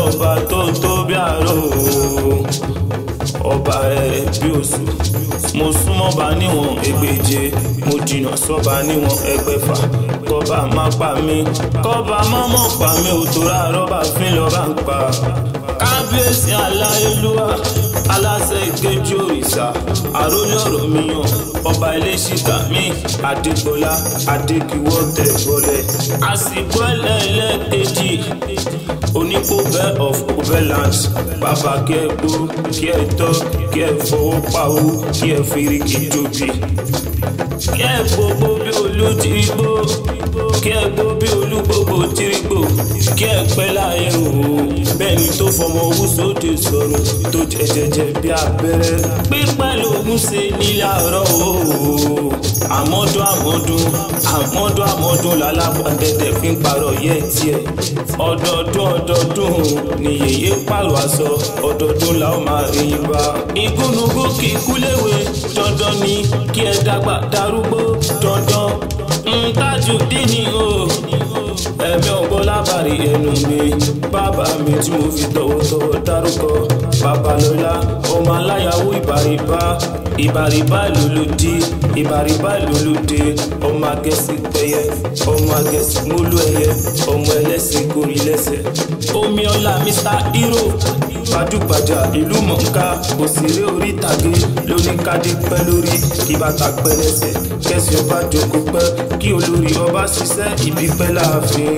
Ọba tó tó bí àrò, ọba rẹ̀ bí oṣù. Mo súnmọ́ bá níwọ̀n ẹgbẹ̀je, mo jìnnà sọ́ba níwọ̀n ẹgbẹ̀fà. Kọ́ba má pa mí, kọ́ba má mọ̀ pa mí, òtòrá rọ́bà fín lọ́ba ń pa. Kábíyèsí aláyélúwà, aláṣẹ ìkejì òrìṣà, àrólé ọ̀rọ̀ mi yàn, ọba iléṣìkà mi, Adégbọlá, Adékiwọ́ tẹ̀ bọ́lẹ̀. Àsìkò ẹlẹ́ẹ̀kejì, Onípòbẹ́ of Obeland, bàbá kí ẹ gbó, kí ẹ tọ́, kí ẹ fọwọ́ pawó, kí ẹ firigi jobi. Kí ẹ gbogbo bí olú tìrìgbò, kí ẹ gbó bí olú gbogbo tìrìgbò, kí ẹ pẹ́ láyé o. Bẹ́ẹ̀ni tó fọmọ owó sóde sọ̀rọ̀ tó jẹjẹjẹ bí abẹ́rẹ́. Pípẹ́ lògùn ṣe nílẹ̀ àárọ̀ o. Àmọ́dún àmọ́dún, àmọ́dún àmọ́dún lálábàdẹ̀dẹ̀ fi ń parọ́ yẹ́ tiẹ̀. Ọdọọdún ọdọọdún ni yèyé pààrọ̀ aṣọ, ọdọọdún la ó máa rí i bá. Igúnnugún kì í kú léwe, dandan ni kí ẹ dàgbà darúgbó dandan. Ntájú dín ní o, ẹ̀mí ọgbọ́n lábàárí ẹnu mi, bàbá mi tí mo fi tọ̀wọ̀tọ̀wọ̀ dárúkọ. Babalọ́lá, ọmọ aláyàwó ìbàrìbá, ìbàrìbá lòlòdì, ìbàrìbá lòlòdì, ọmọ agẹ́sì pẹyẹ, ọmọ agẹ́sì mólú ẹyẹ, ọmọ ẹlẹ́sìn gorí lẹ́sẹ̀. Omi ọlá Mr. Hero, gbajúgbajà ìlú mọ̀ọ́ká, òṣèré orí ìtàgé lóníkádé pẹ́ lórí, kí bàtà pẹ́ lẹ́sẹ̀, kẹ́sì ọba jókòó pẹ́, kí olórí ọba ṣiṣẹ́ ìbí pẹ́ láàfin.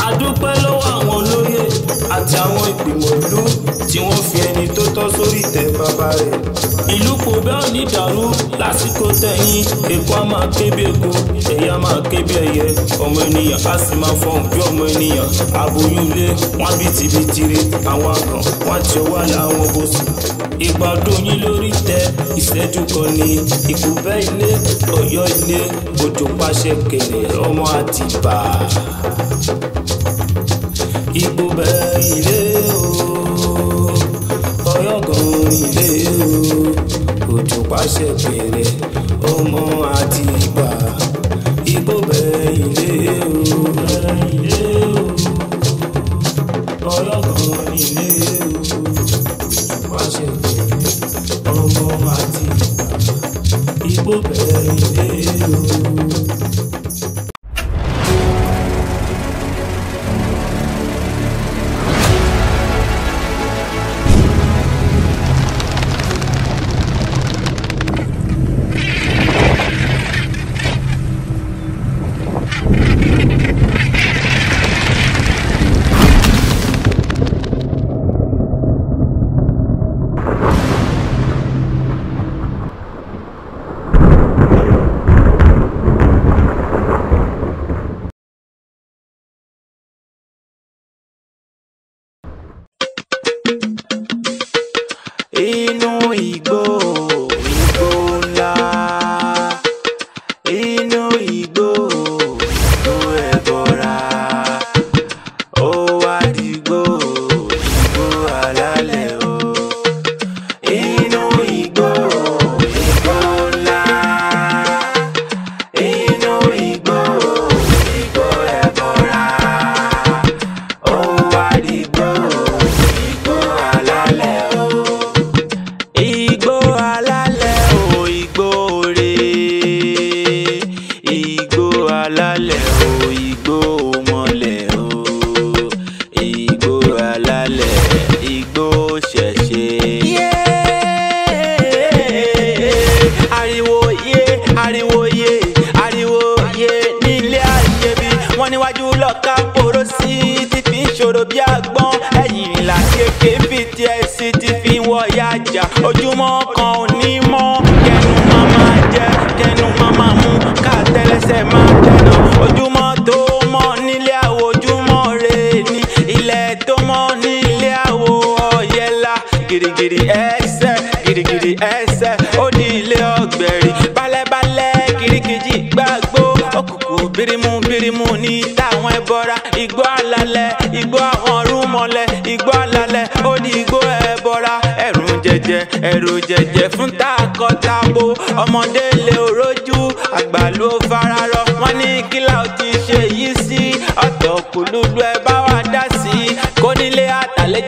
A dúpẹ́ lọ́wọ́ àwọn olóyè àti àwọn ìgbìmọ̀ ìlú tí wọ́n fi ẹni tó tọ́ sórí ìtẹ́ bàbá rẹ̀. Ìlú kò bẹ́ẹ̀ ò ní dàrú lásìkò tẹ̀yìn, èkó á máa ké bí èkó, ẹyẹ á máa ké bí ẹyẹ, ọmọ ènìyàn á sì máa fọhùn bí ọmọ ènìyàn. Aboyún ilé wọn bí tibitire, àwọn àgàn wọn ti ọwọ́ àlà àwọn bòsùn. Ìgbà ọdún yín lórí tẹ ìṣẹ́jú kan ní Ìkúbẹ́ ilé, Ọ̀yọ́ ilé, òjò pàṣẹ kèrè ọmọ Àtìbà. Ìkúbẹ́ ilé o, Ọ̀yọ́ gan ilé o, òjò pàṣẹ kèrè ọmọ Àtìbà. Ìkúbẹ́ ilé o, ilé o, Ọ̀yọ́ gan ilé o, òjò pàṣẹ kèrè ọmọ Àtìbà. Ìkúbẹ́ ilé o. Inú igbó, igbó ńlá, inú igbó, igbó ẹbọra, ó wá dìgbò, igbó alálẹ̀ o. Inú igbó, igbó ńlá, inú igbó, igbó ẹbọra, ó wá dìgbò, igbó alálẹ̀ o. Igbó alálẹ̀ o, igbó re, igbó alálẹ̀ o, igbó mọ́lẹ̀ o, igbó alálẹ̀, igbó ṣẹ̀ṣẹ̀. Ariwo yé, ariwo yé, ariwo yé nílé àṣebí, wọ́n níwájú lọ́ka poró sí ti fi ń ṣòro bí àgbọn, ẹ̀yìn là kéèké fi tiẹ̀ sí ti fi ń wọ yájà, ojúmọ́ kan ò ní mọ́, kẹnu máa máa jẹ, kẹnu máa máa mú, ká tẹ́lẹsẹ̀ máa tẹ̀nà, ojúmọ́ tó mọ́ nílé àwo, ojúmọ́ re ni ilẹ̀ tó mọ́ nílé àwo ọ̀yẹ́lá, gìrìgìrì ẹsẹ̀, gìrìgìrì ẹsẹ̀, ó di ilé ọ̀gbẹ̀rì, balẹ̀balẹ̀ kìrìkìjì gbàgbó, òkùnkùn bírímù bírímù ní táwọn ẹbọra, igbó alálẹ̀, igbó àwọn rúmọlẹ̀, igbó alálẹ̀, ó di igbó ẹbọra, ẹ̀rù jẹjẹ, ẹ̀rù jẹjẹ fún takọtabo, ọmọdé lè rojú, àgbà ló fararọ, wọ́n ní kílà ó ti ṣe yìí sí, ọ̀tọ̀ kùlùlù ẹ bá wa dá sí, kónílé àtàlẹ́.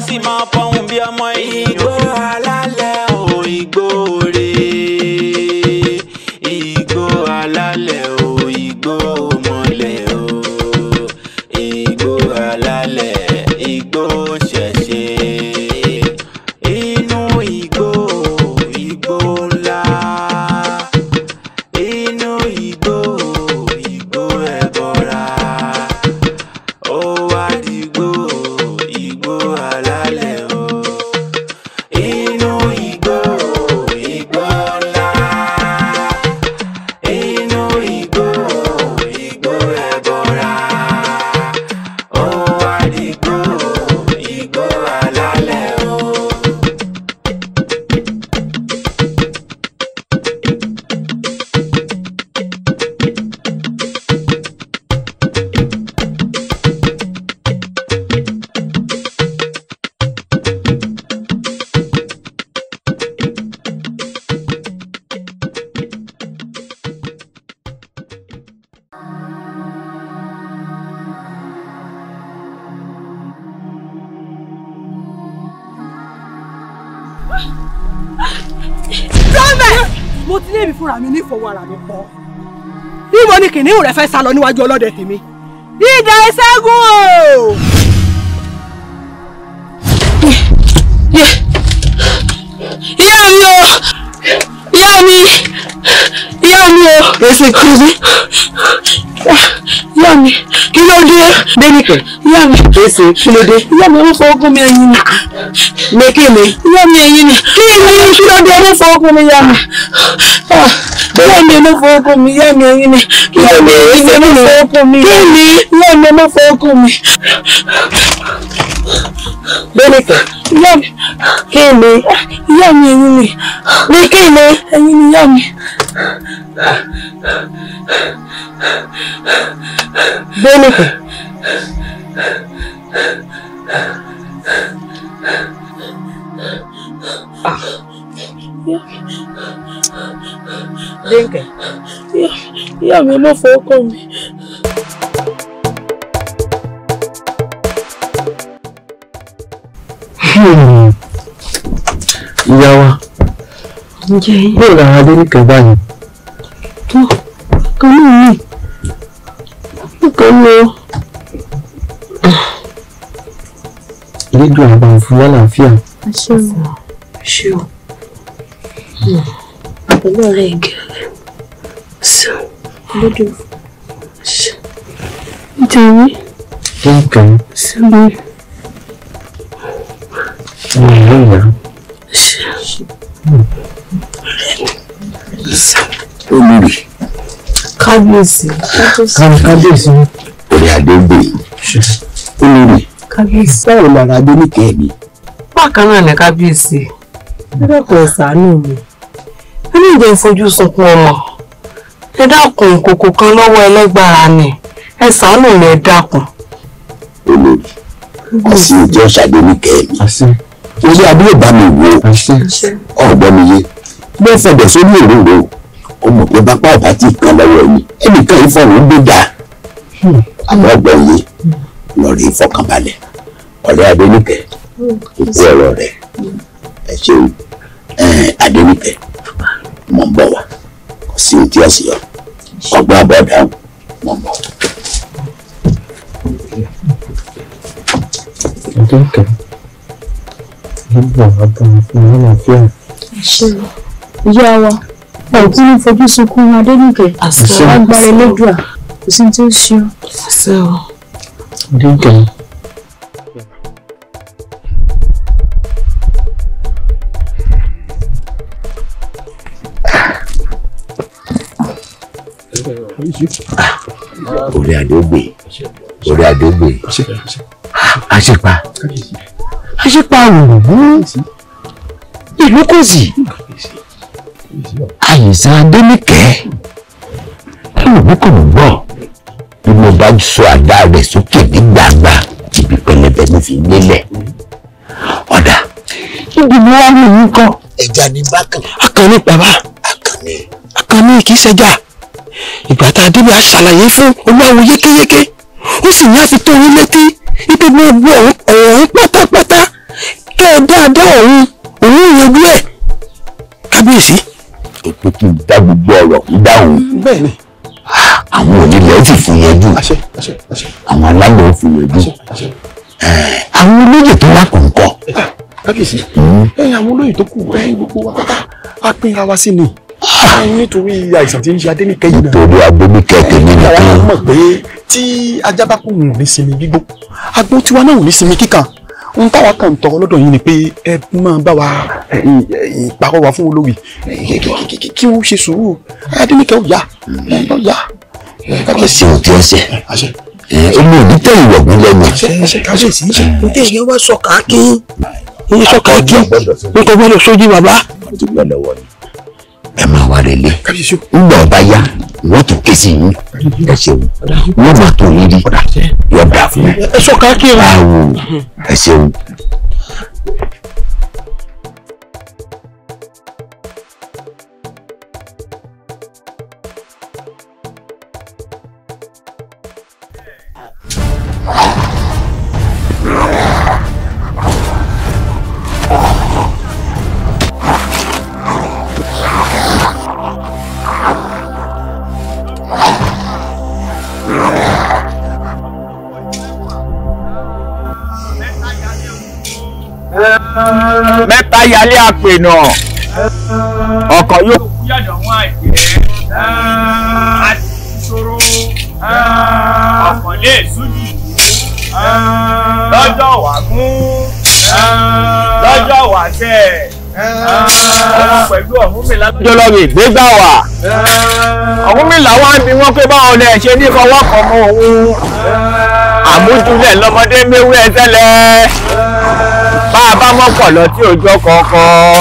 sì máa fọhùn bí ọmọ ènìyàn. Igbó alálẹ̀ o, igbó rè, igbó alálẹ̀ o, igbó mọ́lẹ̀ o, igbó alálẹ̀, igbó ṣẹ̀ṣẹ̀, inú igbó, igbó ńlá, inú igbó, igbó ẹbọra, ó wá dìgbò, igbó alálẹ̀ o, inú igbó, igbó ńlá, inú igbó, igbó ẹbọra, ó wá dìgbò, igbó alálẹ̀ o. Dọ́mẹ̀! Mo ti lébi fúnra mi nífọwọ́ ara mi pọ̀. Níbo ni kìnìún rẹ fẹ́ sá lọ níwájú ọlọ́dẹ tèmi? Idà ìṣẹ́gun o! Ìyá mi o! Ìyá mi! Ìyá mi o! Èsì kìí. Ìyá mi! Kí ló dé? Dénìkẹ́. Ìyá mi! Èsì kí ló dé? Ìyá mi, ó fọwọ́ gún mi ẹyin ni. Ní kí ni? Ìyá mi, ẹyin ni. Kí ni? Kí ló dé? Ó fọwọ́ gún mi, ìyá mi. Ìyá mi, ó fọwọ́ gún mi, ìyá mi, ẹyin ni. Ìyá mi, ẹyin ni, ó fọwọ́ gún mi. Kí ni? Ìyá mi, ó fọwọ́ gún mi. Dénìkẹ́. Ìyá mi! Kí ni? Ìyá mi, ẹyin ni. Ní kí ni? Ẹyin ni, ìyá mi. Dénìkẹ́. Dénìkẹ́. Ìyá mi, ó fọwọ́ gún mi. Ìyá wa, Ǹjẹ́ yín? bóò làwọn Adéníkẹ́ báyìí? Tó, kan náà ni. Kan ní o. Elédùà bá ń fún lálàáfíà. Àṣẹ o. Àṣẹ o. Pẹ̀lú ọ̀rẹ́ ìgẹ̀ rẹ̀. Àṣẹ o. Lójú. Àṣẹ. Nítorí. Dénìkẹ́, Àṣẹ mi. ọmọ ìlú ìyá. Àṣẹ. Olórí. Kábíyèsí. Kábíyèsí. Orí adé ń gbè. Olórí. Kábíyèsí. Báwo lára Adéníkẹ́ mi? Bákan náà ni kábíyèsí. Ẹ dákun ẹ ṣàánú mi. Ẹ ní ìjẹ́ ìfojú sunkún ọmọ. Ẹ dákun ìkòkò kan lọ́wọ́ ẹlẹ́gbára ni. Ẹ ṣàánú mi, ẹ dákun. Olórí. Àṣì ìjọ ṣàdéníkẹ́ mi. Orí adé ò bá mi wò ó. Ọ̀gbọ́n mi yé. Bó fẹ̀dọ̀ sórí òróró. Ó mọ̀ pé bápá ọ̀bá tí kan lọ́wọ́ ẹni. Ẹnìkan ìfọ̀rọ̀ ń gbé dà. Àmọ́ ọgbọ́n yé. Lọ rí ìfọkànbalẹ̀. Ọ̀rẹ́ Adéníkẹ́. Òkú ọ̀rọ̀ rẹ̀. Ẹ ṣeun. Adéníkẹ́. Mọ̀ ń bọ̀ wá. Kò sí ohun tí ó sì yọ. Ọgbọ́n àbọ̀ dáhùn. Mọ̀ ń bọ̀. Adéníkẹ́. Elédùà bá ń fún lálàáfíà. Àṣẹ o. Ìyá wa, ẹ ò tún ní fojú sunkún Adéníkẹ́. Àṣẹ. Agbára Elédùà, kò sí tí ó ṣe ọ́. Àṣẹ o. Adéníkẹ́. Orí adé gbè. Orí adé gbè. Àṣepa. Àṣepa òrùn ìlú kò sí. Àyìnsá Adéníkẹ́. Olùkọ́ kò gbọ́. Bí mo bá sọ àdá rẹ̀ sókè ní gbangba, ibi pẹlẹbẹ ló fi lélẹ̀. Ọ̀dà, ibi mo wá ní ìlú kan. Ẹja ní bákan. Akànnì bàbá. Akànnì. Akànnì kì í ṣẹja. Ìgbà tá a débẹ̀ a ṣàlàyé fún olúwawo yékéyéké. Ó sì ní àfi tó yín létí. Ibi gbogbo ọ̀rọ̀ ọ̀hún pátápátá kẹ́ ẹ dáadáa òun òun yanjú ẹ̀ kábíyèsí. Èpè kí n dá gbogbo ọ̀rọ̀ ń dáhùn. Bẹ́ẹ̀ni. Àwọn onílẹ̀ ó sì fún yanjú. Àwọn alálẹ̀ ó fún yanjú. Àwọn olóyè tó wà kọ̀ọ̀kan. Kábíyèsí, àwọn olóyè tó kù gbogbo wa pátá á pínra wa sí ni. Nítorí àìsàn tí ń ṣe Adéníkẹ́ yìí náà. Nítorí Adéníkẹ́ tèmi nìkan. Àwọn mọ̀ pé tí ajá bá kún òun ní sinmi gbígbó, agbó tiwa náà ò ní sinmi kíkan. Ohun táwa kàn ń tọrọ lọ́dọ̀ yín ni pé ẹ máa bá wa ìpàrọwà fún olórí kí wọ́n ṣe sùúrù. Adéníkẹ́ ò yá, ò yá. Kò sí ohun tí ó ṣe. Èmi ò ní tẹ ìwọ̀gbìn lẹ́nu. Kábíyèsí, n tẹ ìyẹn wá sọ káàkiri. N sọ káàkiri, n kò gbọ́dọ̀ sójú bàbá. Ẹ máa wá relé. Ńgbà ọba yá, wọ́n tún ké sí yín. Ẹ ṣeun. Wọ́n máa tó yín rí. Yọ dà fún mi. Ẹ sọ káàkiri. Báwo ẹ ṣeun. Mẹ́ta yálé àpènà ọkọ̀ yóò kú yàdọ̀ wọn àìpẹ́ àti ìṣòro ọkàn lè sójú lọ́jọ́ wà gún lọ́jọ́ wà tẹ̀ ọmọ pẹ̀lú Ọ̀rúnmìlà tó lọ́ọ́ ìgbégbá wà. Ọ̀rúnmìlà wá bí wọ́n pé báwọn lè ṣe ní fọwọ́ kan mọ́ òun àmójúlẹ̀ lọ́mọdé méwú ẹ tẹ́lẹ̀ bá a bá mọ́pọ̀ lọ tí òjò kọ̀ọ̀kan.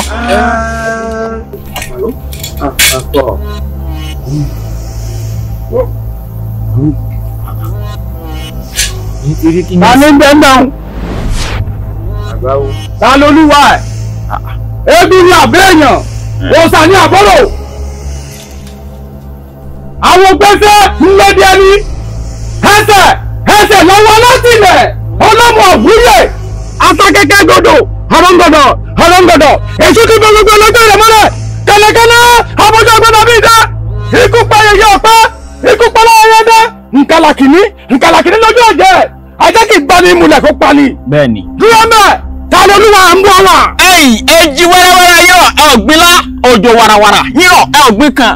Ta ló ń bẹ́ ń dáhùn? Ta lolúwa ẹ̀? Ebi ni àbẹ́yàn, òòṣà ni àbọ̀rò. Àwọn gbèsè ńlọ́dí ẹni. Ẹsẹ̀ ẹsẹ̀ lọ́wọ́ látìlẹ̀, ọlọ́mọ òwúyẹ̀. Atakẹ́kẹ́ gbọdọ̀, ọ̀rọ̀ǹgọ̀dọ̀, ọ̀rọ̀ǹgọ̀dọ̀. Èso ti bọ gbogbo ọlọ́jọ́ rẹ̀ mọ́lẹ̀. Kẹ̀lẹ́kẹ̀lẹ́, àbọ̀jọ́ gbọdọ̀ bí ìdá. Ikú pa yẹyẹ ọ̀pá, ikú pa láyẹyẹ dá. Nkàlàkìní, nkàlàkìní lójú ọ̀jẹ̀. Ajá kì í bá ní ìmùlẹ̀ kó pa ni. Bẹ́ẹ̀ni. Dúró mẹ́, ta lolúwa ń bọ̀ wá. Ẹ̀yin èjì wẹ́rẹ́wẹ́rẹ́ yírọ̀ ẹ ò gbin lá, òjò wàràwàrà yírọ̀ ẹ ò gbin kan.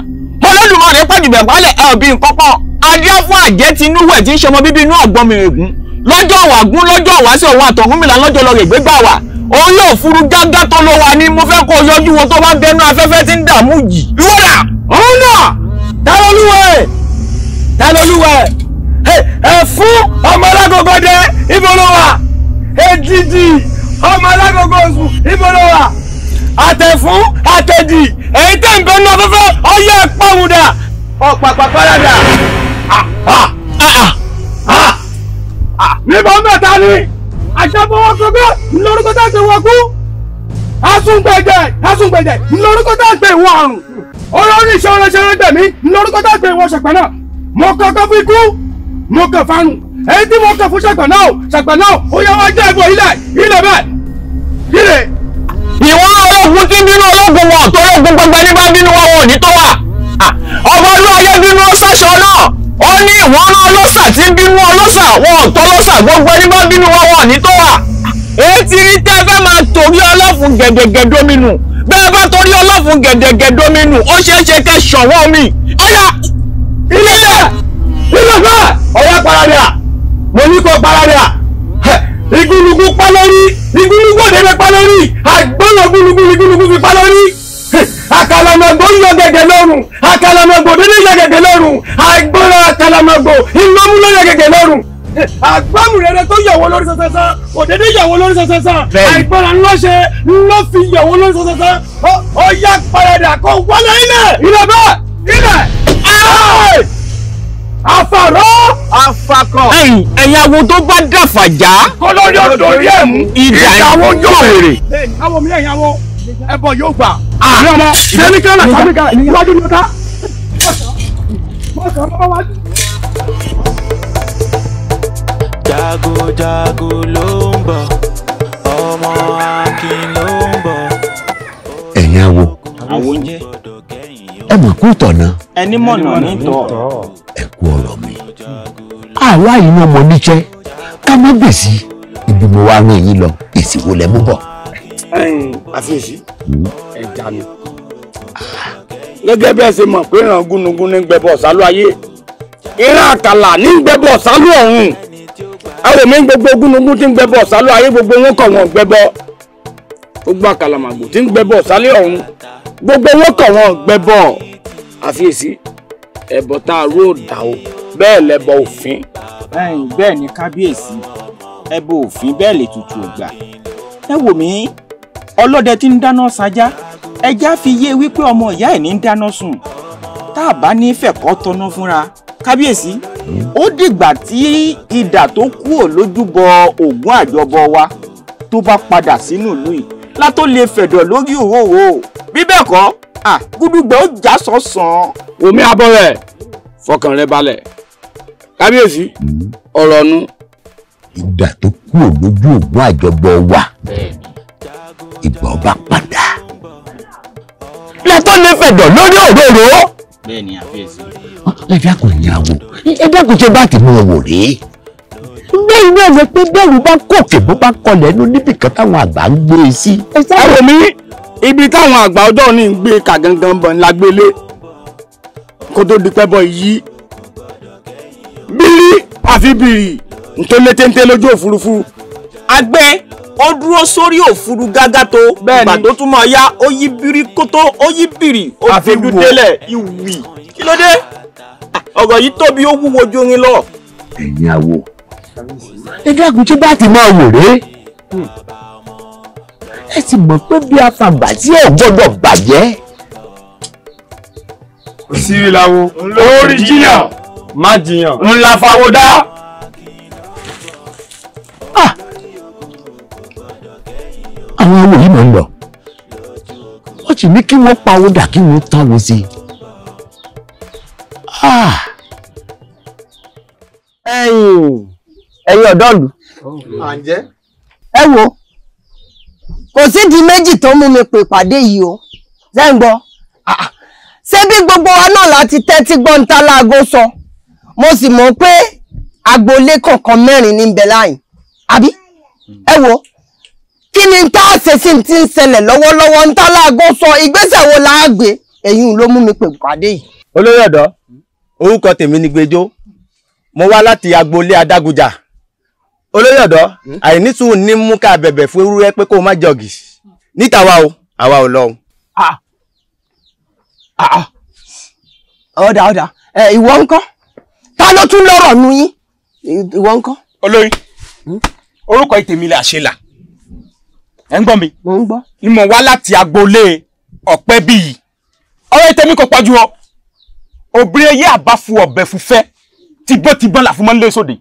Olódùmarè pàjùbẹ̀ balẹ̀ ẹ ò bí nǹkan pọ̀. Adé fún àjẹ́ tinúwẹ̀ tí ń ṣọmọ bíbí inú ọ̀gbọ́n mi règún. Lọ́jọ́ wàgún lọ́jọ́ wàásù òun àtọ̀húnmìlà lọ́jọ́ lọ rè gbégbá wà. Òun yóò furu gágá tó ló wà ní mo fẹ́ kó yọjú wo tó bá bẹnu afẹ́fẹ́ tí ń dààmú yìí. Ìwọ́dà! Òun náà! Ta lolúwa ẹ̀? Ta lolúwa ẹ̀? Ẹ fún ọmọ alágogo dẹ ibo ló wà? Èjìjì ọmọ alágogo oṣù ibo ló wà? Àtẹ̀fún àtẹ̀dì èyí tẹ̀ ń bẹnu afẹ́fẹ́ ọyẹ́ pàwùdà ọ̀pàpà parada. Níbo mẹ́ta ni àjẹbọwọ́ gbogbo ńlọrọ́kọ́ tá a ṣe wọ́n kú. Asúngbẹ̀jẹ̀ asúngbẹ̀jẹ̀ ńlọrọ́kọ́ tá a gbé ìwọ àrùn. Olórí ìṣòro ṣeré gbẹ̀mí ńlọrọ́kọ́ tá a gbé ìwọ ṣàgbọ́n náà. Mo kọ́kọ́ fún ikú, mo kàn fárùn. Èyí tí mo kàn fún ṣàgbọ́n náà ṣàgbọ́n náà ó yẹ wá jẹ́ ìbò ilẹ̀ ilẹ̀ bẹ́ẹ̀. Kíre. Ìwọ ológun tí ń bínú ológun wọn tó ológun gbọgbẹ ní bá bínú wọn ò ní tó wà. Ọba olú ayé bínú ó sáṣọ náà. Ó ní ìwọ́n rán ọlọ́ṣà tí ń bínú ọlọ́ṣà wọn ò tọ́ ọlọ́ṣà gbogbo ẹni bá bínú wọn wọn ò ní tó wà. Èyí ti rí tẹ́ fẹ́ máa torí ọlọ́fun gẹ̀dẹ̀gẹ̀ dóminù. Bẹ́ẹ̀ bá torí ọlọ́fun gẹ̀dẹ̀gẹ̀ dóminù, ó ṣeé ṣe kẹ́ ṣọ̀wọ́ mi. Ọ̀yà! Ilé bẹ́ẹ̀! Ilé bẹ́ẹ̀! Ọ̀yà paradà! Mo ní kó paradà! Igúnnugún pa lórí! Igúnnugún òdèdè pa lórí! Àgbọ̀nà gúnugún igúnnugún fi pa lórí! Àkàlàmọ̀gbò yọ gẹ̀gẹ̀ lọ́rùn! Àkàlàmọ̀gbò dédé yọ gẹ̀gẹ̀ lọ́rùn! Àgbọ̀nà àkàlàmọ̀gbò ìlọ́mú ló yọ gẹ̀gẹ̀ lọ́rùn! Àgbàmùrẹ̀rẹ̀ tó yọ̀wọ́ lórí sánsánsán òdèdè yọ̀wọ́ lórí sánsánsán àìgbọ́nà ńlọ́ṣe ńlọ́ fi yọ̀wọ́ lórí sánsánsán ó yá paradà kó wọlé ilẹ̀ ilẹ̀ bẹ́ẹ̀ ilẹ̀ àfàrọ́ Afakọ̀. Ẹ̀yin ẹ̀yàwó tó bá dàfàjà. Kọ́lọ́rí ọ̀dọ̀ rí ẹ̀ mú. Ìdá ìdáwó yóò wèrè. Àwọn mi ẹ̀yìn àwọn ẹbọ yóò gbà. Ní ọmọ sẹ́ni kálá sàmì kálá iwájú ni ó ká. Jagojago ló ń bọ̀, ọmọ Akin Ẹ mọ̀ kú tọ̀nà. Ẹni mọ̀nà nítọ̀. Ẹ kú ọ̀rọ̀ mi. Àwa yìí náà mọ níṣẹ́ ká má gbèsè ibi mo wá rán yín lọ èsì wo lẹ mú bọ̀. Àfiyèsí ẹja ni. Gẹ́gẹ́ bí ẹ ṣe mọ̀ pé ìran gúnugún ní gbẹbọ sálú ayé, ìran àkàlà ní gbẹbọ sálú ọ̀run. Àwọn mi gbogbo gúnugún tí ń gbẹbọ sálú ayé gbogbo wọn kọ̀ wọ́n gbẹbọ. Gbogbo àkàlàmàgbò tí ń gbẹbọ sálú ọ̀run gbogbo wọn kọ̀ wọ́n gbẹbọ. Àfiyèsí ẹbọ tá a rú ò dà o, bẹ́ẹ̀ lẹbọ òfin. Bẹ́ẹ̀ ni kábíyèsí, ẹbọ òfin bẹ́ẹ̀ lè tutù ògbà. Ẹ wò mí, ọlọ́dẹ tí ń dáná sajá, ẹja fi yé wípé ọmọ ìyá ẹ̀ ní ń dáná sùn. Tá a bá ní fẹ̀kọ́ tọ́ná fúnra kábíyèsí, ó dìgbà tí idà tó kúrò lójúbọ Ògún àjọbọ wa tó bá padà sínú ìlú yìí látó lè fẹ̀dọ̀ lórí òróró. Bí bẹ́ẹ̀ kọ́, gúdúgbẹ̀ ó já sọ̀sán. Omi abọ́ rẹ̀ fọkàn rẹ balẹ̀ kábíyèsí, ọ̀rọ̀ nu. Idà tó kúrò lójú Ògún àjọbọ wa ìgbà ọba padà lẹ́tọ́ lè fẹ̀dọ̀ lórí òróró. Bẹ́ẹ̀ni àfiyèsí. Ẹ dákun ìyàwó, ẹ dákun ṣe bá ti mú wò rèé. Bẹ́ẹ̀ náà lọ pé bẹ́ẹ̀rù bá kòkè bó bá kọlẹ̀ ẹnu níbìkan táwọn àgbà ń gbé e sí. Ẹ wò mí, ibi táwọn àgbà ọjọ́ ní ń gbé kà gangan bọ̀ ńlá gbélé kó tó di pẹ́ bọ̀ yí. Bírí àfi bìrì ntólé téńté lójú òfurufú. Àgbẹ̀ ó dúró sórí òfurufú gágá tó ìgbà tó tún máa yá ó yí bírí kótó ó yí bìrì ó fojú délẹ̀ ìwì. Kí ló dé? Ọ̀rọ̀ yìí tóbi ó wúwo ju orin lọ. Ẹ̀yin awo, ẹ dákun tí bá ti máa wò rèé. Ẹ sì mọ̀ pé bí afàgbà tí ò gbọ́dọ̀ bàjẹ́. Kò sí ìlàwó lórí jiyàn má jiyàn ńlá fàwọ́dá. Àwọn ọmọ yìí máa ń lọ, wọ́n sì ní kí wọ́n pawó dà kí wọ́n táwọn sí i. Ẹ̀yin ọ̀dọ́ ìlú, ẹ wo, kò sídìí méjì tó mú mi pè pàdé yìí o. Ṣé ń gbọ́? Ṣé bí gbogbo wa náà láti tẹ́tí gbọ́ ń tá láago sọ? Mo sì mọ̀ pé agboolé kọ̀ọ̀kan mẹ́rin ní bẹ láyìn, àbí? Ẹ wo, kí ni tá a ṣe sí ti ń ṣẹlẹ̀ lọ́wọ́lọ́wọ́ ń tá láago sọ? Ìgbésẹ̀ wo la á gbé? Èyí ló mú mi pè pàdé yìí. Olórí ọ̀dọ́, orúkọ tèmi ni Gbẹjọ́, mo wá láti agboolé Adágúnjà. Olórí ọ̀dọ́, àìnísùúrù ní mú ká bẹ̀bẹ̀ fún ewúrẹ́ pé kó má jọ̀gì níta wa o, àwa ò lọ. Ọ̀dà ọ̀dà, ìwọ ńkọ́? Ta ló tún lọ́rọ̀ nu yín? Ìwọ ńkọ́? Olórí, orúkọ tèmi lè àṣelà. Ẹ ń gbọ́ mi? Mo ń gbọ́. Ni mo wá láti agboolé ọ̀pẹ́ bíi. Ọ̀rọ̀ tèmi kò pọ̀jù o. Obìnrin eyé àbáfu ọ̀bẹ fúnfẹ́ tìbọ́tìbọ́n là fún mọ́ nílé sóde.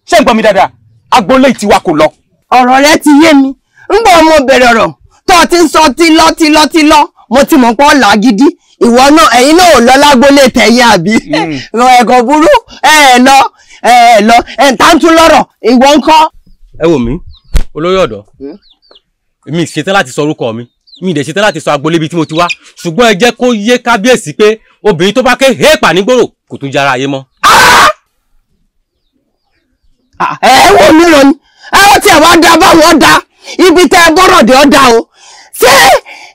Ṣé ń gbọ́ mi dáadáa? Agboolé tiwa kò lọ. Ọ̀rọ̀ rẹ ti yé mi. Ń bọ̀ mo bẹ̀rẹ̀ ọ̀rọ̀ tó o ti ń sọ ti lọ ti lọ ti lọ. Mo ti mọ̀ pé ọ̀la gidi. Ìwọ náà ẹ̀yin náà ò lọ lágboolé tẹ̀yìn àbí? Ẹ̀kọ́ burú ẹ̀ lọ ẹ̀ lọ ẹ̀ ń tán tún lọ́rọ̀ ìwọ ńkọ́? Ẹ wò mí, olórí ọ̀dọ́, mi ṣetán láti sọ orúkọ mi, mi dẹ̀ ṣetán láti sọ agboolé ibi tí mo ti wá, ṣùgbọ́n ẹ jẹ́ kó yé kábíyèsí pé obìnrin tó bá ké héèpà nígboro kò tún jára ayé mọ́. Ẹ wò mí rọ ni, ẹ ó tiẹ̀ wá da báwọn da ibi tẹ́ ẹ bọ́rọ̀ dé ọ́ da o. Ṣé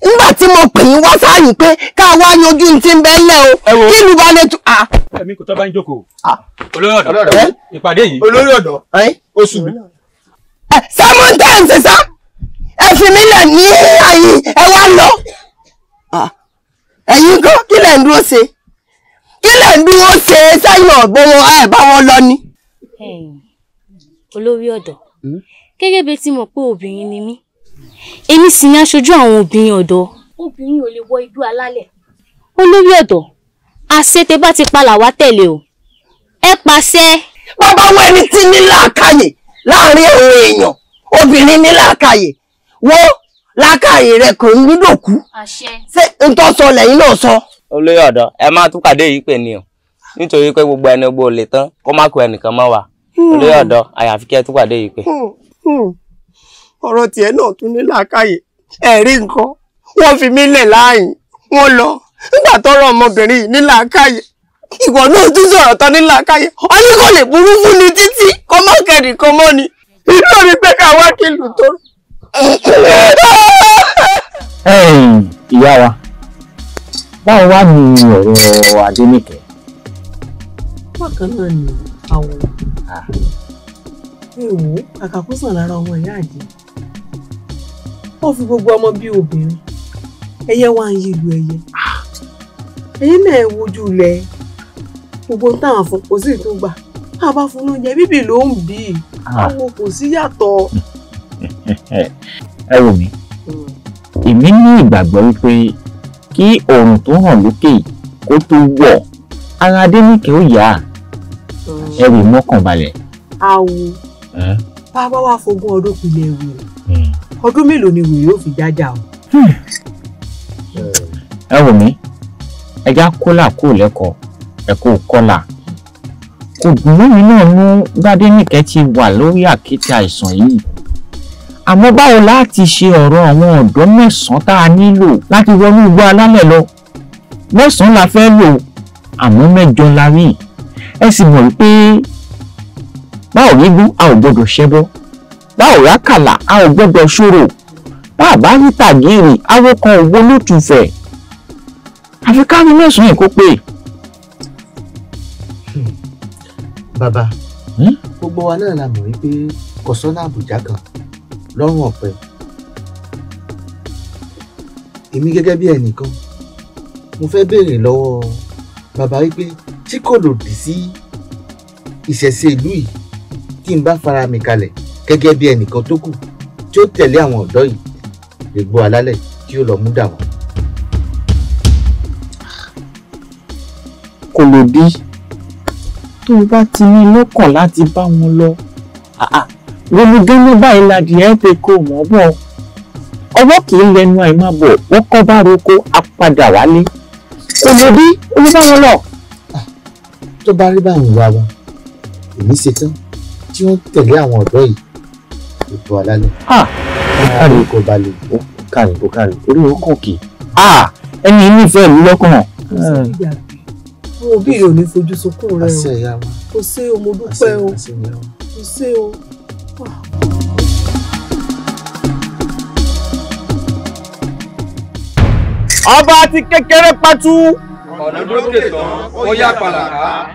nígbà tí mo pè yín wá sáàyè pé ká wá yanjú ti ń bẹ́ lẹ̀ o, kí ló bá lè tu. Ẹ̀mí kò tọ́ bá ń jókòó. Olórí ọ̀dọ́, ìpàdé yìí. Olórí ọ̀dọ́, oṣù mi. Sẹ́mọ̀ntẹ́ǹsì sá, ẹ fi mí lẹ̀ ní àyè ẹ wá lọ. Ẹ̀yin kọ́ kí lẹ̀ ń dúró ṣe? Kí lẹ̀ ń dúró ṣe sẹ́yìn ọ̀gbọ́n wọn ẹ̀ bá wọn lọ ni? Olórí ọ̀dọ́, gẹ́gẹ́ bí ti mọ̀ pé obìnrin ni mí, èmi sì ni aṣojú àwọn obìnrin ọ̀dọ́. Obìnrin ò lè wọ igbó alálẹ̀. Olórí ọ̀dọ́, àṣẹ tẹ bá ti pa làwa tẹ̀lé o, ẹ pàṣẹ. Bàbá wọn ẹni tí ní làákàyè láàrin àwọn èèyàn, obìnrin ní làákàyè, wo làákàyè rẹ kò ní dòkú. Ṣé n tó sọ lẹ́yìn náà sọ? Olórí ọ̀dọ́, ẹ máa tún pàdé yìí pè ní o, nítorí pé gbogbo ẹni gbọ́ lè tán kó má kó ẹnìkan mọ́ wa. Olórí ọ̀dọ́, àyàfi kí ẹ tún pàdé yìí pè. Ọ̀rọ̀ tiẹ̀ náà tún ní làákàyè, ẹ̀rí nǹkan, wọ́n fi mí lẹ̀ láàyè, wọ́n lọ. Nígbà tọ́rọ̀ ọmọbìnrin yìí ní làákàyè, ìwọ náà tún sọ̀rọ̀ tán ní làákàyè. Ó ní kò lè burú fún ni títí kó má kẹ́rì kan mọ́ ni. Inú mi pé ká wá kí lù tó. Ìyá wa, báwo wá ní ọ̀rọ̀ Adéníkẹ́? Bákan náà ni àwọn ẹ wò ó, kàkà kó sàn lára ọmọ ìyá àjẹ́. Ó fi gbogbo ọmọ bí obìnrin, ẹyẹ wá ń yí ìlú ẹyẹ. Ẹ̀yin náà ẹ wojú ilẹ̀, gbogbo ń táwọn fún kò sí tó gbà. Tá a bá fún lóúnjẹ bíbí ló ń bì í, àwọn kò sí yàtọ̀. Ẹ wò mí, èmi ní ìgbàgbọ́ wípé kí oòrùn tó hàn lókè kó tó wọ̀, ara Adéníkẹ́ ó yá. Ẹ wò mọ́kàn balẹ̀. Àwò bá wá fogún ọdún pilẹ̀ wèrè, ọdún mélòó ni wèrè ó fi jájà o? Ẹ wò mí, ẹja kólà kó lẹ́kọ̀ọ́, ẹ kó kọ́là. Kò dùn mọ́ mi náà nú gbadénìkẹ́ ti wà lórí àkéte àìsàn yìí. Àmọ́ báwo láti ṣe ọ̀rọ̀ àwọn ọ̀dọ́ mẹ́sàn-án tá a nílò láti wọnú igbó alálẹ̀ lọ? Mẹ́sàn-án la fẹ́ lò, àmọ́ mẹ́jọ la rí. Ẹ sì mọ̀ wípé báwo rígbó a ò gbọ́dọ̀ ṣẹbọ, báwo rákàlà a ò gbọ́dọ̀ ṣòro, bá a bá rí tàgéèrè awọ́kan òwò lótùfẹ̀. Àfi ká rí mẹ́sàn-án yìí kó pé. Bàbá, gbogbo wa náà la mọ̀ wípé kò sọ́nà àbùjá kan lọ́rùn ọ̀pẹ. Èmi gẹ́gẹ́ bí ẹnìkan, mo fẹ́ béèrè lọ́wọ́ bàbá wípé tí kò lòdì sí ìṣẹ̀ṣe ìlú yìí tí n bá fara mi kalẹ̀ gẹ́gẹ́ bí ẹnìkan tó kù tí ó tẹ̀lé àwọn ọ̀dọ́ yìí lè gbọ́ alálẹ̀ tí ó lọ mú dà wọ́n. Kò lòdì. Tó o bá ti ní lọ́kàn láti bá wọn lọ, gbogbo báyìí ládìí pé kó mọ̀ bọ̀. Ọwọ́ kì í lẹnu àìmábọ̀, wọ́n kọ́ bá roko apádà wálé. Kò lòdì, ó lè bá wọn lọ. Tó bá rí báwọn ìyá wa, èmi ṣetán tí wọ́n tẹ̀lé àwọn ọ̀dọ́ yìí ètò alálẹ̀. Kárí kò balẹ̀. Ó kárí kò kárí, orí ó kàn kì. Ẹni nífẹ̀ẹ́ mi lọ́kàn. Àwọn òbí rẹ̀ ò ní fojú sunkún rẹ o. Àṣẹ ìyá wa. Kò sí o, mo dúpẹ́ o. Kò sí o. Ọba ti kékeré pátú. Ọ̀nà lókè tán, ó yá pàlàkà.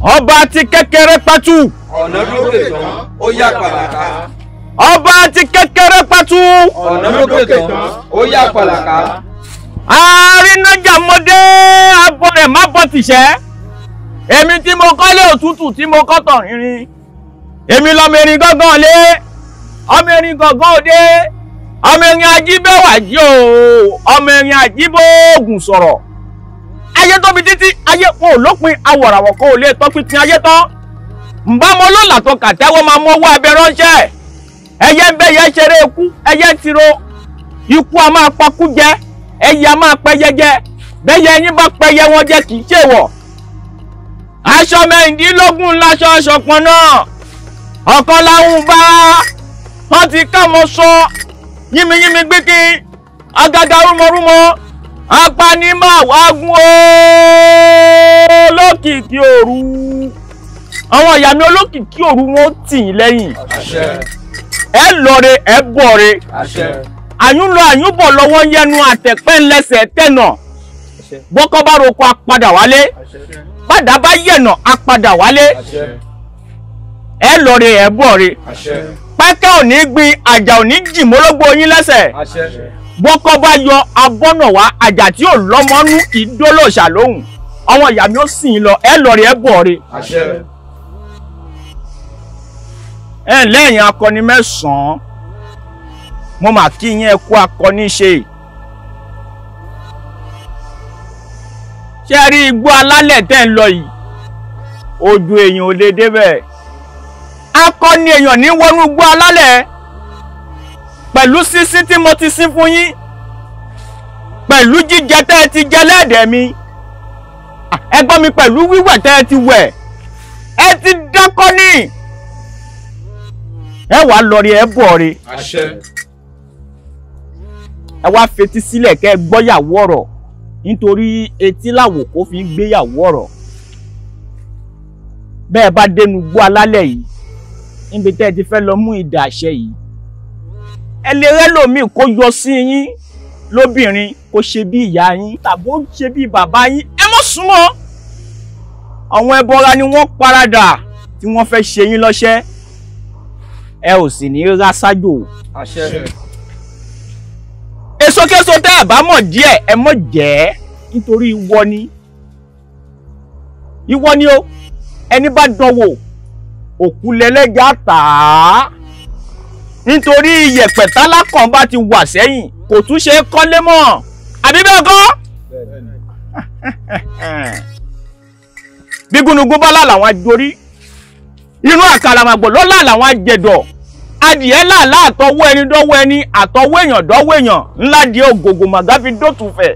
Ọba ti kékeré pátú. Ọ̀nà lókè tán, ó yá pàlàkà. Ọba ti kékeré pátú. Ọ̀nà lókè tán, ó yá pàlàkà. Àrínájà mọ́dé abọ́rẹ̀ má bọ́ tìṣẹ́. Èmi tí mo kọ́lé òtútù tí mo kọ́ tọ̀ rinrin. Èmi lọ́mọ erin gángan lé, ọmọ erin gángan òde, ọmọ erin ajíbẹ́wà jí o, ọmọ erin ajíbóògùn sọ̀rọ̀. Ayé tóbi títí, ayé wọn ò lópin, awọ̀ràwọ̀ kan ò lè tọpinpin ayé tán. Ǹbá mo lọ́là tó kàtẹ́wọ́ máa mọ́wọ́ abẹ ránṣẹ́. Ẹyẹ ń bẹ́yẹ ṣeré ikú, ẹyẹ ń tiro. Ikú a máa pakú jẹ, ẹyẹ a máa pẹyẹ jẹ. Bẹ́yẹ yín bá pẹyẹ wọn jẹ kì í ṣèwọ̀. Aṣọ mẹ́rìndínlógún láṣọ aṣọpọ̀ náà. Ọ̀kan láhùn bá wọ́n ti ká mọ́ sọ yínmiyínmi gbígbín agaga rúmọrúmọ apanimáwágún olókìkí òru. Àwọn ìyá mi olókìkí òru wọn tì í lẹ́yìn. Ẹ lọre ẹ bọ̀re. Àyùn lọ àyùn bọ̀ lọ́wọ́ yẹnu àtẹ̀pẹ́ ńlẹ́sẹ̀ tẹ̀nà. Bọ́kọ́ bá roko apadà wálé. Bàdà bá yẹ̀nà apadà wálé. Ẹ lọre ẹ bọ̀re. Pẹ́kẹ́ ò ní gbin àjà ò ní jì mólógbó yín lẹ́sẹ̀. Bọ́kọ́ bá yọ abọ́nà wá àjà tí ò lọ́mọ́nú ìdólòṣà lóhùn. Àwọn ìyá mi ó sìn ín lọ ẹ lọre ẹ bọ̀re. Ẹ lẹ́yìn akọni mẹ́sàn-án, mo mà kí yín ẹ kú akọni ṣe. Ṣé ẹ rí igbó alálẹ̀ tẹ́ ń lọ yìí? Ojú èèyàn ò lè débẹ̀. Akọni èèyàn ní wọnú igbó alálẹ̀ pẹ̀lú sísín tí mo ti sín fún yín, pẹ̀lú jíjẹ tẹ́ ẹ ti jẹ lẹ́ẹ̀dẹ̀ mi, ẹ gbọ́ mi, pẹ̀lú wíwẹ̀ tẹ́ ẹ ti wẹ̀, ẹ ti dákọ́ni. Ẹ wàá lọ rí ẹ bọ̀ rí. Ẹ wá fetí sílẹ̀ kẹ́ ẹ gbọ́yàwó ọ̀rọ̀. Nítorí etí làwòkó fi ń gbéyàwó ọ̀rọ̀. Bẹ́ẹ̀ bá dénú gbó alálẹ̀ yìí, níbi tẹ́ ẹ ti fẹ́ lọ mú idà àṣẹ yìí, ẹ lè rẹ́lòmíì kó yọ sí yín lóbìnrin, kó ṣe bí ìyá yín tàbí ó ṣe bí bàbá yín, ẹ má súnmọ́. Àwọn ẹbọra ni wọ́n paradà tí wọ́n fẹ́ ṣe yín lọ́ṣẹ́, ẹ ò sì ní rá sájò. Èsokéso tẹ́ ẹ bá mọ̀ díẹ̀, ẹ mọ̀ jẹ́, nítorí ìwọ ni, ìwọ ni o. Ẹni bá dánwò òkú lẹ́lẹ́jà tà á, nítorí iyẹ̀pẹ̀ tálákàn bá ti wà sẹ́yìn kò tún ṣe é kọ́lé mọ́, àbí bẹ́ẹ̀ kọ́? Bí gúnugún bá là làwọn ajorí, inú àkàlàmàgbò ló là làwọn ajẹ̀dọ̀, adìẹ làlá àtọwọ́ ẹni dọ́wọ́ ẹni, àtọwọ́ èèyàn dọ́wọ́ èèyàn, ńlá di ògògò màgá fi dótùfẹ̀.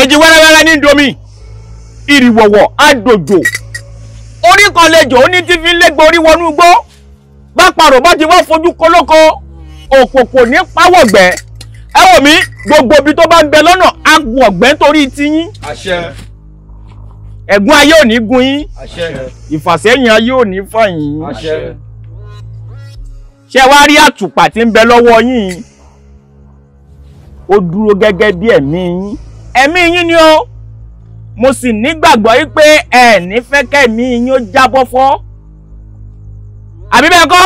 Èjì wẹ́rẹ́wẹ́rẹ́ ní domi, ìrìwọ̀wọ̀ àdòjò, orí kan lejò ó ní tí fi ń légbò orí wọnú igbó, bá parò bá ti wá fojú kólóko, òkòkò ní pawọ̀gbẹ́. Ẹ wò mí, gbogbo ibi tó bá ń bẹ lọ́nà agun ọ̀gbẹ́ nítorí tiyín. Ẹ̀gún ayé ò ní gún yín, ìfàsẹ́yìn ayé ò ní fà yín. Ṣé wá rí àtùpà tí ń bẹ lọ́wọ́ yín? Ó dúró gẹ́gẹ́ bí ẹ̀mí yín. Ẹ̀mí yín ni o. Mo sì nígbàgbọ́ yí pé ẹ ní fẹ́ kẹ́mí yín ó jábọ́ fọ́. Àbí bẹ́ẹ̀ kọ́?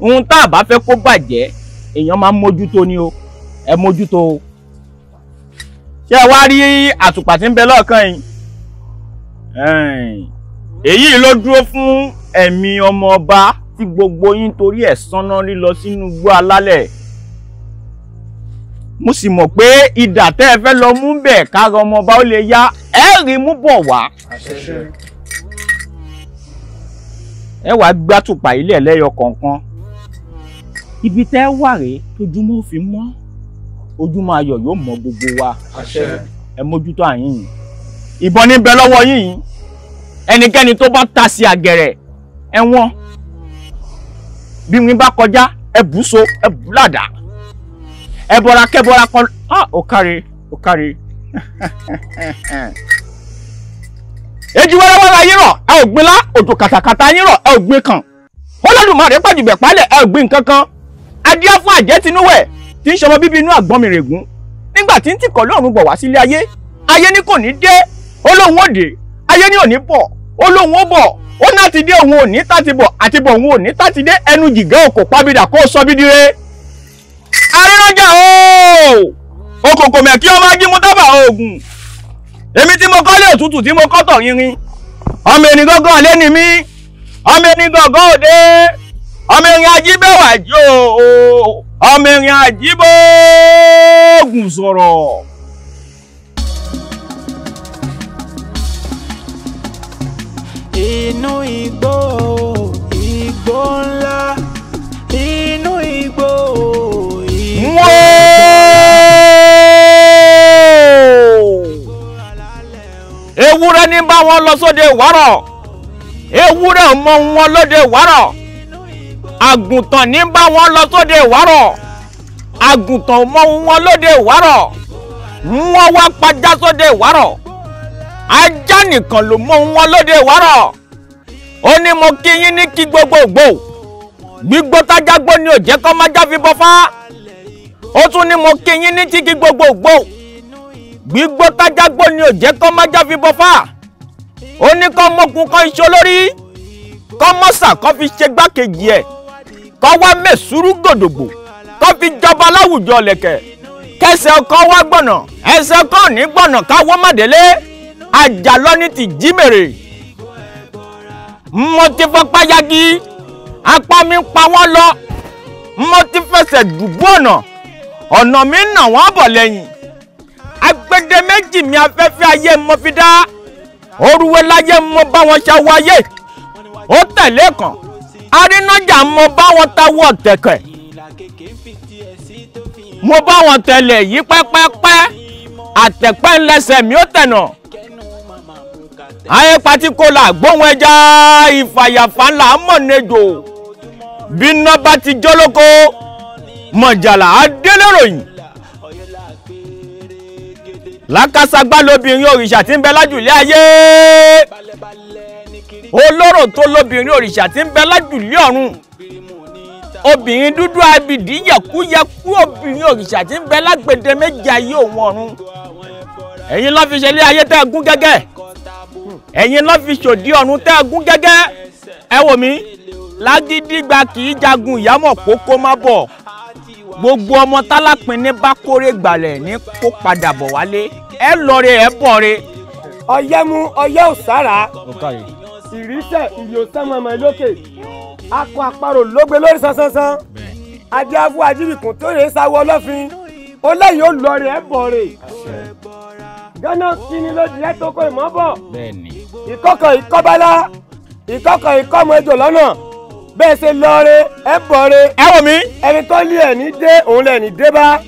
Ohun tá a bá fẹ́ kó bàjẹ́, èèyàn máa ń mójútó ni o. Ẹ mójútó o. Ṣé wá rí àtùpà tí ń bẹ lọ́ọ̀kan yìí? Èyí ló dúró fún ẹ̀mí ọmọ ọba tí gbogbo yín torí ẹ̀ sánná lílọ sínú igbó alálẹ̀. Mo sì mọ̀ pé idà tẹ́ ẹ fẹ́ lọ mú bẹ̀ kára ọmọ ọba ó lè yá, ẹ rí mú bọ̀ wá. Ẹ wàá gbátùpà ilé ẹlẹ́yọ kọ̀ọ̀kan. Ibi tẹ́ wà rèé tójúmọ́ fi mọ́, ojúmọ́ ayọ̀ yóò mọ́ gbogbo wa. Ẹ mójútó àyín yìí. Ìbọn ní bẹ lọ́wọ́ yín yìí. Ẹnikẹ́ni tó bá ta sí àgẹ̀rẹ̀ ẹ̀wọ̀n, bí wọ́n bá kọjá ẹ bù so, ẹ bù ládàá, ẹ bọra kẹbọra kan. Ah, ó káre, ó káre. Èjì wẹ́rẹ́wẹ́rẹ́ ayé rọ̀, ẹ ò gbin lá, òjò kàtàkàtà ayé rọ̀, ẹ ò gbin kàn. Olódùmarè pàjùbẹ̀ pálẹ̀, ẹ ò gbin nǹkan kan. Adíá fún àjẹ́ tinúwẹ̀ tí ń ṣọmọ bíbí inú àgbọ̀n mi règún. Nígbà tí ń tìkọ̀ lọ́run bọ̀ wá sílé ayé, ayé ní kò ní dé, ó lóun ó dé, ayé ní ò ní bọ̀, ó lóun ó bọ̀, ó náà ti dé òun ò ní tá ti bọ̀, àti bọ̀ òun ò ní tá ti dé, ẹnu jìgá òkò pábídà kó sọ bí dire. Arínájà ooo, òkòkò mẹ́kí ọmọ ajímú dábàá oògùn. Èmi tí mo kọ́lé òtútù tí mo kọ́tọ̀ yinrin, ọmọ ẹni gángan lé ní mí, ọmọ ẹni gángan òde, ọmọ ẹni ajíbẹ̀wà jò, ọmọ ẹni ajíbọ̀ọ́gùn sọ̀rọ̀. Inú igbó, igbó ńlá, inú igbó, igbó. Ewúrẹ́ ní bá wọn lọ sóde wárọ̀, ewúrẹ́ mọ wọn lóde wárọ̀, àgùntàn ní bá wọn lọ sóde wárọ̀, àgùntàn mọ wọn lóde wárọ̀, wọ́n wá pajá sóde wárọ̀, ajá nìkan ló mọ wọn lóde wárọ̀. Ó ní mo kí yín ní kí gbogbogbò, gbígbó tájágbó ni ò jẹ́ kọ́ má já fi bọ́ fá. Ó tún ní mo kí yín ní tí kí gbogbogbò, gbígbó tájágbó ni ò jẹ́ kọ́ má já fi bọ́ fá. Ó ní kọ́ mọ́kun kọ́ iṣẹ́ olórí, kọ́ mọ́sà kọ́ fi ṣe gbákejì ẹ̀, kọ́ wá mẹ́sùrú gòdògbò, kọ́ fi jọba láwùjọ lẹ̀kẹ̀, kẹsẹ̀ ọkọ̀ wá gbọ̀nà, ẹsẹ̀ ọkọ̀ ní gbọ̀nà káwọ́ má délé. Àjàlọ́ ní ti jímèrè. Mo ti fọpá yagi, apá mi pa wọ́n lọ, mo ti fẹsẹ̀ dùbú ọ̀nà, ọ̀nà mi nà wọ́n bọ̀ lẹ́yìn. Agbede méjì mi afẹ́fẹ́ ayé mo fi dá, orúwé láyé mo bá wọn ṣàwọ̀ ayé, ó tẹ̀lé kan, arínájà mo bá wọn tawọ́ tẹ̀kẹ̀, mo bá wọn tẹ̀lé yí pẹ́pẹ́pẹ́, àtẹ̀pẹ́ ńlẹsẹ̀ mi ó tẹ̀nà. Ayé pati kò là gbóhùn ẹja, ìfàyàfà ńlá mọ̀nẹ́jọ, bí iná bá ti jólóko, mọ̀jàlá adéléròyìn. Lákàságbá lóbìnrin òrìṣà tí ń bẹ lájùlé ayé. Olóró tó lóbìnrin òrìṣà tí ń bẹ lájùlé ọ̀run. Obìnrin dúdú abìdí yẹ̀kúyẹ̀kú obìnrin òrìṣà tí ń bẹ lágbède méje ayé òun ọ̀run. Ẹ̀yin ló fi ṣe ilé ayé tẹ́ ẹ gún gẹ́gẹ́. Ẹ̀yin ló fi ṣòdí ọ̀run tẹ́ ẹ gún gẹ́gẹ́. Ẹ wò mí, lágídígba kì í jagun ìyámọ̀ kókó má bọ̀. Gbogbo ọmọ tálápin ní bá kórè gbàlẹ̀ ní kó padà bọ̀ wálé. Ẹ lọre ẹ bọ̀re. Ọyẹ́ mú ọyẹ́ ò sára. Ìrísẹ̀ ìyòsánmọ̀mọ̀ lókè. Akọ àparò ló gbé lórí sánsánsán. Adíáfú ajíbìkún tó rèé sáwọ ọlọ́fin. Ó lẹ́yìn ó lọre ẹ bọ̀re. Gánà kíni ló di ẹ́ tó kó ìmọ̀ bọ̀. Ìkọ̀kọ̀ ìkọ́bálá. Ìkọ̀kọ̀ ìkọ́mọ ejò lọ́nà. Bẹ́ẹ̀ ṣe lọre ẹ bọ̀re. Ẹ wò mí. Ẹni tó lé ẹ̀ ní dé òun lẹ̀ ní dé bá.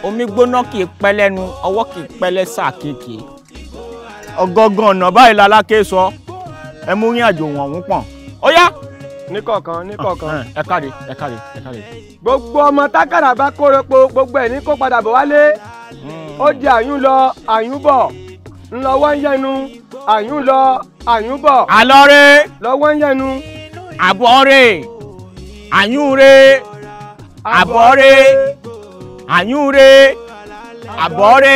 Omi gbóná kì í pẹ́ lẹ́nu, ọwọ́ kì í pẹ́ lẹ́sà kéèké. Ọ̀gángan ọ̀nà báyìí laláké sọ. Ẹ mú rìn àjò wọ̀n ń pọ̀n. Ó yá. Níkọ̀ọ̀kan níkọ̀ọ̀kan. Ẹ káre ẹ káre ẹ káre. Gbogbo ọmọ tákàrà bá kórepo gbogbo ẹ̀ ní kó padà bọ̀ wálé. Ó di àyún lọ àyún bọ̀. Ńlọ́wọ́ ń yẹnu àyún lọ àyún bọ̀. Àlọ́re. Lọ́wọ́ ń yẹnu. Àbọ̀re. Àyúnre. Àbọ̀re. Àyúnre. Àbọ̀re.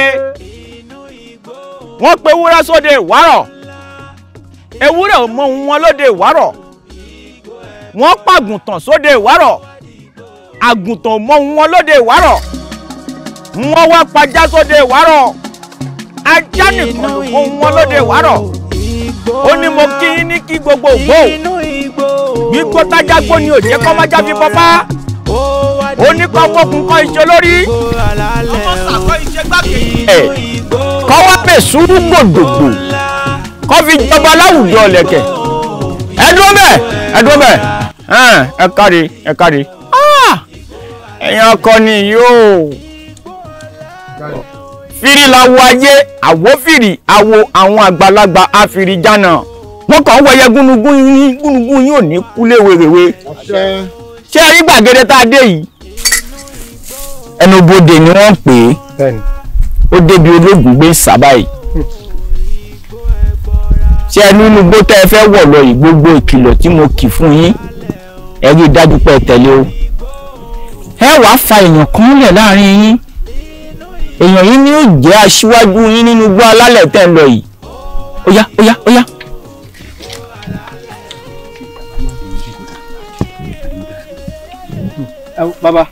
Wọ́n pe ewúrẹ́ sóde ìwárọ̀. Ewúrẹ́ ò mọ ohun wọn lóde ìwárọ̀. Wọ́n pàgùntàn sóde ìwárọ̀. Àgùntàn ò mọ ohun wọn lóde ìwárọ̀. Wọ́n wá pajá sóde ìwárọ̀. Ajá nìkan ló mọ ohun wọn lóde ìwárọ̀. Ó ní mo kí yín ní kí gbogbo ògbó. Gbígbó tájá gbó ni òjé kọ́ májá fi bọ́ bá. Ó ní kọ́ mọ́kun kọ́ iṣẹ́ lórí. Ọmọ sàkọ́ iṣẹ́ gbákejì. Kọ́ wá pè sùúrù gbòdògbò. Kọ́ fi jọba láwùjọ ọ̀lẹ̀kẹ̀. Ẹ dúró bẹ́ẹ̀, ẹ dúró bẹ́ẹ̀. Ẹ káre, ẹ káre. Ẹ̀yin akọni yóò. Fìrí làwọ ayé, àwọ̀ fìrí, àwọ àwọn àgbàlagbà àfìrí jánà. Wọ́n kàn ń wẹyẹ gúnugún yín, gúnugún yín ò ní kú léwerèwe. Ṣé ẹ rí gbàgede tá a dé yìí? Ẹnubodè ni wọ́n pè é. Ó débi ológun gbé sábà yìí. Ṣé ẹ nínú igbó tẹ́ ẹ fẹ́ wọ̀ lọ yìí, gbogbo ìkìlọ̀ tí mo kì fún yín, ẹ rí i dájú pé ẹ tẹ̀lé o. Ẹ wàá fa èèyàn kan lẹ̀ láàrin yín. Èèyàn yìí ni ó jẹ́ aṣíwájú yín nínú igbó alálẹ̀ tẹ́ ń lọ yìí. Ó yá, ó yá, ó yá. Bàbá,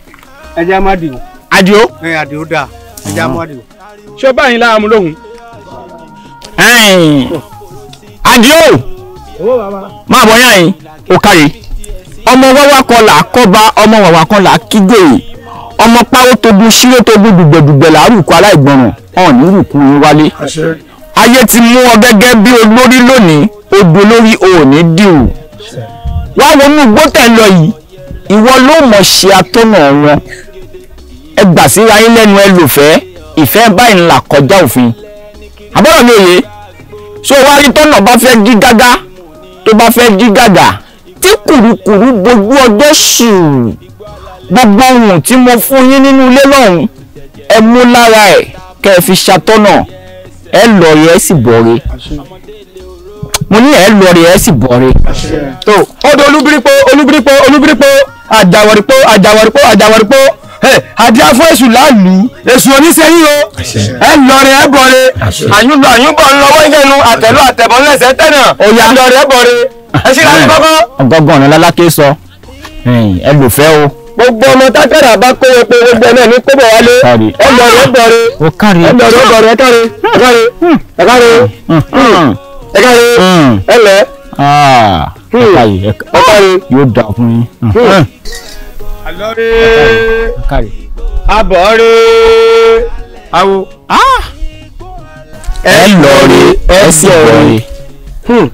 ẹ jẹ́ àmọ́ àdìo. Àdìo? Ẹ àdìo dáa, ẹ jẹ́ àmọ́ àdìo. Ṣé báyìí láàmú lóhùn? Àdìo! Máa bọ̀ yá yín, ó káre. Ọmọ wáwá kan là á kọ́ba, ọmọ wàwá kan là á kígòyè. Ọmọ páwó togun ṣíró togun dùgbẹ̀dùgbẹ̀ làárùkọ aláìgbọràn, ọ̀n ní rùkú yín wálé. Ayé ti mú ọ gẹ́gẹ́ bí olórí lónìí, odò lórí o ò ní dìrù. Wá wọnú igbó tẹ̀ lọ yìí, ìwọ ló mọ̀ ṣe atọ́nà wọn. Ẹ gbà síra yín lẹ́nu ẹ lòfẹ́, ìfẹ́ báyìí ńlá kọjá òfin. Àbọ̀rọ̀ mi ò yé. Ṣé o wá rí tọ́nà bá fẹ́ dí gágá, tó bá fẹ́ dí gàgà, tí kùrukùru bojú ọjọ́ sùúrù. Gbogbo ohun tí mo fún yín nínú ilé lọ́hùn, ẹ mú lára ẹ̀ kẹ́ ẹ fi ṣatọ́nà. Ẹ lọ rẹ ẹ sì bọ̀ re. Mo ní ẹ lọ rẹ ẹ sì bọ̀ re. Tó odò olúbírípó olúbírípó olúbírípó àjàwọ̀rípó àjàwọ̀rípó àjàwọ̀rípó àdíá fún èṣù láàlú èṣù oníṣẹ́yìn o. Ẹ lọ rẹ ẹ bọ̀ re. Àyùn lọ àyùn bọ̀ ńlọ́wọ́ ìkẹnu àtẹ̀lọ́ àtẹ̀bọ̀ ńlẹ̀sẹ̀ tẹ̀nà. Ẹ lọ rẹ ẹ bọ̀ re. Ẹ ṣe láti kọ́kọ́. Ọgọ́gàn ọ̀nà lálákè sọ. Ẹ lò fẹ́ o. Gbogbo ọmọ tákàrà bá kó epo gbogbo náà ní kóbọ̀ wálé. Ẹ lọ rẹ bọ̀ re. Ẹ lọ rẹ bọ̀ re. Ẹ káre ẹ káre ẹ káre ẹ káre ẹ lẹ. Ẹ káre yóò dà fún yín. Àlọ́rẹ́ abọ̀rẹ́ awo. Ẹ lọ re ẹ sì bọ̀ re.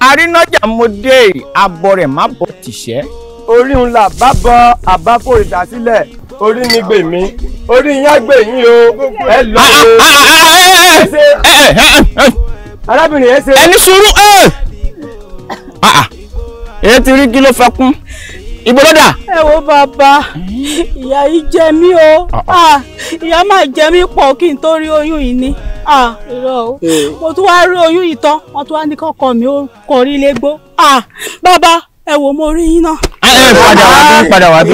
Arínájà mo dé abọ́ rẹ̀ má bọ̀ tìṣẹ́. Orí ń la bá bọ àbáfòrìṣà sílẹ̀, orí mi gbè mí, orí yín á gbè yín o, ẹ lọ re. Arábìnrin yẹn ṣe. Ẹni sùúrù. Èyí ti rí kí ló fẹ́ kún. Ibo ló dà. Ẹ wo bàbá, ìyá yìí jẹ mí o, ìyá máa jẹ mí pọ̀ kí n tó rí oyún yìí ni. Irọ́ o, mo tún wá rí oyún yìí tán, wọ́n tún wá ní kọ́kọ́ mi ó kọrí légbó. Bàbá ẹ wò, mo rí yín náà. Padà wá bí, padà wá bí.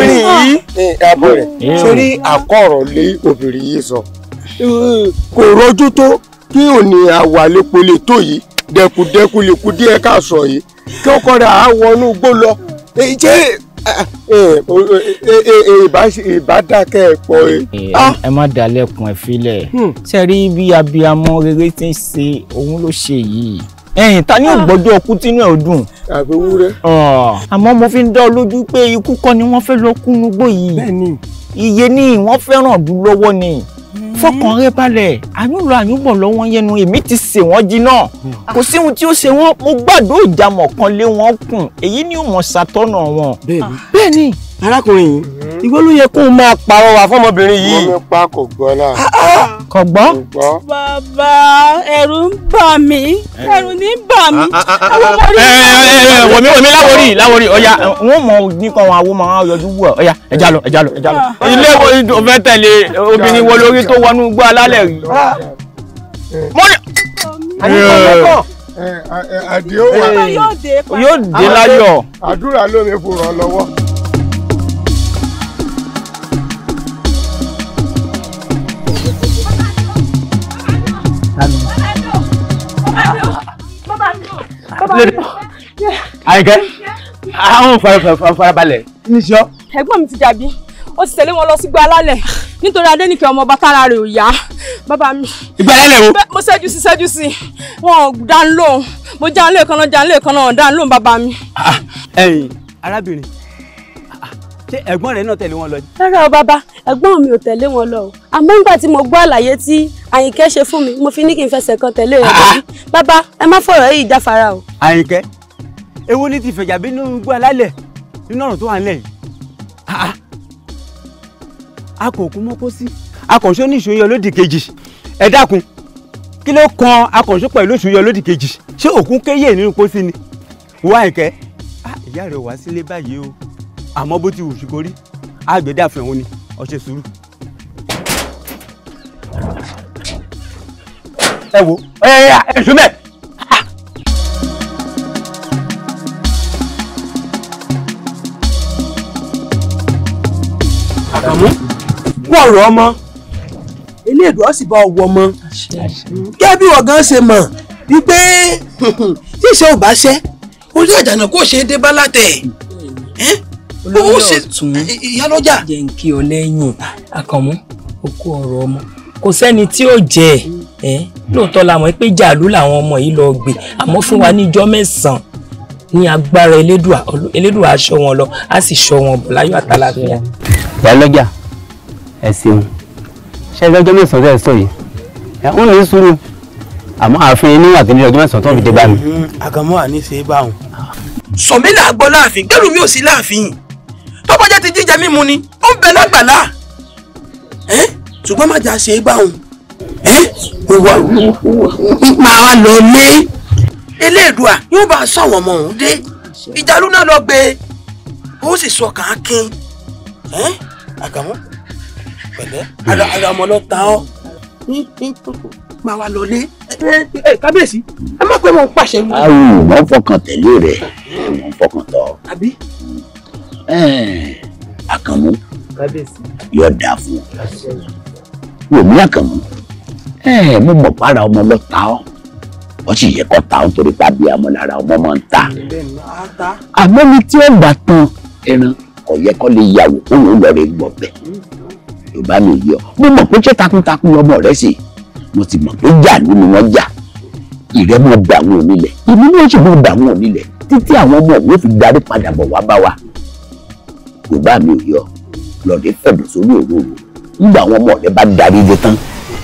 Àbọ̀ rẹ̀ sórí àkọ́rọ̀ lé obìnrin yìí sọ kò rọjú tó kí òní àwàlépo lè tó yìí, dẹkùdẹkù lè kú díẹ̀ ká sọ yìí kí ọkọ rẹ̀ á wọnú gbó lọ. Ṣé ìbádákẹ́ pọ̀ ẹ. Ẹ má dalẹ̀kùn ẹ filẹ̀, ṣe rí bí abiyamọ rere ti ń ṣe òun ló ṣe yìí. Ẹ̀yìn ta ni ò gbọ́dọ̀ ọkú tínú ẹ̀ ò dùn. Àbí wúrẹ́. Àmọ́ mo fi ń dá ọ lójú pé ikú kọ́ ni wọ́n fẹ́ lọ kúnú gbó yìí. Iye ni wọ́n fẹ́ràn dùn lọ́wọ́ ni. Fọkàn rẹ balẹ̀, àyùn lọ àyùn bọ̀ lọ́wọ́ yẹnu, èmi ti sè wọ́n jiná. Kò sí ohun tí ó ṣe wọ́n, mo gbàdó ìjàmọ̀ kan lé wọn kùn, èyí ni ó mọ̀ ṣàtọ́nà wọn. Bẹ́ẹ̀ni. Arákùnrin yìí, ìwọ ló yẹ kó o máa pàrọwà fọmọbìnrin yìí. Mo mi pa kò gbọ́ náà. Kò gbọ́. Bàbá ẹ̀rù ń bà mí, ẹ̀rù ní bà mí. Wòmí wòmí láwórí láwórí ọ̀ya wọ́n mọ̀ nìkan àwọn awo máa yọjú wù ọ́ ọ̀ya ẹja lọ ẹja lọ ẹja lọ. Ilé wo fẹ́ tẹ̀lé obìnrin wo lórí tó wọnú igbó alálẹ̀ rí. Yóò dé láyọ̀. Àdúrà ló mi fún ràn lọ́wọ́. Àyìnkẹ́, àwọn farabalẹ̀ ní sọ. Ẹ̀gbọ́n mi ti dàbí, ó ti tẹ̀lé wọn lọ sígbó alálẹ̀ nítorí Adéníkẹ́ ọmọ ọba tára rẹ̀ ò yá. Bàbá mi. Ìgbà alálẹ̀ wo? Mo ṣẹ́jú sí ṣẹ́jú sí, wọn ò dá ń lóhùn, mo já ń lé kan náà já ń lé kan náà dá ń lóhùn bàbá mi. Ẹ̀yin arábìnrin, ṣé ẹ̀gbọ́n rẹ̀ náà tẹ̀lé wọn lọ? Rárá o bàbá, ẹ̀gbọ́n mi ò tẹ̀lé wọn lọ o. Àmọ́ nígbà tí mo gbọ́ àlàyé tí Àyìnkẹ́ ṣe fún mi, mo fi ní kí n fẹsẹ̀ kan tẹ̀lé rẹ̀ lórí. Bàbá, ẹ má fọ̀rọ̀ yìí jáfara o. Àyìnkẹ́, èwo ni ti fẹ̀jà bínú igbó alálẹ̀ nínú ọ̀rọ̀ tó wà nílẹ̀ yìí? A kò kú mọ́kó sí. Akànṣó ní ìṣòyọ lódì kejì. Ẹ dákun, kí ló kan akànṣó pẹ̀lú ìṣòyọ lódì kejì? Ṣé òkun kéyè nínú pósí ni? Wá Àyìnkẹ́, ìyá rẹ̀ wá sílé báyìí o. Àmọ́ bó ti wù sí korí, àgbẹ̀dàfẹ́ òun ni, ó ṣe sùúrù. Ẹ wo, ẹ ẹ ṣùmẹ̀. Àkànmú, kú ọ̀rọ̀ ọmọ, eléèdú ó sì bá ọwọ́ ọmọ. Gẹ́gẹ́ bí wọ́n gan ṣe mọ̀ wípé ṣíṣe ò bá ṣẹ́, orí àjànà kò ṣe é dé bá látẹ̀. Olóyè ọ̀tún ìyálọ́jà. Jẹ́ ń kí ọ lẹ́yìn Àkànmú, ó kú ọ̀rọ̀ ọmọ. Kò sẹ́ni tí ó jẹ ẹ́ lóòótọ́ la mọ̀ pé jàlú làwọn ọmọ yìí lọ gbé, àmọ́ fún wa níjọ́ mẹ́sàn-án ní agbára Elédùà, Elédùà á ṣọ́ wọn lọ, á sì ṣọ́ wọn bọ̀ láyọ̀ àtàlàáfíà. Ìyálọ́jà, ẹ ṣeun. Ṣé lọ́jọ́ mẹ́sàn-án tẹ́ ẹ sọ yìí? Ẹ ń ní sùúrù, àmọ́ ààfin níwọ̀n àti ní ọjọ́ mẹ́sàn-án tó fi dé bá mi. Àkànmú àní ṣe é bá wọn. Sọ̀mí là gbọ́ láàfin, gbẹ́rù mi ò sí láàfin. Tó bá jẹ́ ti jíjẹ mímu ni, ó ń bẹ lágbàlá. Ṣùgbọ́n má jà ṣe é bá wọn. Máa wá lọ lé Eléèdúà yóò bá sọ àwọn ọmọ òun dé. Ìjàlú náà lọ gbé, ó sì sọ kàákin. Àkànmú, pẹ̀lẹ́, ara ọmọ lọ ta ọ́. Máa wá lọ lé. Kábíyèsí, ẹ má pẹ́ mọ́ ń pàṣẹ. Àwọn ò fọkàn tẹ̀lé rẹ̀, wọ́n fọkàn tọ̀. Àbí? Àkànmú, yóò dáa fún ọ. Wòmí Àkànmú, mo mọ̀ para ọmọ lọ ta ọ́, ó sì yẹ kó ta ọ́ torí pàbí àmọ́ lára ọmọ máa ń ta. Àmọ́ mi tí ó gbà tán ẹran kò yẹ kó lè yàwó kó ló lọ rẹ gbọ̀ bẹ́ẹ̀. Yorùbá mi yọ, mo mọ̀ pé ṣé takuntakun lọmọ rẹ sì, mo ti mọ̀ pé jà nínú wọn jà. Ìrẹ́ mọ̀ gbà àwọn onílẹ̀, èmi náà sì mọ̀ gbà àwọn onílẹ̀ títí àwọn ọmọ òun fi darí padà bọ̀ wá bá wa. Yorùbá mi ò yọ, lọ́ọ̀dẹ fẹ̀dọ̀ sórí òróró. Nígbà àwọn ọmọ rẹ bá darí dé tán,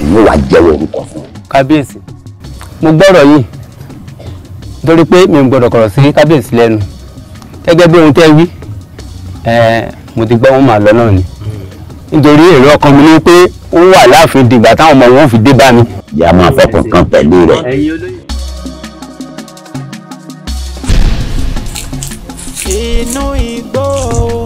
ìwọ wàá jẹ́wọ́ orúkọ fún un. Kábíyèsí, mo gbọ́rọ̀ yìí nítorí pé mi ò gbọ́dọ̀ kọ̀rọ̀ sí kábíyèsí lẹ́nu. Gẹ́gẹ́ bí ohun tẹ́ wí, mo ti gbọ́ wọn máa lọ náà ni. Nítorí èrò ọkàn mi ni pé ó wà láàfin dìgbà táwọn ọmọ wọn fi dé bá mi. Ìyá máa fọkàn kan pẹ̀lú rẹ̀. Inú igbó.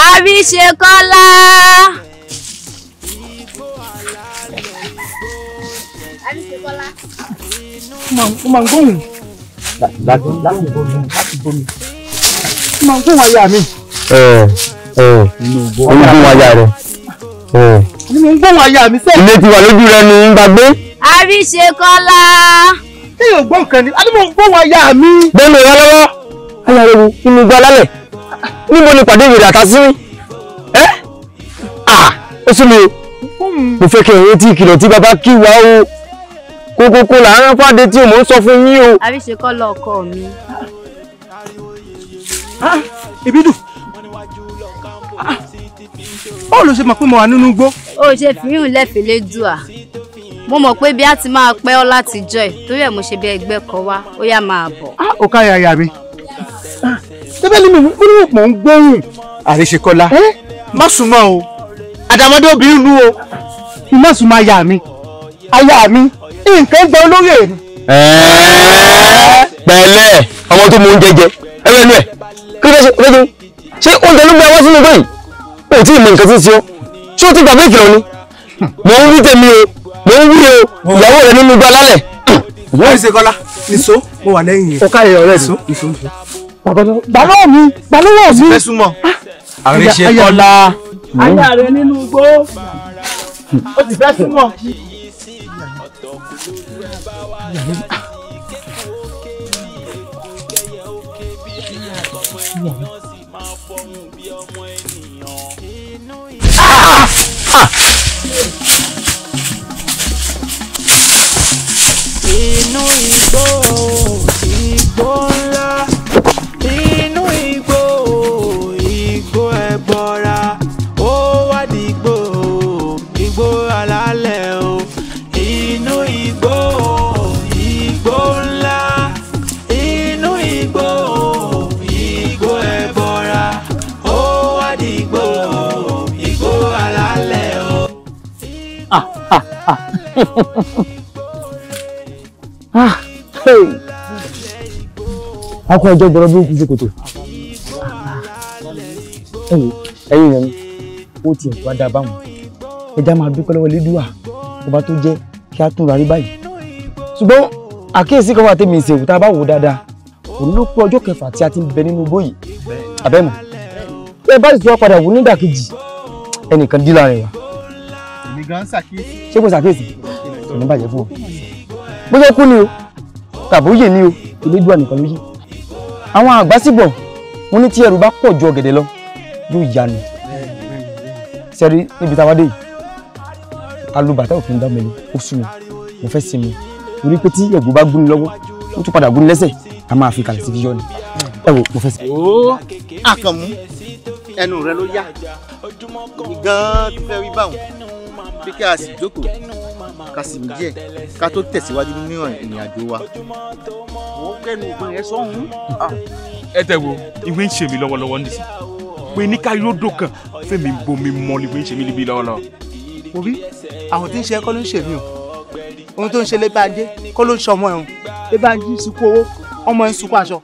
Àríṣekọ́lá. Àríṣekọ́lá. Mo máa ń gbóhùn. Láti bomi, láti bomi. Mo máa ń gbóhùn aya mi. Ó ń gbóhùn aya rẹ. Mo ń gbóhùn aya mi sẹ́ẹ̀. Ilé ti wà lójú rẹ ni ń gbàgbé. Àríṣekọ́lá. Ṣé yóò gbọ́ nǹkan ni? A ní mo ń gbóhùn aya mi. Bẹ́ẹ̀ni ìrọ̀ lọ́wọ́. Aya rẹ wo inú igbó alálẹ̀. Níbo ni pàdé ìrìn àtàsí? Ẹ́ ó sún mi o. Mo fẹ́ kí ẹ̀yin tí ìkìlọ̀ tí bàbá kí wa o. Kókókó là ń rán fàdé tí mò ń sọ fún yín o. Àríṣekọ́lá ọkọ mi. Ìbídùn. Báwo ló ṣe mọ̀ pé mo wà nínú igbó? Ó ṣe fìhùn lẹ́fẹ̀ẹ́ dùà. Mo mọ̀ pé bí a ti máa pẹ́ ọ́ láti jọ ẹ̀ torí ẹ̀ mo ṣe bí ẹgbẹ́ kan wá, ó yá máa bọ̀. Ó kárí aya mi. Tẹ́bẹ́ ni mo ní mò ń gbóhùn. Àríṣekọ́lá má súnmọ́ o, àdàmọ́dé obìnrin nu o. Má súnmọ́ aya mi. Aya mi, nǹkan gba olóyè mi. Pẹ̀lẹ́ ọmọ tó mú oúnjẹ jẹ ẹgbẹ́ inú ẹ̀ kí ló fẹ́ ṣe ṣé oúnjẹ ló gbé wá sínú igbó yìí? O ò tí ì mọ nǹkan tí ń ṣe ọ́, ṣé o ti gbàgbé ìkìlọ̀ ni? Mò ń wí tèmi o, mò ń wí o, ìyàwó rẹ nínú igbó alálẹ̀. Àríṣekọ́lá nìṣó mo wà lẹ́yìn yẹn. Ó kárí ọ̀rẹ́ mi. Nìṣó nìṣó. Gbàlọ́wọ́ mi, gbàlọ́wọ́ mi. Fẹ́ súnmọ́. Àríṣekọ́lá. Aya rẹ nínú igbó. Ó ti fẹ́ súnmọ́. Inú igbó, igbó ńlá, inú igbó, igbó ẹbọra, ó wá dìgbò, igbó alálẹ̀ o. Inú igbó, igbó ńlá, inú igbó, igbó ẹbọra, ó wá dìgbò, igbó alálẹ̀ o. Akọ ẹjọ́ gbọ́dọ̀ bí kú ṣòkòtò. Ẹ wo ẹ̀yin yẹn ó tiẹ̀ wá dáa báwọn. Ẹja máa dúpẹ́ lọ́wọ́ Elédùà ọba tó jẹ́ kí á tún rárí báyìí. Ṣùgbọ́n àkíyèsí kan wà tèmi ìṣèwò tá a bá wò dáadáa. Òun ló pé ọjọ́ kẹfà tí a ti ń bẹ nínú igbó yìí. Àbẹ́mọ̀. Bẹ́ẹ̀ bá sì tún wá padà wò nídàkejì ẹnìkan dí láàrin wa. Èmi gan ṣàkíyèsí. Ṣé kò ṣàkíyèsí? Kò ní bàjẹ́ fún ọ. Bóyá kú ni o tàbóyè ni o, Elédùà nìkan ló yé. Àwọn àgbà sì bọ̀ wọ́n ní tí ẹrù bá pọ̀ ju ọ̀gẹ̀dẹ̀ lọ yóò yanu. Sẹ́rí níbi tá a wá dé yìí, alùbàtà òfin dá mi ó sú mi, mo fẹ́ sinmi torí pé tí ẹ̀gún bá gún ni lọ́wọ́ ó tún padà gún ni lẹ́sẹ̀, a máa fi kalẹ̀ sí fi yọ ni. Ẹ wo mo fẹ́ sinmi. Ó Àkànmú ẹnu rẹ ló yá, èmi gan-an ti fẹ́ wí báwọn bí kí a sì jókòó ká sì mí díẹ̀ ká tó tẹ̀síwájú nínú ìrìn àjò wa. Mo kẹ́nu òpin rẹ sọ́hún. Ẹ tẹ wo ìwé ń ṣe mí lọ́wọ́lọ́wọ́ nísìnyí pé ní ká yóò dókàn fẹ́mi bomi mọ́ ni ìwé ń ṣe mí níbí lọ́wọ́lọ́wọ́. Òbí àwọn tí ń ṣe kọ́ ló ń ṣe mí o, ohun tó ń ṣe Lébànjí kọ́ ló ń ṣọmọ ẹ̀hún. Lébànjí ń sunkún owó, ọmọ ẹ̀ ń sunkún aṣọ,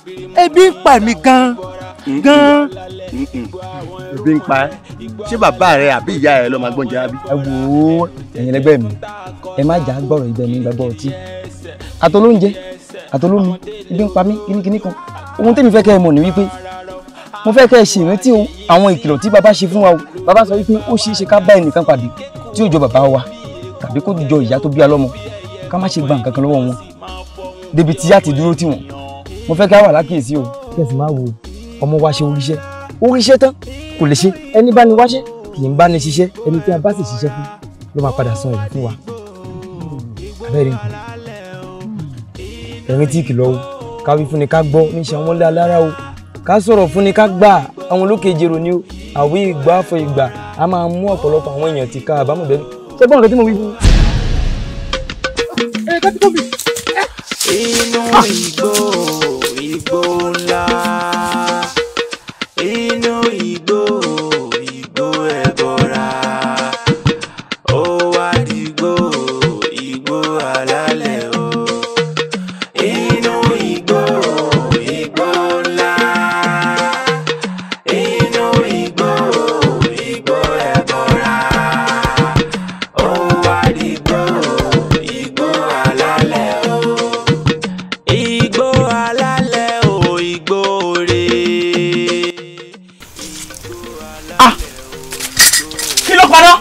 ebi ń pa ẹ̀mí gan-an gan-an. Ebi ń pa ẹ́, ṣé bàbá rẹ àbí ìyá rẹ ló máa gbọ́njẹ àbí. Ẹ wo ẹ̀yin ẹlẹgbẹ́ mi, ẹ má jà gbọ́rọ̀ ibẹ̀ mi gbàgbọ́ ọtí. Àtolóúnjẹ, àtolómi, ibi ń pa mí kíníkíní kan. Ohun tẹ́mi fẹ́ kẹ́ ẹ mọ̀ ní wípé mo fẹ́ kẹ́ ẹ ṣe ìrántí àwọn ìkìlọ̀ tí bàbá ṣe fún wa o. Bàbá sọ wípé ó ṣeé ṣe ká bá ẹnìkan pàdé tí ó jọ bàbá wa tàbí kó jọ ìyá tó bí wa lọ́mọ, ká má ṣe gba nǹkan kan lọ́wọ́ wọn débi tí yá ti dúró tì wọ́n. Mo fẹ́ ká wà lákìyèsí o. Kẹ́sì máa wo ọmọ wa ṣe oríṣẹ́, oríṣẹ́ tán kò lè ṣe. Ẹni bá ní wáṣẹ́ kì í bá ní ṣiṣẹ́, ẹni tí a bá sì ṣiṣẹ́ fún ló máa padà san èrè fún wa. Abẹ́rẹ́ nǹkan ẹ̀rín tí ìkìlọ̀ o, ká wí fún ni ká gbọ́ níṣẹ́ àwọn ilé alára o, ká sọ̀rọ̀ fún ni ká gbà àwọn olókè jèrò ni o. Àwí ìgbà fọ ìgbà a máa mú ọ̀pọ̀lọpọ̀ àwọn èèyàn ti ká àbámọ̀ bẹ́ẹ̀. Ṣé gbọ́n nǹkan tí mo wí fún? Inú igbó, igbó ńlá, inú igbó, igbó ẹbọra, ó wá dìgbò, igbó alálẹ̀ o. Inú igbó, igbó ńlá, inú igbó, Kí ló paná?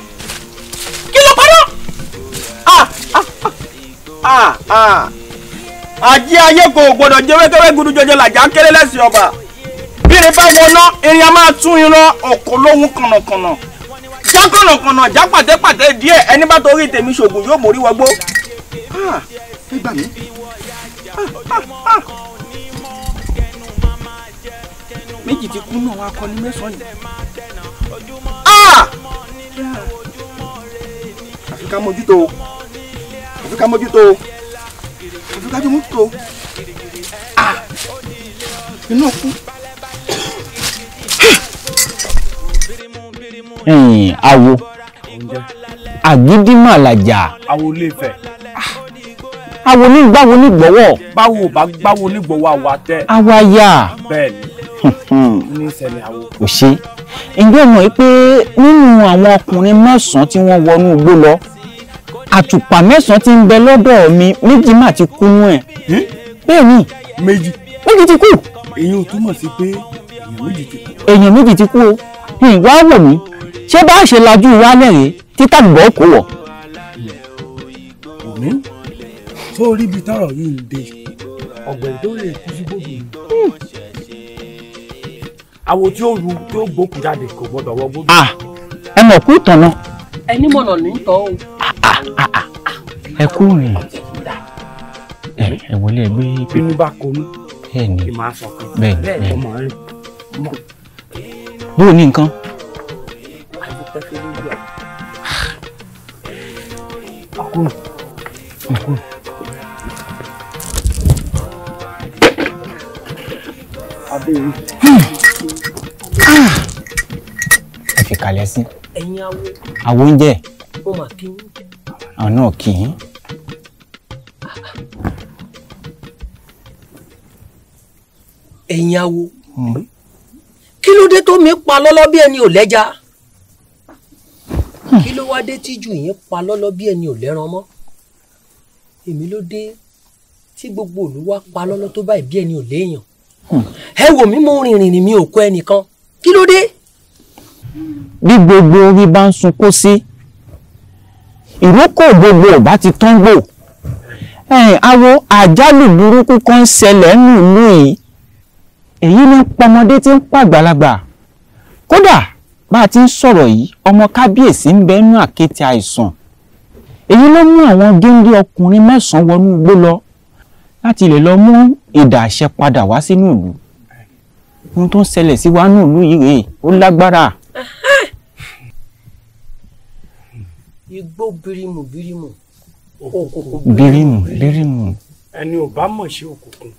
Kí ló paná? Ajé ayé kò gbọdọ̀ jẹ́ wẹ́kẹ́wẹ́ gudu jọjọ làjà ń kéré lẹ́sìn ọba. Bí irin bá wọná, irin a máa tún iran ọkọ̀ lóhun kànnàkànnà. Já kànnàkànnà, já pàtẹ́pàtẹ́ díẹ̀, ẹni bá torí tèmi ṣògùn yóò mórí wọgbó. Ẹ gbà mí. Méjì ti kú náà wá kọ ní mẹ́sàn-án yìí. Àfi ká mójútó o. Àfi ká mójútó o. Àfi ká mójútó o. Inú kú. Awo àgídímàlàjà. Awo lè fẹ́. Awo ní gbáwo ní gbọ́wọ́. Báwo bá gbáwo ní gbọ́wọ́ àwa tẹ́. Àwa yà. Bẹ́ẹ̀ ni ní ìṣẹ̀lẹ̀ awo. Kò ṣe ǹjẹ́ o mọ̀ pé nínú àwọn ọkùnrin mẹ́sàn-án tí wọ́n wọnú igbó lọ, àtùpà mẹ́sàn-án tí ń bẹ lọ́dọ̀ mi, méjì mà ti kú nú ẹ̀. Bẹ́ẹ̀ ni. Méjì. Méjì ti kú. Èyí ò túmọ̀ sí pé èèyàn méjì ti kú. Èèyàn méjì ti kú o. Ìwà wò mí, ṣé bá ṣe lajú wa lẹ́rìí títà gbọ́ kó wọ̀. Òní tó rí ibi tọ́rọ̀ yìí ń dé, ọ̀gbẹ̀rì tó lè kú sí gbòdì yìí. Àwo tí ó ru tí ó gbókùn jáde kò gbọdọ̀ wọ gbódò. Ẹ mọ̀ kú tọ̀nà. Ẹni mọ̀nà ní tọ́ o. Ẹ kú rìn. Ẹ wọlé ẹ gbé. Bínú bá konú. Bẹ́ẹ̀ni. Kì máa sọ̀kan. Bẹ́ẹ̀ni. Ọmọ rẹ̀. Bó o ní nǹkan? Ẹ fi kalẹ̀ sí. Ẹ̀yin awo. Awo oúnjẹ. Ó mà kí yín. Àwọn náà kì í. Ẹ̀yin awo. Kí ló dé tó mi pa lọ́lọ́ bí ẹni ò lẹ́ja? Kí ló wá dé tíjú yín pa lọ́lọ́ bí ẹni ò lẹ́ran mọ́? Èmi ló dé tí gbogbo ìlú wá pa lọ́lọ́ tó báyìí bí ẹni ò léèyàn. Ẹ wò mí, mo rìnrìn ní mi ò kọ́ ẹnìkan. Kí ló dé? Bí gbogbo orí bá ń sunkún sí, ìrókò gbogbo ò bá ti tán gbò. Awo àjálù burúkú kan ń ṣẹlẹ̀ nílùú yìí. Èyí ní pọmọdé tí ń pàgbàlagbà. Kódà bá a ti ń sọ̀rọ̀ yìí, ọmọ kábíyèsí ń bẹ nínú àkéte àìsàn. Èyí ló mú àwọn géńdé ọkùnrin mẹ́sàn-án wọnú igbó lọ láti lè lọ mú idà àṣẹ padà wá sínú ìlú. Ohun tó ń ṣẹlẹ̀ sí wa nínú ìlú yìí rèé, ó lágbára. Igbó bírímù bírímù, òkùnkùn bírímù bírímù. Ẹni ò bá mọ̀ ṣe òkùnkùn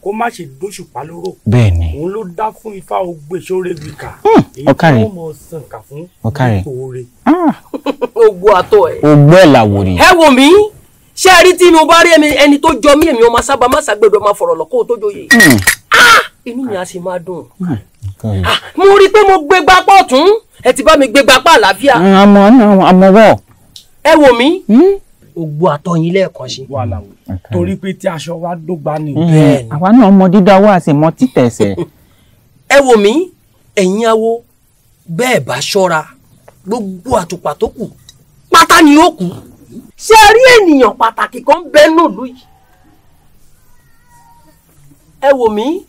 kó má ṣe dóṣùpá lóró. Bẹ́ẹ̀ni. Òun ló dá fún ifá ogbè sóre wíkà. Ọ̀kàrẹ̀. Èyí tó mọ̀ sàn kà fún Ọ̀kàrẹ̀. òre. Ogbó àtọ ẹ̀. Ogbó ẹ̀ làwòrì. Ẹ wò mí, ṣé ẹ rí tí mo bá rí ẹni tó jọ mí, èmi ọmọ sábà má ṣàgbẹ̀dọ̀ máa fọ̀rọ̀ lọ kó o tó joyè. Inú mi á sì máa dùn. Mo rí i pé mo gbé gbapá ọ̀tún, ẹ ti bá mi gbé gbapá àlàáfíà. Àmọ́ àmọ́ wọ̀. Ẹ wò mí, ogbó àtọ yín lẹ́ẹ̀kan sí. Torí pé tí aṣọ wa dọ́gba ni. Àwa náà mọ dídá wá sí mọ títẹ̀sẹ̀. Ẹ wò mí, ẹ̀yin awo, bẹ́ẹ̀ bá ṣọ́ra, gbogbo àtùpà tó kù pátá ni ó kù. Ṣé ẹ rí ènìyàn pàtàkì kan bẹ́ẹ̀ nílùú yìí? Ẹ wò mí,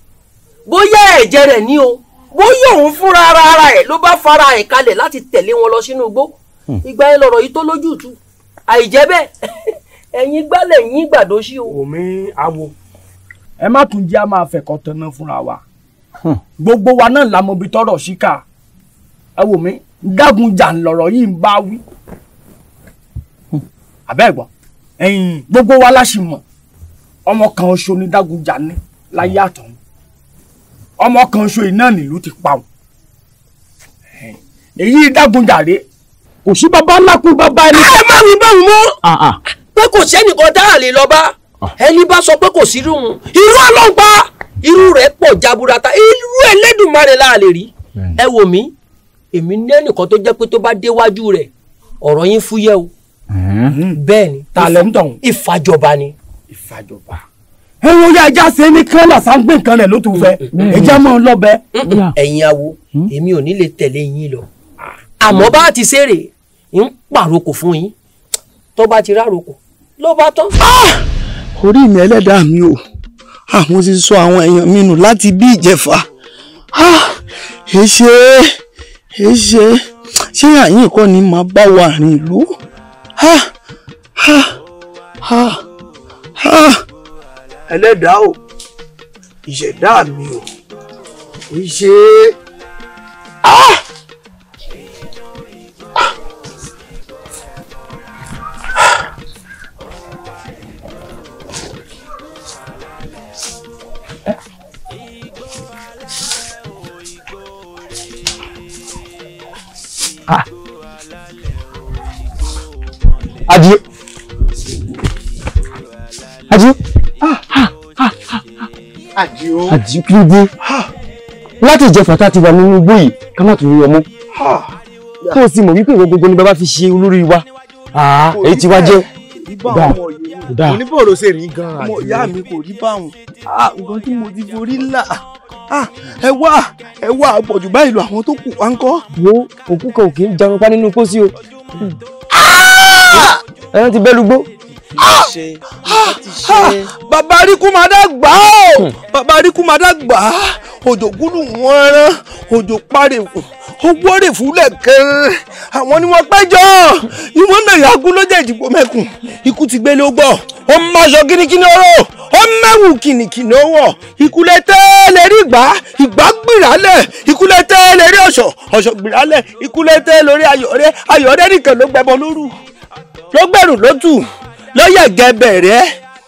bóyá ẹ̀jẹ̀ rẹ̀ ní o, bóyá òun fúnra ara ẹ̀ ló bá fara ẹ̀ kalẹ̀ láti tẹ̀lé wọn lọ sínú igbó. Ìgbà yẹn lọ̀rọ̀ yìí tó lójútùú. Àìjẹ́ bẹ́ẹ̀, ẹ̀yin gbálẹ̀ yín gbàdó sí o. Omi awo, ẹ má tún jẹ́ a máa fẹ̀kọ́ tanná fúnra wa. Gbogbo wa náà la mọ ibi tọ́rọ̀ síkà. Ẹ wò mí, Dágunjà ńlọrọ̀ yìí ń bá wí. Àbẹ́ ẹ̀gbọ́n, ẹ̀yin gbogbo wa láṣì mọ̀, ọmọ kan oṣù ni Dágunjà ní láyé àtọ̀hún. Ọmọ kan oṣù iná nílùú ti pa òun. Èyí Dágunjà rèé, kò sí bàbá ńlá kú bàbá ẹni. Ẹ má wí báwo mọ́ pé kò sẹ́nìkan tá a lè lọ bá. Ẹni bá sọ pé kò sí irú irú ọlọ́gbà irú rẹ̀ pọ̀ jaburata, irú Ẹlẹ́dùmarè la lè rí. Ẹ wò mí, èmi ní ẹnìkan tó jẹ́ pé tó bá déwájú rẹ̀ ọ̀rọ̀ yín fúyẹ́ o. Bẹ́ẹ̀ ni. Ta lẹ ń tọ̀hún? Ìfàjọba ni. Ìfàjọba. Ẹ wo ya ẹja ṣe ní kánlá sáńgbé nǹkan rẹ̀ ló tún fẹ́. Ẹja máa ń lọ́bẹ̀. Ẹ̀yin awo, èmi ò ní lè tẹ̀lé yín lọ. Àmọ́ bá ti ṣeré ń pàrokò fún yín, tó bá ti rárokò ló bá tán. Orí mi ẹlẹ́dàá mi o, àwọn ti sọ àwọn èèyàn mi nù láti bí ìjẹfà. Èṣe èṣe ṣé àyìn kọ́ ni màá bá wà rìn ìlú? Ẹlẹ́dàá o, ìṣẹ̀dá mi o, èṣe. Adio. Adio. Adio. Adio kí ló dé? Láti ìjẹfà tá a ti wà nínú igbó yìí ká má tún rí ọmọ. Tó o sì mọ̀ wípé ìwọ gbogbo ni bàbá fi ṣe olórí wa. Èyí ti wá jẹ́. Kò oníbòrò ṣe rí gan-an. Ọmọ ìyá mi kò rí báwọn. Nǹkan tí mo ti forí là. Ẹ wá ẹ wá àpọ̀jù báyìí lọ àwọn tó kù wá ń kọ́. Wo òkú kan ò kì í jarunpá nínú pósí o. Ẹran ti bẹ́ẹ̀ lùgbó. Bàbá Aríkúmadá gbà ó, bàbá Aríkúmadá gbà á, òjò gúdù wọn rán, òjò parèkù, ó wọ́rẹ̀ fúnlẹ̀ kẹrẹ, àwọn ni wọ́n péjọ, ìwọ́n náà yàgún ló jẹ́ ìdìbò mẹ́kùn, ikú ti gbélé ó gbọ́, ó máṣọ kínníkínní ọ̀rọ̀, ó mẹ́wù kìnnìkìnnì ọwọ́, ikú lẹ tẹ́ lè rí ìgbà, ìgbà gbìrálẹ̀, ikú lẹ tẹ́ lè rí ọ̀ṣọ̀, ọ̀ṣọ̀ gbìrálẹ̀, ikú lẹ tẹ́ lórí ayọ̀rẹ́, ayọ̀rẹ́ nìkan ló gbẹbọ lóru, ló gbẹ̀rù lótù, lọ́yẹ̀ gẹ̀bẹ̀rẹ̀,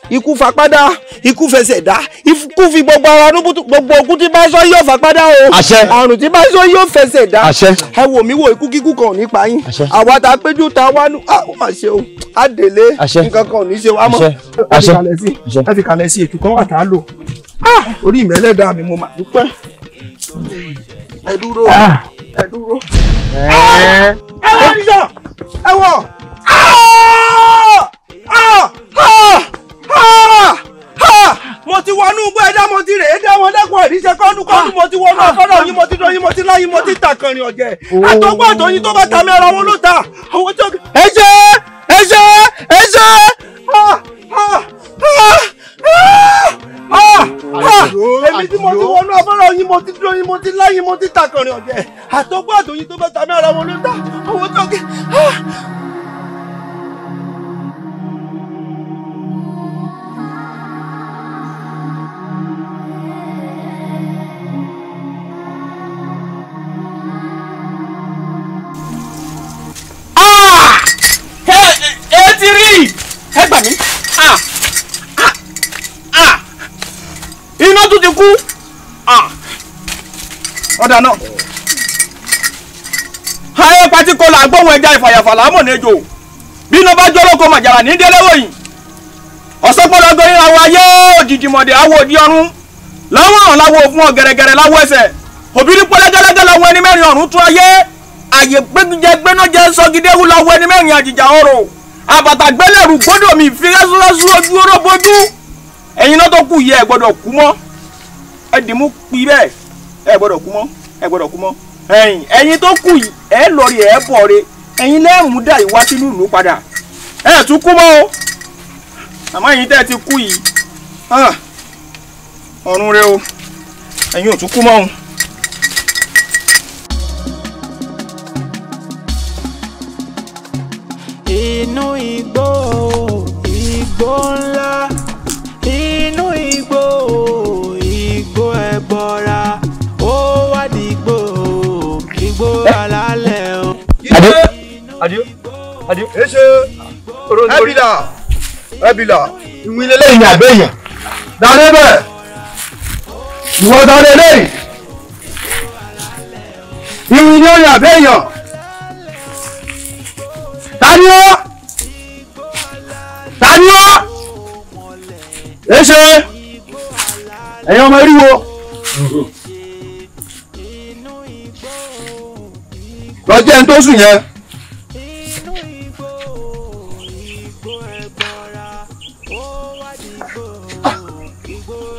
ikú fapádá, ikú fẹsẹ̀ dá, ikú fi gbogbo ara rúbútú, gbogbo òkú tí bá sọ yóò fapádá o. Àṣẹ. Àrùn tí bá sọ yóò fẹsẹ̀ dá. Àṣẹ. Ẹ wò mí wò, ikú kíkú kan ò ní pa yín. Àwa ta péjú ta wá nù, ó mà ṣe o, á délé, nǹkan kan ò ní ṣe wá mọ́. Àṣẹ. Ẹ fi kalẹ̀ sí ètò kan wà tá a lò. Orí mi ẹlẹ́dàá mi mo mà dúpẹ́. Ẹ dúró, ẹ dúró. Ẹ wọ níjọ, ẹ wọ. Mo ti wọnú igbó ẹ̀dá, mo ti rè é dá wọn lẹ́kọ̀ọ́ ìrísẹ́ kọ́nú kọ́nú, mo ti wọnú afárá yín, mo ti dọyín, mo ti láyín, mo ti tàkànrìn ọ̀jẹ̀. Àtọ́gbọ́n àtọ́yìn tó bá ta mi ara wọn ló ta. Àwọn tó ẹ ṣe ẹ ṣe ẹ ṣe. Èmi tí mo ti wọnú afárá yín, mo ti dọyín, mo ti láyín, mo ti tàkànrìn ọ̀jẹ̀. Àtọ́gbọ́n àtọ́yìn tó bá ta mi ara wọn ló ta. Àwọn tó. Ẹ gbà mí. Iná tún ti kú. Ọ̀dà náà. Ayé pati kọlà agbóhùn ẹja ìfàyàfà lámọ̀ nẹ́jọ. Bí iná bá jọ́ lóko màjàrà ní délẹ́wọ̀ yìí. Ọ̀sọ́pọ̀lọ́gbọ̀ yín àwọ̀ ayé òjijì mọ̀dẹ̀ àwọ̀ òdi ọ̀run. Láwọn ọ̀run láwọ̀ fún ọ gẹ̀rẹ́gẹ̀rẹ́ láwọ̀ ẹsẹ̀. Òbírí pọ́lẹ́gẹ́lẹ́gẹ́ làwọn ẹni mẹ́rin ọ̀run tún ayé. Àyè gbẹ́gbẹ́ gbẹ́nájẹ sọ́gídéwú làwọn ẹni mẹ́rin àjìjà ọ̀rọ̀. Àbàtà gbẹ́lẹ̀rù gbọ́dọ̀ mi fi rẹ́súrẹ́sú ojú oró bojú. Ẹ̀yin náà tó kù yẹ ẹ gbọ́dọ̀ kú mọ́. Ẹ dì mú pi bẹ́ẹ̀, ẹ gbọ́dọ̀ kú mọ́, ẹ gbọ́dọ̀ kú mọ́. Ẹ̀yin tó kù yìí ẹ lọ rí ẹ bọ̀ re. Ẹ̀yin lẹ́rùn dà yìí wá sínú ìlú padà. Ẹ tún kú mọ́ o. Àmọ́ ẹ̀yin tẹ́ ẹ ti kú yìí, ọ̀run rẹ o. Ẹ̀yin ò tún kú mọ́ o. Inú igbó, igbó ńlá, inú igbó, igbó ẹbọra, ó wá dìgbò, igbó alálẹ̀ o. Adio, Adio, Ẹ ṣe ẹbìlà ẹbìlà ìwé ilé lẹ́yìn àgbẹ̀yàn. Dáadé bẹ̀, ìwọ dáadé lẹ́yìn, ìwé ilé ọ̀yàn àgbẹ̀yàn. Tani ó? Tani ó? Ẹ ṣe ẹ̀yin ọmọ eriwo. Lọ jẹ́ ẹni tó sùn yẹn.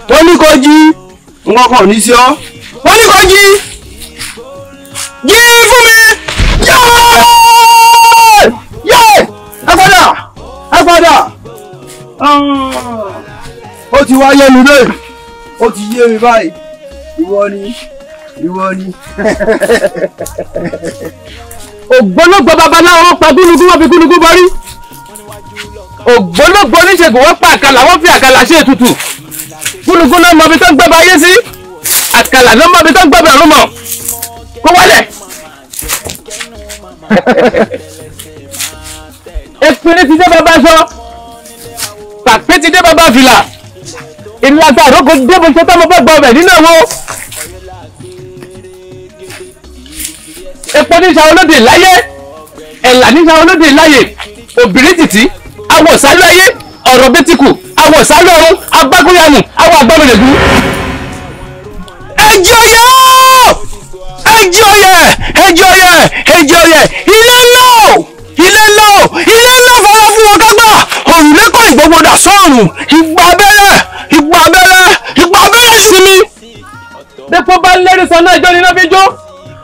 Wọ́n ní kó jí, nǹkan kan ò ní sí ọ́. Wọ́n ní kó jí, jí fún mi, yáa! mi bẹ́ẹ̀. Ó ti yé mi báyìí. Ìwọ ni ìwọ ni. Ògbólógbò babaláwo wọ́n pa gúnugún, wọ́n fi gúnugún borí. Ògbólógbò oníṣègùn wọ́n pa àkàlà, wọ́n fi àkàlà ṣe ètùtù. Gúnugún náà mọ ibi tó ń gbẹ́bọ ayé sí, àkàlà ló mọ ibi tó ń gbẹ́bọ ọ̀run mọ̀. Kó wálẹ̀. Ekpere ti dé bàbá aṣọ, pàpé ti dé bàbá fìlà, ìlàgbà àrókò dé mo ṣe tán mo fẹ́ gba ọbẹ̀ nínú ẹ̀wọ̀. Epo níṣà olóde láyé, ẹ̀là níṣà olóde láyé, òbírí tìtì, awọ sálú ayé, ọ̀rọ̀ bẹ́tìkù, awọ sálú ọ̀run, agbákúnyàmù, awọ àgbọ̀mọ̀lẹ̀gù. Ẹjọ́yẹ̀ ẹjọ́yẹ̀ ẹjọ́yẹ̀ ẹjọ́yẹ̀ ilé ńlá o ilé ńlá o ilé ńlá fọwọ́ fún wọn kágbà òrùlé kọ́ ìgbọ́gbọ́dà sọ́ọ̀rùn ìgbà abẹ́rẹ́ ìgbà abẹ́rẹ́ ìgbà abẹ́rẹ́ sinmi. Dépò bá ń lérí sọ náà ijó níná fi jó,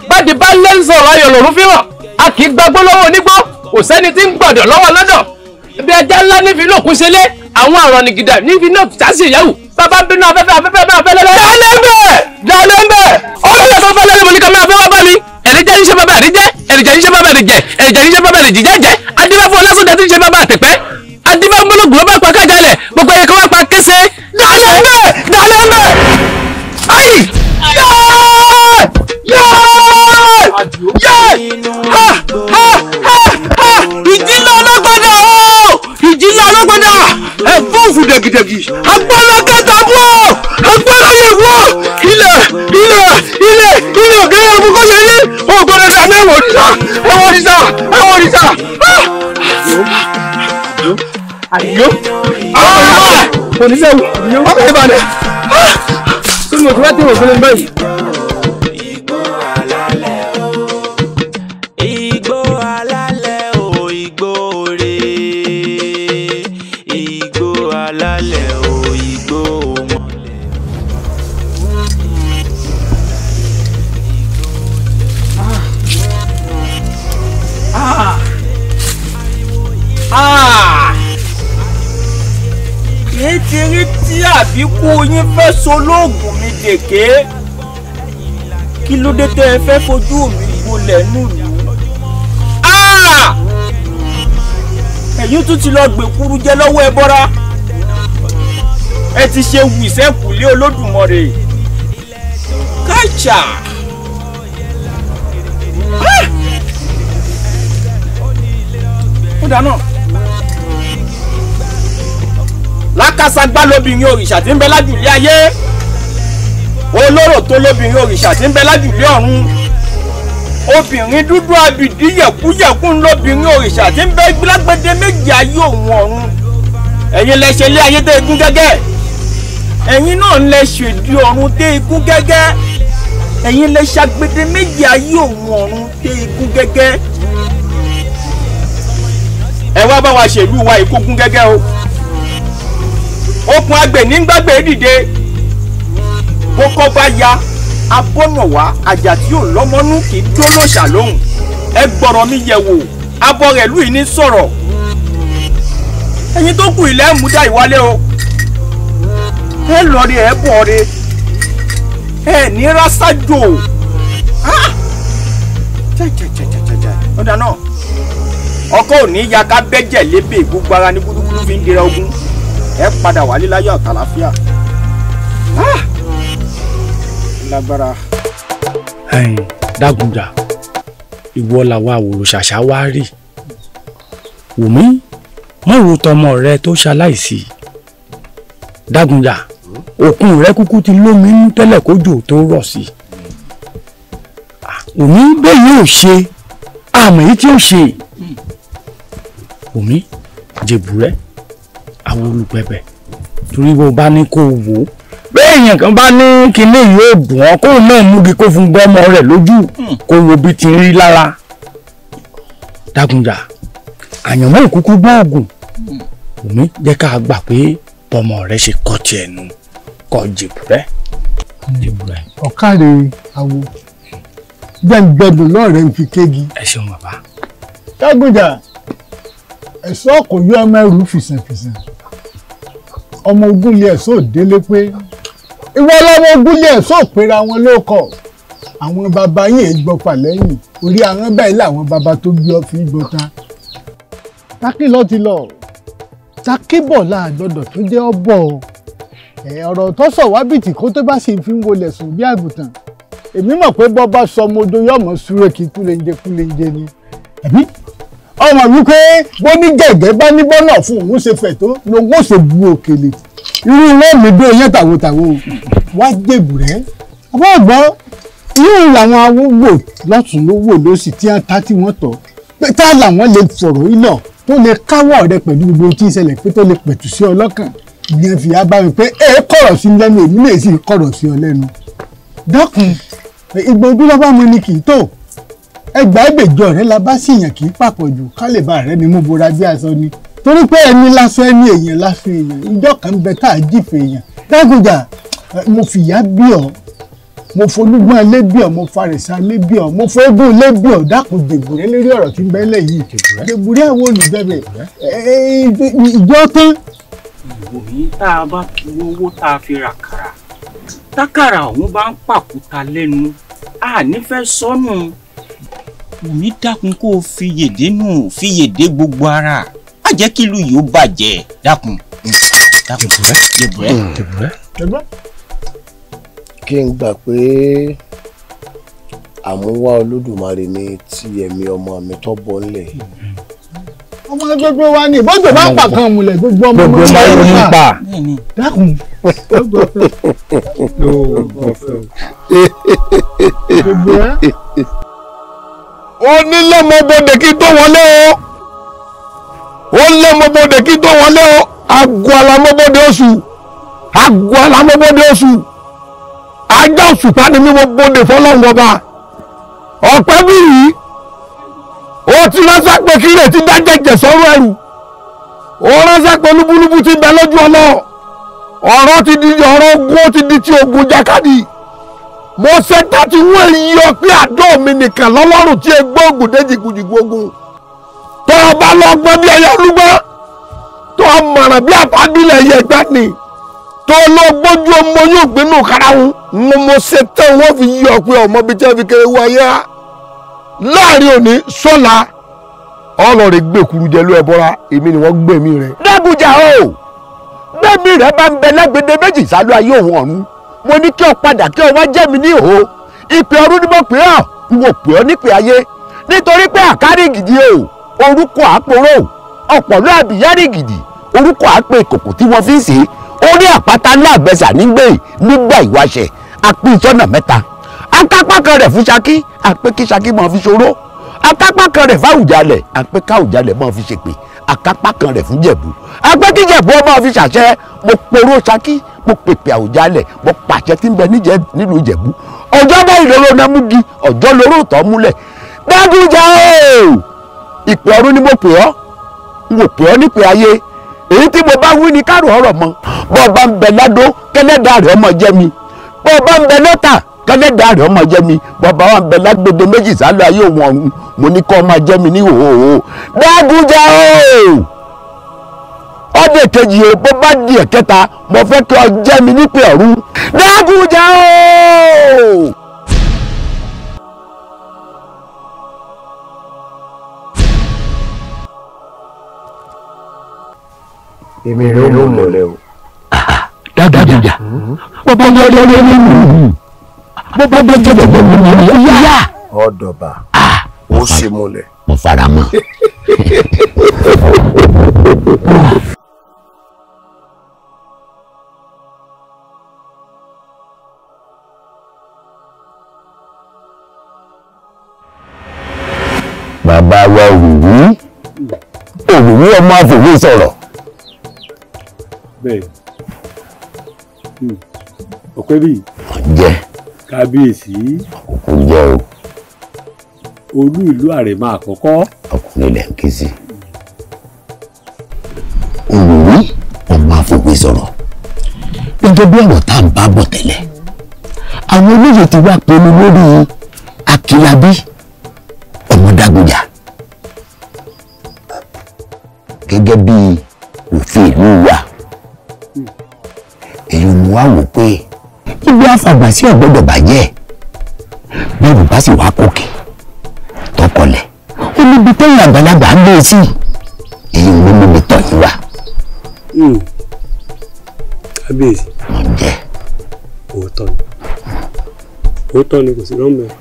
bájì bá ń lérí sọ̀rọ̀ ayọ̀ lòrún fi hàn, a kì í gbagbó lọ́wọ́ onígbó, kò sẹ́ni tí ń gbọ̀dọ̀ lọ́wọ́ lọ́dọ̀. Ibi ajá ńlá nífi lókun ṣe lé, àwọn àrọ̀ nìgìdà nífi náà sásì ìyáwó, bàbá bínú afẹ́fẹ́ afẹ́fẹ́ máa fẹ́ lẹ́lẹ́. Dálẹ́ ń bẹ̀! Dálẹ́ ń bẹ̀! Ọlọ́yà tó fẹ́ lẹ́lẹ́ mo ní ká máa fẹ́ wá bá mi. Ẹ̀rìjẹ́ níṣẹ́ bàbá àríjẹ́, ẹ̀rìjẹ́ níṣẹ́ bàbá àríjẹ́, ẹ̀rìjẹ́ níṣẹ́ bàbá àríjẹ́ jẹ́, adífáfọ́ ọlásùndà tí ń ṣe bàbá àtẹ̀pẹ́, adífáfọ́ ló bá pa kájálẹ̀, gbogbo ẹ̀yẹ kan wá pa kése. Dálẹ́ ń bẹ̀! Dálẹ́ ń bẹ̀! Ayi! Yéé! Yéé! Yéé! Ha! Ha! Ha! Ha! Ìjìnlẹ̀ ọlọ́gbọ́dà o! Ìjìnlẹ̀ ọlọ́gbọ́dà! Ẹ̀fọ́ọ̀fù dẹ̀gìdẹ̀gì! Agbára kẹta bú ọ́! Agbára yẹ wú ọ́! Ilẹ̀! Ilẹ̀! Ilẹ̀! Ilẹ̀ òkèrè ọ̀bùn kò ṣe yí! Ògbọ́dọ̀ dà mí ẹ̀wọ̀n òrìṣà! Ẹ̀wọ̀n òrìṣà! Ẹ̀wọ̀n òrìṣà! Àyò! Oníṣẹ́wò! Ọkọ̀ ìbàdàn! Kí ni mo ti wá tí mo fi lè báyìí? Igbó alálẹ̀ o, igbó re. Igbó alálẹ̀ o, igbó mọ̀lẹ̀. Ní ti rí tí àbíkú yín fẹ́ solóògùn mi dèké, kí ló dé tẹ́ ẹ fẹ́ fojú mi gbolẹ̀ nílùú? Ẹ̀yin tún ti lọ gbèkúrú jẹ lọ́wọ́ ẹbọra, ẹ ti ṣe wìsẹ́kùlé Olódùmarè káìtsà. Ó dáná lákàságbá lóbìnrin òrìṣà tí ń bẹ lájùlé ayé, olóró tó lóbìnrin òrìṣà tí ń bẹ lájùlé ọ̀run, obìnrin dúdú abìdí yẹ̀kúyẹ̀kú ńlóbìnrin òrìṣà tí ń bẹ lágbèdè méjì ayé òun ọ̀run. Ẹ̀yin lẹ ṣe lé ayé tẹ́ ikú gẹ́gẹ́, ẹ̀yin náà lẹ ṣèdí ọ̀run tẹ́ ikú gẹ́gẹ́, ẹ̀yin lẹ ṣàgbèdè méjì ayé òun ọ̀run tẹ́ ikú gẹ́gẹ́. Ẹ wá bá wa ṣèlú wa ìkógun gẹ́gẹ́ o. Okùn agbè nígbàgbé dìde, kókó bá ya abọ́nà wá, àjà tí ò lọ́mọ́nú kì í dó lòṣà lóhùn. Ẹ gbọ́rọ̀ mi yẹ̀ wò, abọ́ rẹ̀ lù yìí ní sọ̀rọ̀. Ẹ̀yin tó kù ilẹ̀ mú dá ìwálé o. Ẹ lọ rí ẹ bọ̀ rí, ẹ ní rásájò. Jẹ́jẹ́jẹ́jẹ́jẹ́ ọ̀dà náà ọkọ ò ní ya ká bẹ́jẹ̀ lébè, gbogbo ara ní gúdúgúdú fi ń dira ogun. Ẹ padà wálé láyọ̀ àtàlàáfíà. Lágbára. Ẹ̀yin Dágunjà, ìwọ làwa àwòrò ṣàṣà wá rí. Wùmí, mọ̀ ro tọmọ rẹ tó ṣaláìsí. Dágunjà, òkun rẹ kúkú ti lómi nú tẹ́lẹ̀ kójò tó rọ̀ sí. Wùmí bẹ́ẹ̀ yóò ṣe àmọ́ èyí tí ó ṣe. Wùmí jèbù rẹ àwọn olùpẹ̀bẹ̀, torí bó bá ní kó wò ó, bẹ́ẹ̀ èèyàn kan bá ní kinní yóò dùn ọ́, kó náà múgi kó fún gbọ́mọ rẹ̀ lójú, kó wo bí ti rí lára. Dágunjà, àyànmọ́ òkúkú gbóògùn. Wùmí jẹ́ ká gbà pé bọ́mọ rẹ̀ ṣe kọ́ tiẹ̀ nu, kọ́ jèbù rẹ̀. Ọ̀kàrẹ̀ àwo gbẹ̀ngbẹ̀dùn lọ́ọ̀rẹ́ ń fi kégi. Ẹ ṣeun bàbá. Dágunjà, ẹ̀sọ́ kò yọ ọmọ ẹrù fìsànfìsàn, Ọmọ ogun lè ẹ̀sọ́ délé pé ìwọ lọ́mọ ogun lè ẹ̀sọ́ pera wọn ló kọ̀. Àwọn bàbá yìí gbọ́pà lẹ́yìn orí àwọn báyìí làwọn bàbá tó bí ọ fi gbọ́ta. Takí lọ ti lọ, takíbọ̀ láàgbọ́dọ̀ tó jẹ́ ọ̀bọ̀. Ọ̀rọ̀ tó sọ wá bìtì kó tó bá sì fi ń wọlé sùn bí àgùntàn. Èmi mọ̀ pé bọ́ bá sọ ọmọ odò yọ̀mọ̀ súré kí kúlenje kúlenje ni. Àbí ọmọ wípé bó ní gẹ̀gẹ́ bá ní bọ́nà fún òun ṣe fẹ̀ tó lòun ó ṣe bu òkèlè. Irú wọn mi dó yẹn tàwòtàwò wá jèbù rẹ. Àbọ̀ ọ̀gbọ́n yóò làwọn awúgbò lọ́tún ló wò lósì tí wọ́n ta tí wọ́n tọ̀ pé tá làwọn lè fọ̀rọ̀ ìlọ̀ tó lè káwọ́ rẹ pẹ̀lú gbogbo tí ń ṣẹlẹ̀ pé tó lè pẹ̀tù sí ọ lọ́kàn. Ìyẹn fi á bá mi pé ẹ kọ̀rọ̀ sí lẹ́nu, èmi lè sì kọ̀rọ̀ sí ọ lẹ́nu. Dákun, ìgbà ojú lọ́ba mu ni kì í tó. Ẹgbàá ìgbèjọ rẹ la bá sì yàn kì í pàpọ̀ jù ká lè bá rẹ ni mo bora bí aṣọ ni. Torí pé ẹni lásán ẹni èèyàn lásán èèyàn, ìjọ kan ń bẹ tá a jìfẹ̀ èèyàn. Dágùjà, mo fìyà bí ọ, mo folúgbọ́n lé bí ọ, mo farẹ̀sà lé bí ọ, mo fẹ́gùn lé bí ọ. Dákun jèbùrẹ́ lórí ọ̀rọ̀ tí ń bẹ lẹ̀ yìí. Jèbùrẹ́ àwọn olùgbẹ̀bẹ̀ ìjọ tán. Òyìn tá a bá tu owó tá a fi rà kàrà, tákàrà ọ̀hún bá ń pàkúta lẹ́nu, a ní fẹ́ sọnù. Wùmí dákun kó o fi yèdè nù, fi yèdè gbogbo ara, má jẹ́ kí ìlú yìí ó bàjẹ́. Dákun, dákun, jèbùrẹ́. Kí n gbà pé àmúwá Olódùmarè ni ti ẹ̀mí ọmọ mi tó bọ́ ńlẹ̀. Ọmọ gbogbo wa ni ìbọ́jọ̀ bá ń pa kan múlẹ̀ gbogbo ọmọ Gbogbo ọmọ ló ń pa. Dákun. Ó ní lẹ́mọ̀bọ̀dé kí tó wọlé o, ó lẹ́mọ̀bọ̀dé kí tó wọlé o, àgọ́ alámọ́bọ̀dé oṣù, àgọ́ alámọ́bọ̀dé oṣù, ajá òṣùpá ni mímọ́ bọ́dé fọlọ́run ọba. Ọ̀pẹ́ bí yìí ó ti ránṣẹ́ pé kí rẹ̀ ti dá jẹ̀jẹ̀ sọ́rọ̀ ẹ̀rù, ó ránṣẹ́ pé lúbúlúbú ti bẹ lójú ọlọ́, ọ̀rọ̀ ti di ọ̀rọ̀ ogun, ó ti di ti ogun jákàdì. Mo ṣe tàti wọ́n èyí ọ pé àdó mi nìkan lọ́lọ́run tí egbó ògùn dé jìgùjìgù ogun. Tó o bá lọ gbọ́n bí ẹyẹ olúgbọ́n, tó o mọ̀ràn bí àfábílẹ̀ ẹyẹ ẹgbẹ́ ni, tó o lọ gbójú ọmọ yóò gbénú karahun. Mo ṣe tán wọ́n fi yí ọ pé ọmọ bíi tí wọ́n fi kéré wọ ayé á. Láàrin òní sọ́la ọlọ́ọ̀rẹ́ gbẹ̀kuru jẹ ló ẹ bọ́ra, èmi ni wọ́n gbẹ̀mí rẹ̀. Dágùjà o, gbẹ̀mí rẹ̀ bá ń bẹ lágbède méjì sálú ayé òun ọ̀run. Mo ní kí o padà kí o wá jẹ́ mi ní ìhó. Ìpè ọ̀run ni mo pè ọ́, n ò pè ọ́ nípè ayé. Nítorí pé àkárí gidi o, orúkọ àpòrò, ọ̀pọ̀lọ́ àbíyárí gidi, orúkọ àpè ìkòkò tí wọ́n fi ń sè é. Orí àpáta ńlá àgbẹ̀sà nígbè nígbà ìwáṣẹ̀, àpín sọ́nà mẹ́ta. Akápá kan rẹ̀ fún Ṣakí, àpé kí Ṣakí máa fi ṣòro. Akápá kan rẹ̀ fáwùjalẹ̀, àpé káwùjalẹ̀ máa fi ṣèpè. Akápá kan rẹ̀ fún Jẹ̀bú, àpé kí Jẹ̀bú ó máa fi ṣàṣẹ. Mo poró Ṣakí, mo pèpè Àwùjalẹ̀, mo pàṣẹ tí ń bẹ nílùú Ìjẹ̀bú. Ọjọ́ báyìí lóró náà mú gi, ọjọ́ lóró tọ́ múlẹ̀. Dágùjà o, ìpè ọ̀run ni mo pè ọ́, n ò pè ọ́ nípè ayé. Èyí tí mo bá wí ni kárò ọ̀rọ̀ mọ́. Bọ́ ọ bá ń bẹ ládó, kẹ́lẹ́dàá rẹ̀ ọmọ jẹ́ mi. Bọ́ ọ bá ń bẹ lọ́tà, kẹ́lẹ́dàá rẹ̀ ọmọ jẹ́ mi. Bàbá wa ń bẹ lágbèdo méjì sálọ ayé òun ọ̀run, mo ní kọ́ máa jẹ́ mi ní ìhòòhò. Dágùjà o, ọdẹ kejì o, bó bá di ẹ̀kẹta, mo fẹ́ kí ọ jẹ́ mi nípè ọ̀run. Dágùjà o. Èmi rẹ̀ ó mọ̀lẹ́ o. Dágùjà, bó bá jẹ́ bó bá jẹ́ bó bá yá. Ọ̀dọ̀bà ó ṣe múlẹ̀. Mo fara mọ́. Bàbá wa òwìwí, òwìwí ọmọ àfòwé sọ̀rọ̀. Bẹ́ẹ̀ ọ̀pẹ́ bíi. Jẹ́. Kábíyèsí. Àkókò jẹ́ o. Olú ìlú Àrẹ̀mọ àkọ́kọ́. Ọkùnrin ilẹ̀ ń ké sí. Òwìwí ọmọ àfòwé sọ̀rọ̀. Gẹ́gẹ́ bí ọ̀rọ̀ tá à ń bá bọ̀ tẹ́lẹ̀, àwọn olóyè ti wá pinnu lórí Akínlábí ọmọ Dágùjà gẹ́gẹ́ bí òfin ìlú wa. Mo wá wò pé ibi àfàgbà sí ọ̀gbọ́dọ̀ bàjẹ́ bẹ́ẹ̀ bá sì wá kókè tọkọlẹ̀ ó níbi tẹ́yìn àgbàlagbà ń gbé sí èyí ló mú mi tọ̀ yín wá. Kábíyèsí. Mo ń jẹ́. Òótọ́ ni, òótọ́ ni, kò sí rọ́ọ̀mù ẹ̀.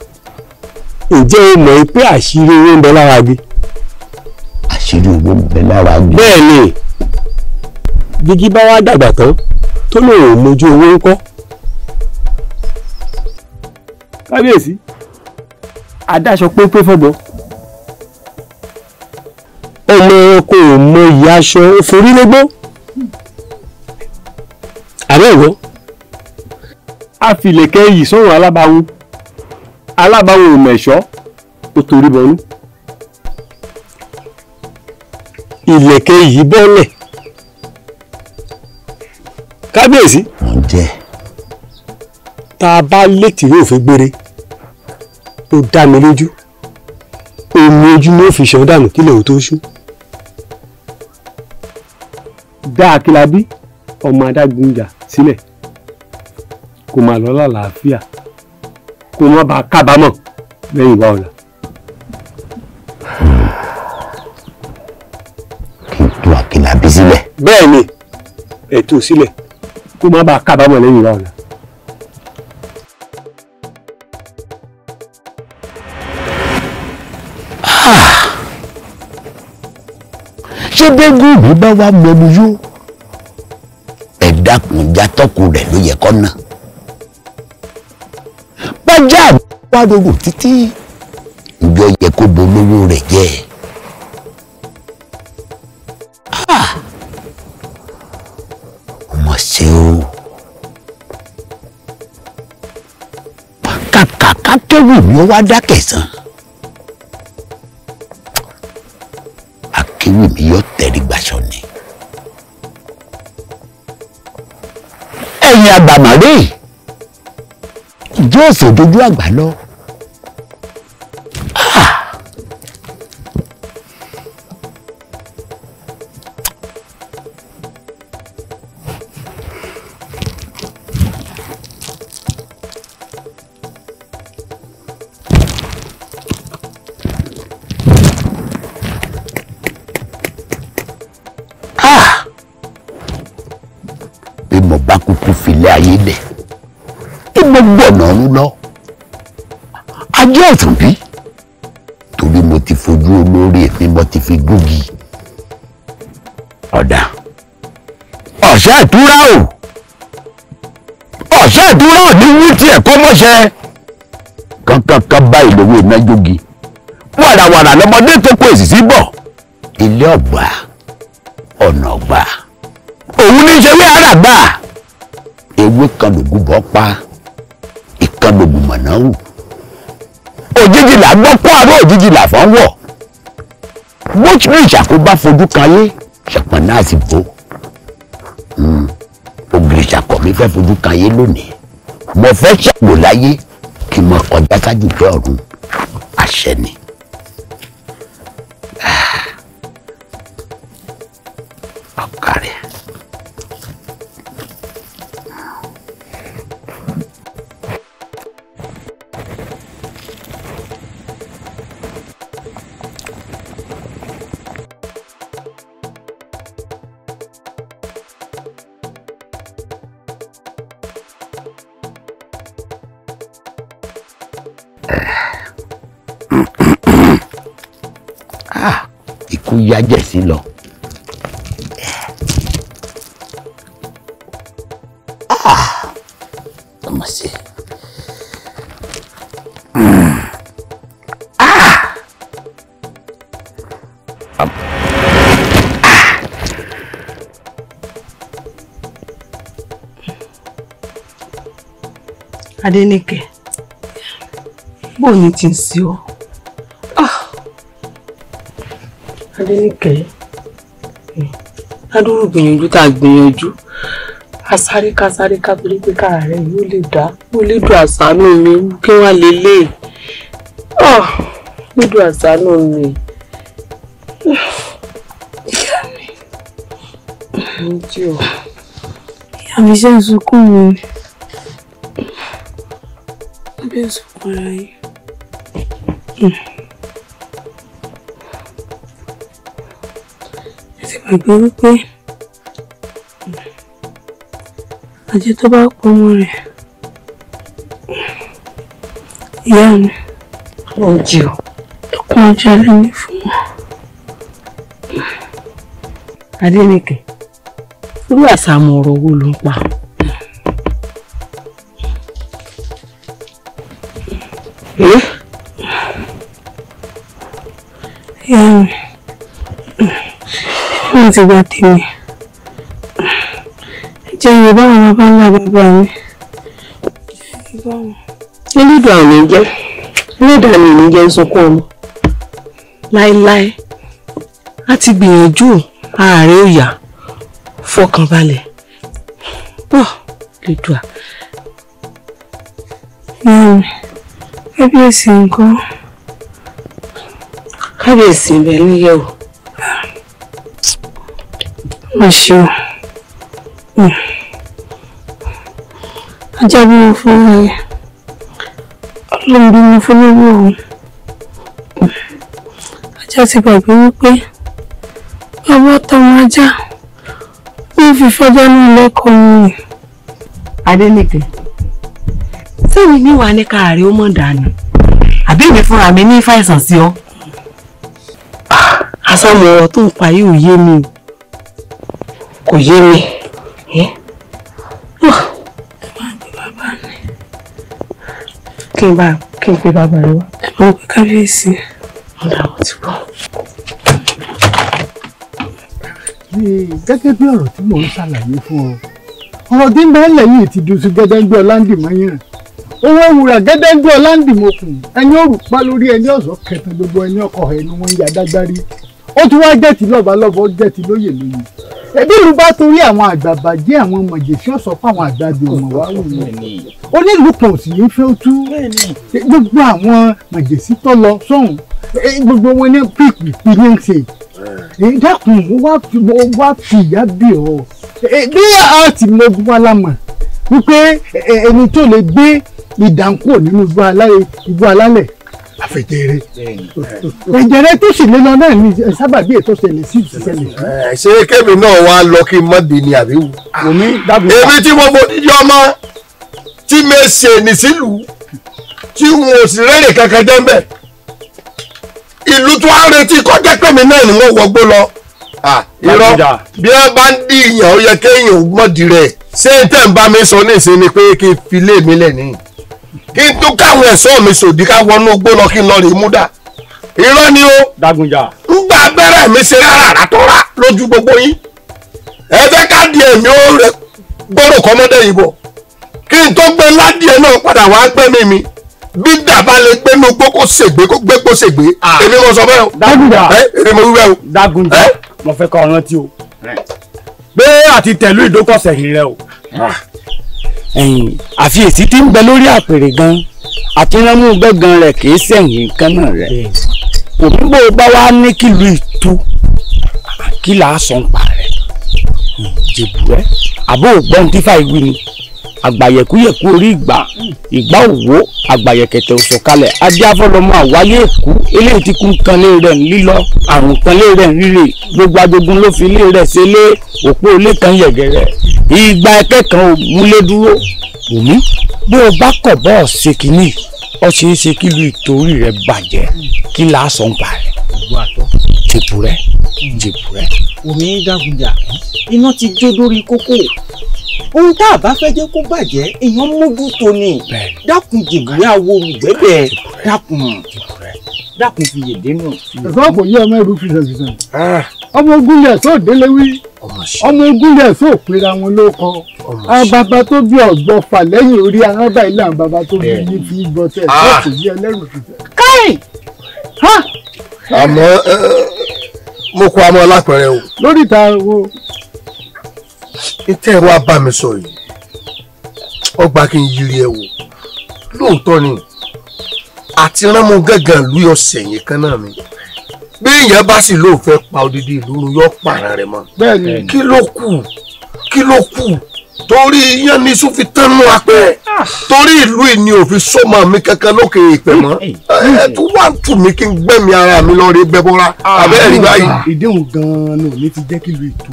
Ǹjẹ́ o mọ̀ pé àṣírí owó ń bẹ lára igi? Àṣírí owó ń bẹ lára igi. Bẹ́ẹ̀ ni, gígí bá wá dàgbà tán tó lòun ò mójú owó ń kọ́. Kábíyèsí, adáṣọ pépé fọ́bọ, ọmọ ẹranko ò mọ ìyá aṣọ forílégbó àbẹ́ ìwọ a fìlẹ̀kẹ̀ yìí sọ̀rọ̀ alábàáwò, alábàáwò ò mẹ̀ṣọ́ ó torí bọnú, ìlẹ̀kẹ̀ yìí bọ́lẹ̀. Kábíyèsí, tá a bá létí òfin gbére, ó dá mi lójú omi ojú ló fi ṣàn dànù kílẹ̀ ò tó ṣú. Dá Akínlábí ọmọ Adágúnjà sílẹ̀ kó máa lọ lálàáfíà, kó má bàa kábàámọ̀ lẹ́yìn ìwà ọ̀la. Kí n tú Akínlábí sílẹ̀. Bẹ́ẹ̀ ni, ẹ tú sílẹ̀ kó má bàa kábàámọ̀ lẹ́yìn ìwà ọ̀la. Ṣé bẹ́gùn mi bá wá mẹ́mu yó, ẹ dákun jatọ́kù rẹ̀ ló yẹ kọ́ ná. Bájá wá rorò títí ìjọ yẹ kó bolówó rẹ̀ jẹ́. Ọmọ ṣe o, kàkà kákéwì mi ó wá dákẹ̀sán, akéwì mi yóò tẹ̀rí gbaṣọ ni. Ẹ̀yin àgbàmọ̀rẹ́ yóò fòdojú àgbà lọ. Bí mo bá kúkú filé ayé lẹ̀ tí gbogbo ọ̀nà ọ̀run lọ, ajé ọ̀tún bí, torí mo ti fojú olórí mi mo ti fi gúgi. Ọ̀dà ọ̀sẹ̀ ìtura o, ọ̀sẹ̀ ìtura ò ní wí tiẹ̀ kọ́ mọ́ṣẹ́ kankankan báyìí lówó iná jógi, wàràwàrà lọmọdé tó kó èsì sí bọ̀, ilé ọ̀gbà ọ̀nà ọ̀gbà òun ní í ṣe wí àràgbà, ewé kan lògùn bọ́ pa, ìkan lògùn mọ̀nà wù, òjijì là gbọ́ kó àárọ̀ òjijì là fọ́n wọ̀, bó ní ìṣàkóbá fojú kan yé ṣàpọ̀n náà sì bò, ògiri ìṣàkọ̀ mi fẹ́ fojú kan yé lónìí, mo fẹ́ ṣàgbò láyé kí n mọ kọjá sájú pé ọ̀run àṣẹ ni. Ọ̀kàrẹ̀. Ikú yájẹ̀ sí lọ. Ọmọ sí. Adéníkẹ́, bó ni ti ń sí ọ? Adéníkẹ́, ládùúrú gbìyànjú tá a gbìyànjú, a sáré ká sáré ká torí pé kára rẹ yóò lè dá, ó lè dùn àṣánú mi kí wọ́n lè lè lè dùn àṣánú mi. Ìyá mi, jí o. Ìyá Ìyá mi ṣe ń sunkún mi ni. Àbí ń sunkún ara yín. Ẹ ti gbàgbé wípé àjẹ́ tó bá pọ̀ ọmọ rẹ̀, ìyá mi, ó jí o. Ẹkún ọjọ́ alẹ́ ní fún wọn. Adéníkẹ́, irú àsàmù ọ̀rọ̀ wo ló ń pa? Ìyá mi, èmi ti gba tèmi. Ẹ jẹ́ Yorùbá àwọn bàbá ńlá bàbá mi. Elédùà ò ní jẹ́, Elédùà mi ò ní jẹ́ ń sunkún ọmọ. Láéláé, a ti gbìyànjú ara rẹ̀ ó yá, fọkàn balẹ̀. Bọ́ Elédùà. Ìyá mi, kábíyèsí ńkọ́? Kábíyèsí ń bẹ níyẹ̀wò. Mà ṣe o. Ajá bí mo fún ẹ, Ọlọ́run bí mo fún lówó òun. Ajá ti gbàgbé wípé bàbá tọmọ ajá ó fi fọjá náà lẹ́kọ̀ọ́ mi. Adéníkẹ́, sẹ́mi níwàá ní káàrí ó mọ̀ dànù, àbí èmi fúnra mi ní fàìsàn sí ọ? Àsọmọ ọ̀rọ̀ tó ń pa yìí ò yé mi o, kò yé mi. Kí n bá kí n pe bàbá rẹ wá. Ẹ máa ń pe kábíyèsí. Ọ̀dà mo ti gbọ́. Gẹ́gẹ́ bí ọ̀rọ̀ tí mò ń ṣàlàyé fún ọ, ọ̀rọ̀ tí ń bẹ ńlẹ̀ yìí ti dùn sí gẹ́dẹ́gbẹ́ ọ̀làǹdìmọ́yàn. Owó ewúrà gẹ́dẹ́gbẹ́ ọ̀làǹdìmọ́kùn, ẹni ó rù pa lórí ẹni ọ̀sán kẹta gbogbo ẹni ọkọ̀ ẹnu wọn ń ya dágbárí. Ó tún wá jẹ́ ti lọ́ba lọ́ba, ó jẹ́ ti lóyè lóyè. Ẹbí ìlú bá torí àwọn àgbààgbà jẹ́ àwọn mọ̀jẹ̀sí ọ̀sán fáwọn àgbàdo ọmọ wa wù mí. Onílù kan ò sì ní fẹ́ tú. Gbogbo àwọn mọ̀jẹ̀sí tó lọ sọ́hùn, gbogbo wọn ní pípì ní ń ṣe. Dákun, wá fi ìyá bí ọ. Bí a ti mọ ogun wa lámọ̀ wípé ẹni tó lè gbé ìdánkù nínú igbó alálẹ̀ àfẹ̀jẹ̀rẹ̀. Ẹ̀jẹ̀rẹ̀ tó sì lé lọ náà ní sábàbí ètò ṣẹlẹ̀ sí ìṣẹ̀lẹ̀. Ṣé kébì náà wá lọ kí n mọ́ di ni àbí wù? Èmi tí mo fòdìdí ọmọ tí mi ṣe ní sílùú tí n ò sì rẹ́rìn kankan jẹ́ ń bẹ̀. Ìlú tó á retí kọjá pé mi náà ni wọ́n wọgbó lọ. Irọ́ bí wọ́n bá ń dí ìyàn ó yẹ kéèyàn mọ̀dí rẹ̀. Ṣé n tẹ́ ń bá mi sọ ní ìsinmi pé kí n fi lé mi lẹ̀ nìyí? Kí n tún káwọn ẹ̀ṣọ́ mi sòdí ká wọnú igbó lọ kí n lọ rè mú dà. Irọ́ ni o. Dágunjà. Ń gba abẹ́rẹ́ mi ṣe rárá rà tó rà lójú gbogbo yín. Ẹ fẹ́ ká di ẹ̀mí ó rẹ gbọ́dọ̀ kọ́mọdé yìí bọ̀. Kí n tó gbé ládìẹ náà padà wá gbẹ́mí mi. Bí dàbá lè gbé inú igbó kó ṣègbé kó gbé kó ṣègbé. Èmi mo sọ bẹ́ẹ̀ o. Dágunjà. Èmi mo wí bẹ́ẹ̀ o. Dágunjà. Mo fẹ́ kọ́ ọ rántí o. Pé àti tẹ̀lú ìdókọ̀sẹ̀ yìí rẹ o. Àfiyèsí tí ń bẹ lórí àpèrè gan àti ránmú gbẹ̀gàn rẹ̀ kì í sẹ̀yìn nǹkan náà rẹ̀. Òmùgbò bá wá ní kílùú ìtú kí là á sọ ń pa rẹ̀. Jèbù rẹ̀ àbó ògbọ́n tífà ìwí ni àgbàyẹ̀kúyẹ̀kú orí ìgbà ìgbà òwò àgbàyẹ̀kẹ̀tẹ̀ òsọ̀kalẹ̀ adé afọlọmọ àwáyé èkú eléyìí ti kú kan lé rẹ̀ ń lílọ àrùn kan lé rẹ̀ ń rírè gbogbo ajogun ló fi lé rẹ̀ ṣe lé òpó ilé kan yẹ̀gẹ̀rẹ̀ ìgbà ẹ̀kẹ́ kan ò múlé dúró. Wùmí bí o bá kọ̀ bọ́ọ̀ ṣe kínní ọ ṣe é ṣe kí lu ìtorí rẹ̀ bàjẹ́ kí là á sọ ń pa rẹ̀. Jèbù rẹ̀ jèbù rẹ̀. Wùmí Dágunjà, iná ti jó lórí kókó. Ohun tá a bá fẹ́ jẹ́ kó bàjẹ́ èèyàn mójútó ni. Dákun jèbùrẹ́ awo olùgbẹ́bẹ̀ dákun dákun fi yèdè nù. Ẹ̀fọ́ kò yé ọmọ ẹrú fìsànfìsàn. Ọmọ ogun lẹ̀ sóò délé wí. Ọmọ ogun lẹ̀ sóò pera wọn ló kọ. Àwọn bàbá tó bí ọ̀gbọ́n fà lẹ́yìn orí ahọ́n báyìí làwọn bàbá tó bí yín fi gbọ́ tẹ̀ ẹ̀fọ́ kò yé ẹlẹ́rù fìsàn. Káì! Àmọ́ mo kọ amọ́ lápẹ̀rẹ̀ o. Lórí ìta wo. Ntẹ́ wá bá mi sọ yìí, ọgbà kí n yiri ẹ wò. Lóòótọ́ ni àti ránmú gángan ìlú yọ sẹ̀yìn kan náà mi. Bí èèyàn bá sì lóò fẹ́ pa odidi ìlú run yọ pààrà rẹ̀ mọ́. Bẹ́ẹ̀ni. Kí ló kù? Kí ló kù? Torí iyán ní iṣu fi tánú apẹ. Torí ìlú yìí ni òfin sọmọ mi kankan lókè ìpè mọ́. Ẹ tún wá ń tù mí kí n gbẹ̀mí ara mi lọ rí bẹ́bọ́ra. Abẹ́rẹ́ rí báyìí. Ìdéhùn gan-an ni òní ti jẹ́ kí ìlú ètò.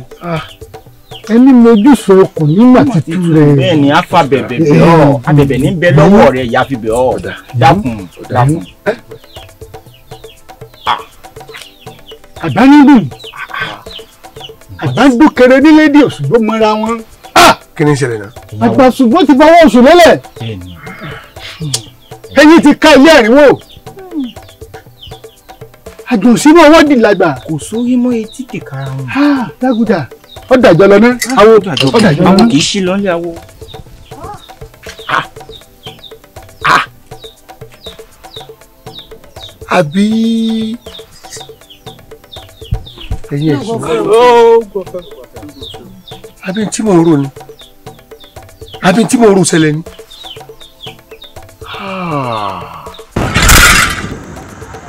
Ẹni mojúsọ okùn nígbà títú rẹ̀. Bẹ́ẹ̀ ni a fa bẹ̀bẹ̀ bẹ̀ ọ́, abẹ̀bẹ̀ ní bẹ lọ́wọ́ rẹ̀ ìyá fi bẹ̀ ọ́. Dákun dákun. Àbánígbùn àbágbókèrè nílédè Òṣùgbó mọ́ra wọn. Kí ni ìṣẹ̀lẹ̀ náà? Àgbà ṣùgbọ́n ti fọwọ́ oṣù lélẹ̀. Ẹyin ti ká ilé ẹ̀rínwó. Àjò sínú ọwọ́ dì lágbà. Kò sórí mọ́ etí kìkara wọn. Dágùdà ó dàjọ́ lọ ná. Awo ó dàjọ́ lọ ná. Awo kì í ṣí lọ́lé awo. Àbí ẹ̀yin ẹ̀sùn àbí tí mò ń rò ni àbí tí mò ń rò ṣẹlẹ̀ ni.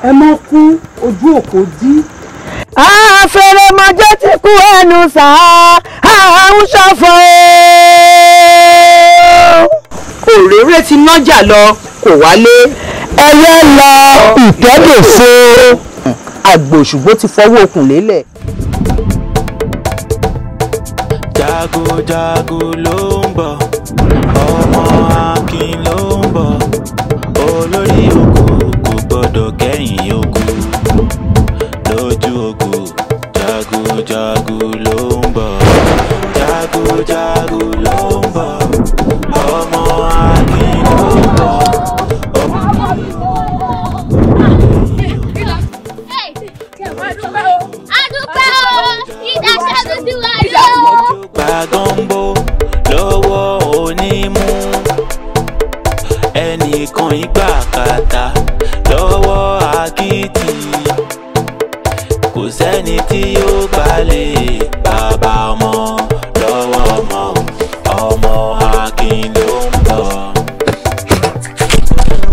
Ẹ mọ kú ojú òkò dí. Àfẹrẹmọjẹ ti kú ẹnu sáà à ń ṣọ̀fọ̀. Òréré ti nájà lọ kò wálé. Ẹyẹ lọ ìtẹ́dọ̀fo. Àgbò Òṣùgbó ti fọwọ́ okùn lélẹ̀. Jagunjagun ló ń bọ̀, ọmọ Akin ló ń bọ̀, olórí oko kò gbọ́dọ̀ kẹ́yìn oko lójú oko. Jagunjagun ló ń bọ̀, jagunjagun ló ń bọ̀, ọmọ Akin ló ń bọ̀. Adúpẹ́ o, ìdáṣẹ́gun ti wà yóò. Gbàgánbó lọ́wọ́ onímú, ẹnìkan ìgbà kàtà lọ́wọ́ àkìtì, kò sẹ́ni tí yóò balẹ̀ bàbá ọmọ lọ́wọ́ ọmọ, ọmọ Akin ló ń bọ̀.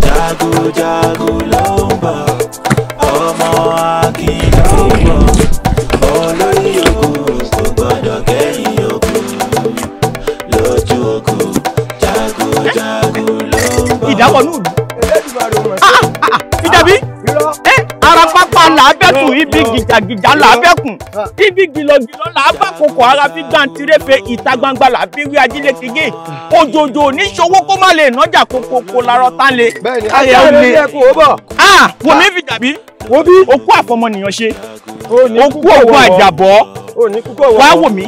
Jagunjagun ló ń bọ̀, ọmọ Akin ló ń bọ̀, olórí oko kò gbọ́dọ̀ kẹ́yìn oko lójú oko. Jagunjagun ló ń bọ̀. Ìdáwọ̀ nù. Fìjàbí ara pápá làbẹ́kùn, ibi gìjàgìjà làbẹ́kùn, ibi gìlọ̀gìlọ̀ làbákòkò, ara fi gbàǹtirẹ́fẹ̀ ìta gbangba làbí wí ajílẹ̀ kígé. Òjòjò oníṣòwò kó má lè nájà kókókó larọ tá lè. Ayé ó lé. Wò mí Fìjàbí, okú àfọmọnìyàn ṣe, okú ògùn àjàbọ̀, wá wò mí.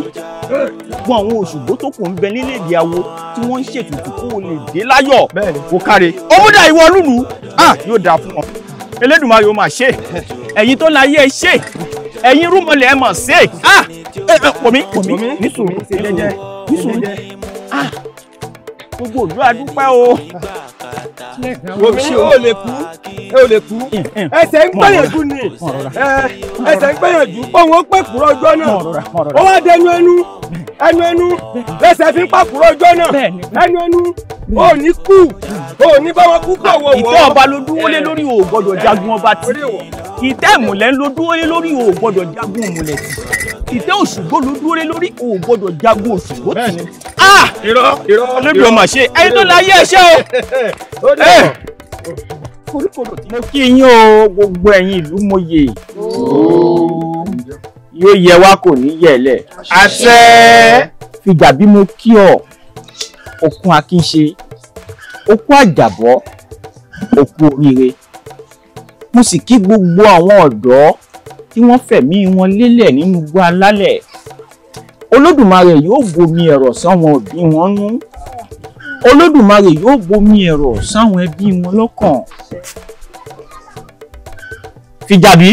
Gbogbo àwọn Òṣùgbó tó kù ń bẹ nílé èdè awo tí wọ́n ń ṣètùtù kó o lè dé láyọ̀. Kó káre. Òmùdá ìwọ lùlù yóò dáa fún ọ. Elédùmarè ó máa ṣe, ẹ̀yin tó láyé ẹ ṣe, ẹ̀yin rúmọlẹ̀ ẹ mọ̀ ṣe. Pòmí pòmí nísùúrù nísùúrù. Gbogbo òdúrà dúpẹ́ o. Wòmí ó lè kú, ó lè kú. Ẹsẹ̀ ń gbẹ̀yànjú ni, ẹsẹ̀ ń gbẹ̀yànjú, òun ó pè kúrò ọjọ́ náà. Ó wá dẹnu ẹnu, ẹnu ẹnu, lẹ́sẹ̀ fi ń pàkúrò ọjọ́ náà. Ẹnu ẹnu, ó ní kú, ó ní bá wọn kú kọ̀ wọ̀wọ̀. Ìtẹ́ ọba ló dúró lé lórí, o gbọ́dọ̀ jagun ọba tì. Ìtẹ́ ìmùlẹ̀ ló dúró lé lórí, o gbọ́dọ̀ jagun ìmùlẹ̀ tì. Ìtẹ́ Òṣùgbó ló dúró lé lórí, o gbọ́dọ̀ jagun Òṣùgbó tì. Irọ́ irọ́ olóbi ọmọ ṣe ẹni tó láyé ẹṣẹ́ o. Mo kí yín o, gbogbo ẹ̀yin ìlú mòye. Yóò yẹ wá kò ní yẹ̀lẹ̀. Àṣẹ. Fìjàbí mo kí ọ, okun Akínṣe, okun àjàbọ̀, okun oríire. Mo sì kí gbogbo àwọn ọ̀dọ́ tí wọ́n fẹ̀mí wọn lélẹ̀ nínú igbó alálẹ̀. Olódùmarè yóò bomi ẹ̀rọ̀ sáwọn òbí wọn nú. Olódùmarè yóò bomi ẹ̀rọ̀ sáwọn ẹbí wọn lọ́kàn. Fìjàbí,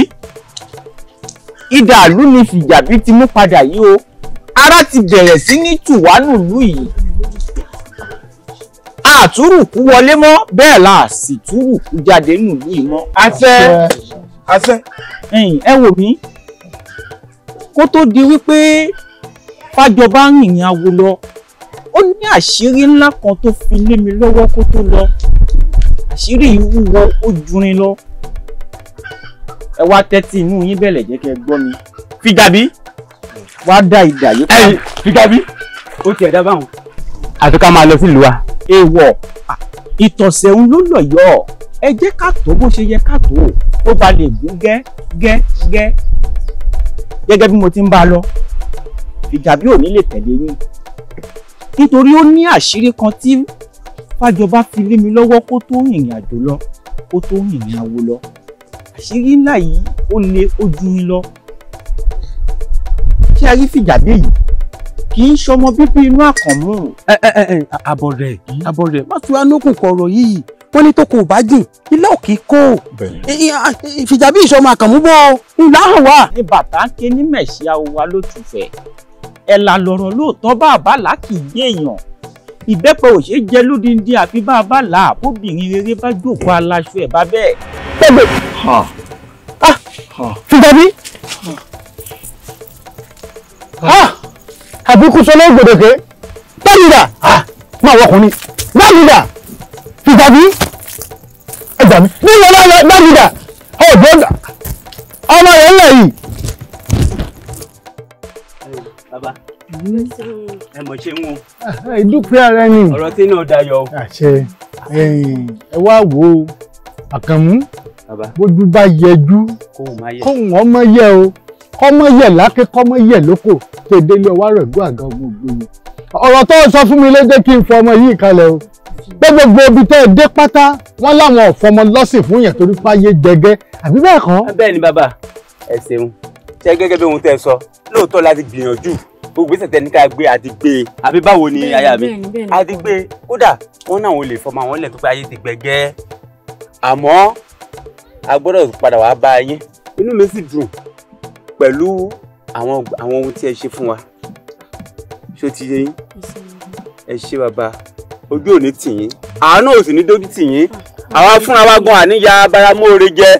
idà ìlú ni Fìjàbí ti mú padà yìí o. Ara ti bẹ̀rẹ̀ sí ní tùwá nùlú yìí. Àtúrùkú wọlé mọ́, bẹ́ẹ̀ la sì túrùkú jáde nùlú yìí mọ́. Àṣẹ. Àṣẹ. Ẹ wò mí, kó tó di wípé Fájọba ń rìnrìn awo lọ, ó ní àṣírí ńlá kan tó fi lé mi lọ́wọ́ kó tó lọ. Àṣírí yìí wúwo ó jurin lọ. Ẹ wá tẹ́tí inú yín bẹ̀lẹ̀ jẹ́ kẹ́ gbọ́ mi. Fìjàbí, wá dá idà yìí padà. Fìjàbí, ó tiẹ̀ dá báwọn. Àfi ká máa lọ sílùú wa. Èèwọ̀ ìtọ̀sẹ̀ ń ló lọ yọ, ẹ jẹ́ ká tó bó ṣe yẹ ká tó, ó ba lè gún gẹ́ gẹ́ gẹ́. Gẹ́gẹ́ bí mo ti ń bá a lọ, Fìjàbí ò ní lè tẹ̀lé yín nítorí ó ní àṣírí kan tí Fájọba fi lé mi lọ́wọ́ kó tó rìnrìn àjò lọ, kó tó rìnrìn àwò lọ. Àṣírí ńlá yìí ó le ó ju yín lọ. Ṣé a rí Fìjàbí yìí kì í ṣọmọ bíbí inú Àkànmú. Àbọ̀rẹ̀ àbọ̀rẹ̀ má fi wá nókùn kọ̀rọ̀ yìí, wọ́n ní tó kò bá jìn ilé òkè kó. Fìjàbí ìṣọmọ Àkànmú bọ́ ńlá hàn wá. Ní bàtà ń ké ní mẹ̀ṣí awo ló tù fẹ́. Ẹ̀là lọ̀rọ̀ lóòótọ́ bá a bá là kì í yé èèyàn. Ìbẹ́pẹ ò ṣeé jẹ lódindi àfi bá a bá là á, bóbìnrin rere bá jókòó aláṣọ ẹ̀ bá bẹ́ẹ̀. Fìjàbí àbíkú sọlá ògbòdòkè dábìdà máa wọkùnrin dábìdà Fìjàbí ẹgbà mi níwọ̀n lọ́wọ́ dábìdà ọ̀dọ́ ọmọ rẹ̀ ńlẹ̀ yìí. Bàbá ẹ mọ̀ ṣe ń wo. Ìdúpẹ́ ara ẹni. Ọ̀rọ̀ tí náà dayọ̀. Àṣẹ ẹ wá wo Àkànmú, bójú bá yẹjú kóhùn ọmọ yẹ o, kọ́mọ yẹ lákè kọ́mọ yẹ lóko tó délé ọwá rẹ̀ gbọ́ àga ọmọ ògbóni. Ọ̀rọ̀ tó sọ fún mi ló jẹ́ kí n fọ ọmọ yìí kalẹ̀ o, pé gbogbo ibi tẹ́ ẹ dé pátá wọ́n láwọn ọ̀fọmọ lọ́sìn fún yẹn torí fáyé jẹgẹ́ àbí bẹ́ẹ̀ kọ́. Bẹ́ẹ̀ ni bàbá, ẹ ṣeun. Ṣé gẹ́gẹ́ bí ohun tẹ́ ẹ sọ, lóòótọ́ la ti gbìyànjú gbogbo ìgbésẹ̀ tẹ́ ní ká gbé àti gbé, àbí báwo ni aya mi? Àti gbé, kódà wọ́n náà wọ́n lè fọmọ àwọn ilẹ̀ tó pé ayé ti gbẹgẹ́, àmọ́ a gbọ́dọ̀ padà wá bá yín. Inú mi sì dùn pẹ̀lú àwọn ohun tí ẹ ṣe fún wa. Ṣó ti yé yín? Ẹ ṣé bàbá, ojú ò ní tì yín, àánú ò sì ní dójú tì yín, àwa fúnra wa gan àníyá abáramóore jẹ.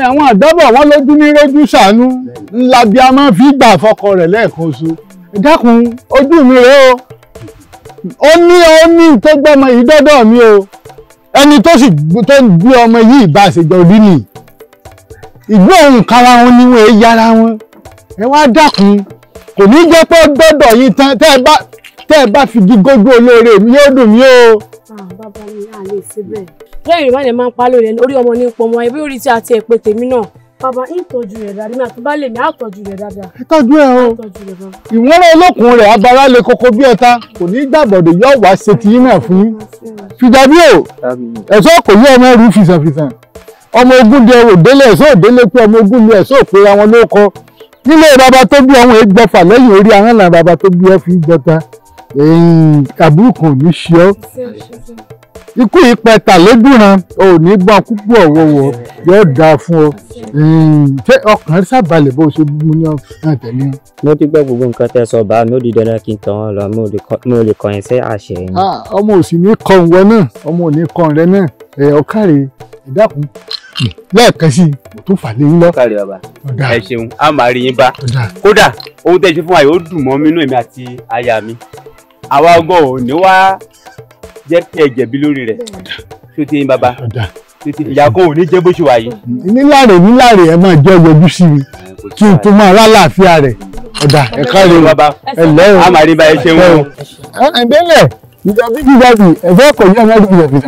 Àwọn àgbàbọ̀ wọn lójú ní rójú ṣàánú ńlá bí a máa fi gbà fọkọ rẹ̀ lẹ́ẹ̀kan oṣù. Dákun ojú mi rèé o, ó ní tó gbọ́mọ yìí dọ́dọ̀ mi o, ẹni tó sì tó ń gbé ọmọ yìí bá a ṣe jọ rí nìyí, ìgbó òun kára wọn ni wọn èé yára wọn. Ẹ wá dákun, kò ní jẹ́ pé dọ́dọ̀ yín tán tẹ́ ẹ bá fi gígójú olóore mi yóò dùn mí o. Bàbá mi à lè ṣe bẹ́ẹ̀. Lẹ́yìn ìrìnbá máa ń pa lórí ẹni orí ọmọ ní pọmọ ẹbí orí tí a ti ẹ̀ pé tèmi náà. Bàbá ń tọ́jú rẹ̀ dáadáa, mi àti baálé mi á tọ́jú rẹ̀ dáadáa. Ẹ tọ́jú ẹ o, ìwọ́n olókùn rẹ̀ abara lè koko bí ọ̀tá, kò ní gbàgbọ́dọ̀ yóò wá ṣe ti yín náà fún yín. Fìjàbí o, ẹ̀sọ́ kò yí ọmọ ẹrú fìsànfìsàn, ọmọ ogun di ẹrù délé ẹ̀sọ́ òdélé pé ọmọ ogun ni ẹ̀sọ́ òpera wọn ló kọ. Nílé bàbá tó bí ọmọ ẹgbẹ́fà lẹ́yìn orí ahọ́n là bàbá tó bí ọ fi gbọ́ta, àbúrò kò ní ṣe ọ́. Ikú ìpẹta lójúran ò ní gbọ́n púpọ̀ ọ̀wọ̀wọ̀ yóò dáa fún ọ. Ṣé ọkàn sábàlẹ̀ bó ṣe mú ní ọ̀nà tẹ̀lé wọn. Mo ti gbọ́ gbogbo nǹkan tẹ́ sọ bá mi, ó di dandan kí n tàn wọ́n lọ, mi ò lè kọ̀yìn sí àṣẹ yín. Ọmọ ò sì ní kọ ìwọ náà, ọmọ ò ní kọ rẹ náà, ọ̀kàrẹ̀ ìdákun lẹ́ẹ̀kan sí i mo tún fà lé yín lọ. Ọ̀kàrẹ̀ bàbá, ẹ ṣeun, a máa rí yín bá. Kódà ohun tẹ́ ṣe fún wa yóò dùn mọ́ mi nínú èmi àti aya mi, àwa ọgọ́ ò ní wá jẹ́ kí ẹ jẹ̀bi lórí rẹ̀. Ṣó ti yín bàbá? Ìyá kan ò ní jẹ́ bó ṣe wà yìí. Níláre níláre ẹ máa jẹ́ yọjú sí mi kí n tún máa rálàáfíà rẹ̀. Ọ̀dà ẹ̀ka rẹ̀ o, ẹ lẹ́ o. A máa rí bá ẹ ṣeun o. Ẹ̀ẹ́dẹ́lẹ̀ ìjàbí ìjàbí ẹ̀fọ́ kò yí ọmọ ẹ̀dùn ìjàbí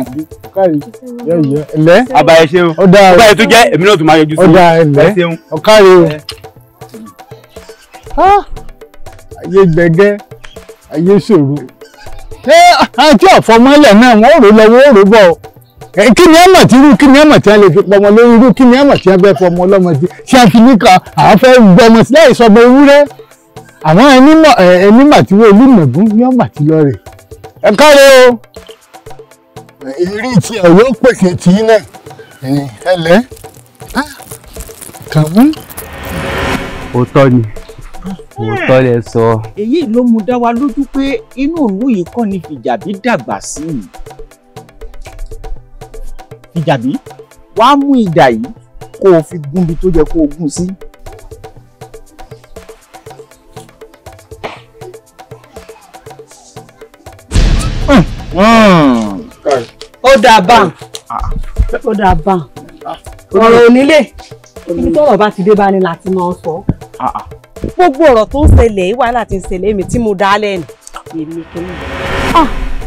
ọ̀kàrẹ̀ yẹ̀yẹ̀ ẹ̀lẹ́. Àbá ẹ ṣeun. Ọ̀dà ọba ẹ tún jẹ́ èmi náà tún máa yọjú sí i. Ọ̀dà ẹ̀lẹ́ ọ̀kàrẹ̀ o. Ayé gbẹgẹ́, ayé ṣòro. Àti ọ̀fọ̀mọ́lẹ̀ náà wọ́n rò lọ wọ́n rò bọ̀. Kí ni ọmọ tí irú kí ni ọmọ tí a lè fi pọmọ lórí irú kí ni ọmọ tí a fẹ́ fọmọ ọlọ́mọ tí ṣé a fi ní ká àwọn fẹ́ gbọmọ sí láì sọmọ ewúrẹ́. Àwọn ẹni mà tí wọ́n olúmọ̀gún ní ọmọ àti lọ rè. Ẹ káre o, ìrírí tí ẹ yóò pèsè tì í náà. Ẹ lẹ́ kàn mú. Òótọ́ ni, òótọ́ lẹ sọ. Èyí ló mú dá wa lójú pé inú ìlú yìí kọ́ ni Fìjàbí dàgbà sí. Fìjàbí, wàá mú idà yìí kó o fi gúnbi tó yẹ kó o gún sí. Ó dà bá, ó dà bá, ọ̀rọ̀ onílé ibi tọ́rọ̀ bá ti dé bá ní láti máa sọ. Gbogbo ọ̀rọ̀ tó ń ṣẹlẹ̀ wàhálà tí ń ṣẹlẹ̀ èmi tí mo dá lẹ́nu èmi kìíní.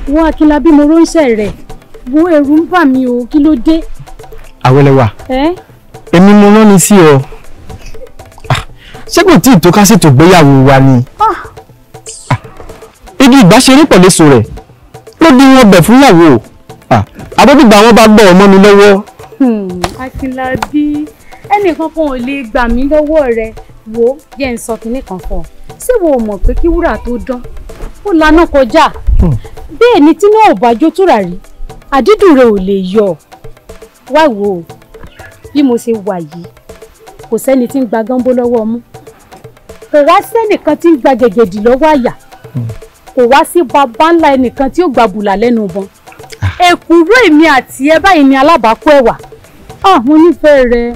Wo Akínlábí, mo ránṣẹ́ rẹ̀, wo ẹ̀rù ń bà mí o, kí ló dé? Àwẹ̀lẹ̀wà, èmi mo rán ni sí ọ. Ṣé kò tí ì tó ká ṣètò ìgbéyàwó wa ni? Igi ìgbàṣeré pẹ̀lú èso rẹ̀ ló dín wọn bẹ̀ fún ìyàwó. Àbọ̀dìgbà wọn bá gbọ́ ọmọ mi lọ́wọ́. Akínlábí, ẹnìkan kan ò lè gbà mí lọ́wọ́ rẹ. Wo jẹ́ ń sọ kinní kan fún ọ. Ṣé wo mọ̀ pé kí wúrà tó dán ó laná kọjá? Bẹ́ẹ̀ ni tí náà ò bá jó tùràrí, àdídùn rẹ̀ ò lè yọ. Wá wò ó, bí mo ṣe wà yìí, kò sẹ́ni tí ń gba gánbó lọ́wọ́ ọmú, kò wá sẹ́nìkan tí ń gba gẹ̀gẹ̀dì lọ́wọ́ àyà, kò wá sí bàbá ńlá ẹnìkan tí ó gba bùlà lẹ́nu ìbọn. Èkúrú èmi àti ẹ báyìí ni alábàákú ẹ̀wà. Mo nífẹ̀ẹ́ rẹ.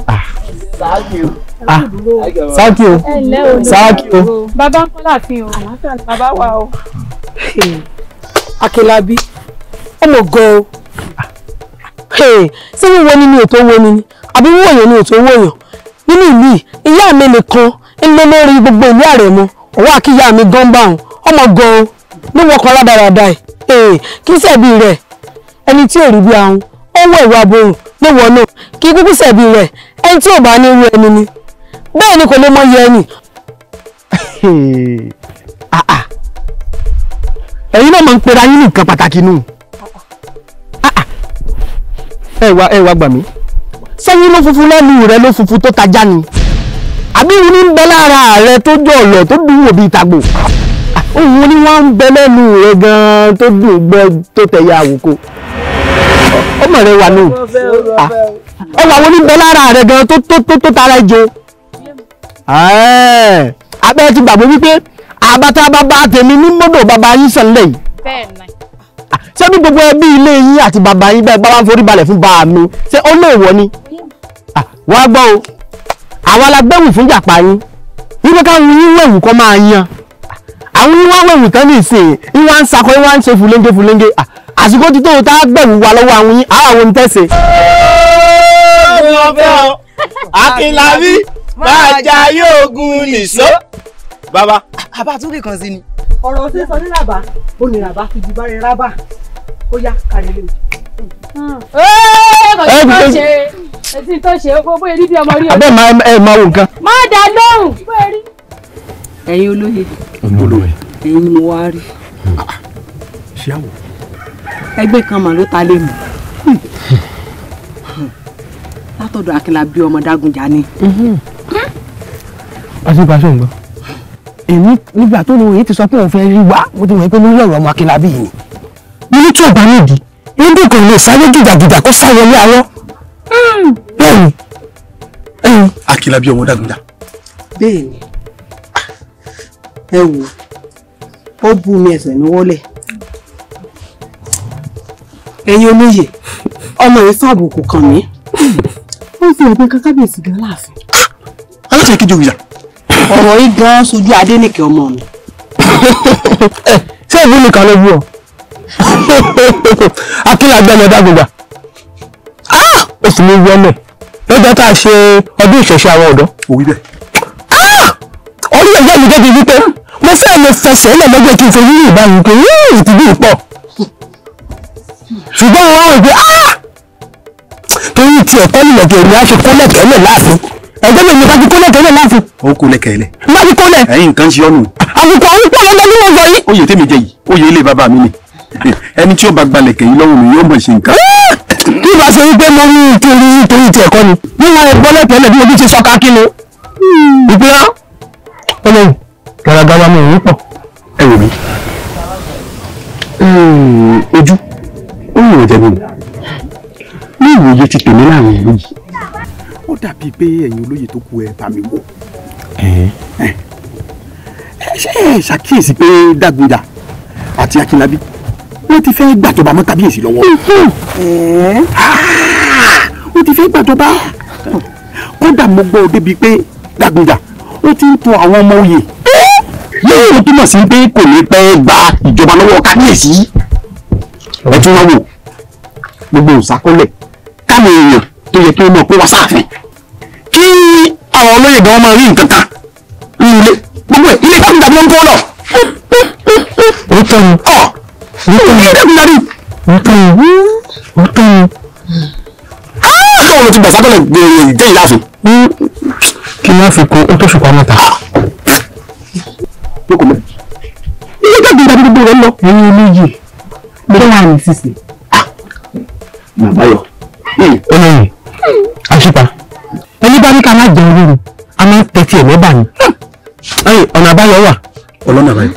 Sáàkì o, sáàkì o. Bàbá ń kọ́ láàfin o. Bàbá wa o. Akínlábí, ọmọ gan o. Ṣé wíwo ni mi ò tó wo ni, àbí wíwòyàn ni ò tó wòyàn nínú ìlú yìí? Ìyá mi nìkan ń lé lórí gbogbo ìlú Àrẹ̀mọ. Ọwọ́ àkíyá mi gan bá òun, ọmọ gan o níwọ̀n kan rádaràda ẹ̀. Kí sẹ̀bi rẹ̀ ẹni tí ò rí bí ahun, ó wọ ìwà borùn níwọ̀n náà, kí kúkú sẹ̀bi rẹ̀ ẹni tí ò bá ní irú ẹni ni, bẹ́ẹ̀ ni kò lè mọ iye ẹni. Ẹ̀yin náà máa ń pera yín ní nǹkan pàtàkì nù. Ẹ wá gbà mí, sẹ́yìn ló funfun lẹ́nu rẹ ló funfun tó tajá ni, àbí òun ní ń bẹ lára rẹ tó jọ ọ̀lọ̀ tó dùn wò bíi tàgbò? Òun ni wọ́n ń bẹ lẹ́nu rẹ gan-an tó dùn gbẹ tó tẹ̀yà àwòkọ. Ọmọ rẹ wà nù, ẹwà wo ní bẹ lára rẹ gan tó tara ẹjọ? Abẹ́ ti gbàgbé wípé àbátá bàbá tèmi ní mọ́dọ̀ bàbá yín sànlẹ̀ yìí. Ṣé bí gbogbo ẹbí ilé yín àti bàbá yín bẹ́ẹ̀ bá wá ń forí balẹ̀ fún bàá mi, ṣé ó lè wọ ni? Wàá gbọ́ o, àwa la gbẹ́wù fún jàpá yín wípé káwọn yín wẹ̀wù kọ́ máa yan. Àwọn yín wá wẹ̀wù tán ní ìsìn yín, wá ń sakọ, yín wá ń ṣe fúlẹ́ńgé fúlẹ́ńgé. Àsìkò ti tó o tá a gbẹ̀wù wa lọ́wọ́ àwọn yín, àwọn ohun tẹ̀sẹ̀. Akínlábí máa jayé ogun nìṣó. Bàbá. Àbá tún lè kàn sí ni. Ọ̀rọ̀ sísọ ní ràbá, ó ní ràbá fi di bá rẹ rábà, ó yá kárí lé o. Etí tó ṣe ó bóyá rí bí ọmọ rí o. Abẹ́ ẹ máa wo nǹkan. Má dá lóhùn bóyá rí. Ẹ̀yin olóye, ẹ̀yin ni mo wá rí. Ṣé àwọ̀? Ẹgbẹ́ kan mà ló ta lé mi. Látọ̀dọ̀ Akínlábí ọmọ Dágunjà ni. Àṣìpàṣẹ ń gbọ́. Èmi nígbà tó lóye ti sọ pé òun fẹ́ rí wa, mo ti mọ̀ pé lórí ọ̀rọ̀ ọmọ Akínlábí yìí ni. Mo ní tí ò bá nídìí, níbi kò lè sáré gìjàgìjà kó sáré wọlé arọ́. Bẹ́ẹ̀ni. Akínlábí ọmọ Dágunjà. Bẹ́ẹ̀ni. Ẹ wò ó, bu mi ẹsẹ̀ mi wọlé. Ẹ̀yin olóye, ọmọ yìí fàbùkù kàn mí. Ó fi ẹ̀gbẹ́ kan kábíyèsí gan láàfin. Aláṣẹ kejì òrìṣà. Ọ̀rọ̀ yìí gan sojú Adénìkẹ́ ọmọ mi. Ṣé ìlú nìkan ló bú ọ? Akínlábí ọmọ Dágunjà. Ó sì ní wọ́nà lọ́jọ́ tá a ṣe ọdún ìṣẹ̀ṣe àwọn ọ̀dọ́. Ó wí bẹ́ẹ̀. Orí ẹ̀yà mi débi wípé mo fẹ́ lè fẹsẹ̀ lẹ̀ lọ́jọ́ kí n fojú rí ìbáyìí pé yóò ti bí pọ̀. Ṣùgbọ́n wọ́n wò pé torí ti ẹ̀kọ́ nílẹ̀ kí èmi á ṣe kólẹ̀ kẹ́lẹ̀ láàfin. Ẹ̀jẹ̀ mi bá ti kólẹ̀ kẹ́lẹ̀ láàfin. Ó kólẹ̀ kẹ́lẹ̀. Má ti kólẹ̀. Ẹ̀yin nǹkan ṣe ọ́nù. Àbùkù àwọn pọ̀ lọ́jọ́ ní mo sọ yìí. Oyè tèmi jẹ yìí, oyè ilé bàbá mi ni. Ẹni tí ó bá gbalẹ̀ kẹ́yìn lọ́wọ́ mi yóò mọ̀ ṣe nǹkan. Bí bá ṣe wípé mo ní torí ti ẹ̀kọ́ ni, bí wọ́n gbọ́ lẹ́tẹ̀ẹ́lẹ̀ bí ojú ti sọ ká kí ni. Ìpínlẹ̀ ọlọ́run gàràgàrà mi ò ní pọ̀. Ẹ wò mí, ojú ó yàn jẹ mi ní ìwòye ti tèmi láàrin ìlú yìí. Ó dàbíi pé ẹ̀yin olóye tó kù ẹ bá mi wò. Ṣé ẹ ṣàkíyèsí pé Dágunjà àti Akínlábí wọ́n ti fẹ́ gbàjọba mọ́ kábíyèsí lọ́wọ́? Wọ́n ti fẹ́ gbàjọba. Kódà mo gbọ́ débi pé Dágunjà ó ti ń tò àwọn ọmọ oyè. Yóò túmọ̀ sí pé kò ní pẹ́ gba ìjọba lọ́wọ́ kábíyèsí. Ẹ tún wá wò gbogbo òsàkólẹ̀ káwọn èèyàn tó yẹ kí wọ́n mọ̀ kó wá sáàfin, kí àwọn olóyè gan máa rí nǹkan kan ní ilé gbogbo ẹ̀ ilé kábíyèsí ló ń kó lọ. Ó tọ́ ni Ọjọ́ wo ti gbà sábẹ́lẹ̀ gbé ìyáàfin. Kí ni wọ́n fi kún ó tó ṣùpá mẹ́ta. Ilé gbàgbé ìgbà gbogbo rẹ̀ lọ. Ẹyin méjì ló wà ní sísè. Bàbáyọ̀. Olóyè àṣìpa ẹni bá ní ká má jẹun lóru a máa ń tẹ́tí ẹ̀ mẹ́bà ni. Ọ̀nà àbáyọ wà. Ọlọ́nà àbáyọ.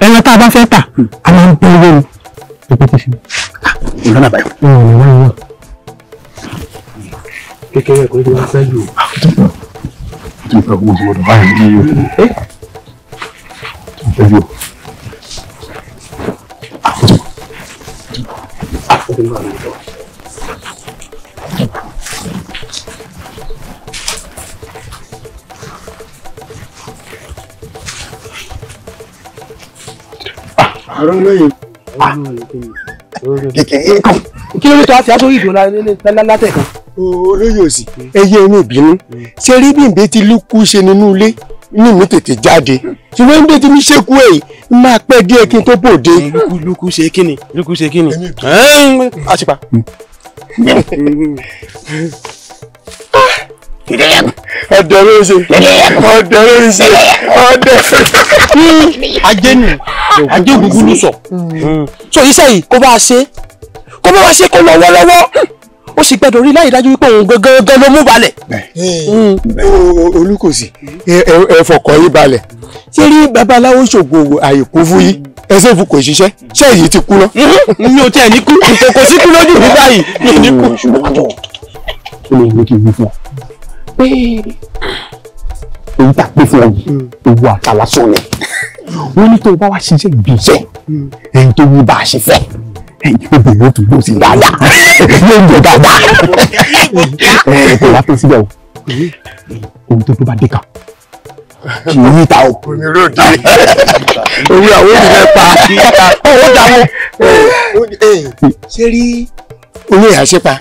Ẹran tá a bá fẹ́ tà a máa ń bẹ́ owó ni. Ọlọ́nà àbáyọ. Ọ̀nà àbáyọ. Kékeré ẹ̀kọ́ tó wá fẹ́ jù. Tí ìfẹ́ kó gbọdọ̀ báyìí ní yóò. Tí ìfẹ́ jù. Àrùn lóye. Kékeré kan. Kí ló dé tó a fi aṣọ ìdùn látẹ̀kan. Olóyè òsì ẹyẹ inú ìbínú ṣe rí bí nbẹ tí lukú ṣe nínú ilé ní mi tètè jáde ṣùgbọ́n nbẹ tí mi ṣekú ẹ̀ máa pẹ́ díẹ̀ kí n tó bòde. Lukú ṣe kíni lukú ṣe kíni àṣìpa. Ọdẹ ló ń ṣe ọdẹ ló ń ṣe ọdẹ. Ajé nù ajé ògúngún ló sọ. So iṣẹ́ yìí kó bá a ṣe kó bá wa ṣe kó lọ lọ́wọ́lọ́wọ́ ó sì gbọ́dọ̀ rí láì dájú wípé òun gangan ló mú balẹ̀. Olùkòsì ẹ fọkàn yín balẹ̀ ṣé rí babaláwo ṣògo àìkú fún yín ẹsẹ̀ fún kò ṣiṣẹ́ ṣé èyí ti kú lọ. Mi ò tiẹ̀ ní kú kò sí kú lójú mi báyìí mi ò ní kú. Ó lè ní kí n wí fún ọ pé èyí tá a pè fún ọ yìí owó àtàlásán ni wọ́n ní tó o bá wá ṣiṣẹ́ ìbíṣẹ́ ẹni tó wí bá a ṣe fẹ́ obìnrin ó tún gbó sí dáadáa yóò ń jẹ dáadáa kò wá tó síbẹ̀ o ohun tó tó bá dé kan kì í níta o. Omi rò dé orí àwọn olùfẹ́ pa owó dáwọ́. Ṣé rí olóyè àṣepa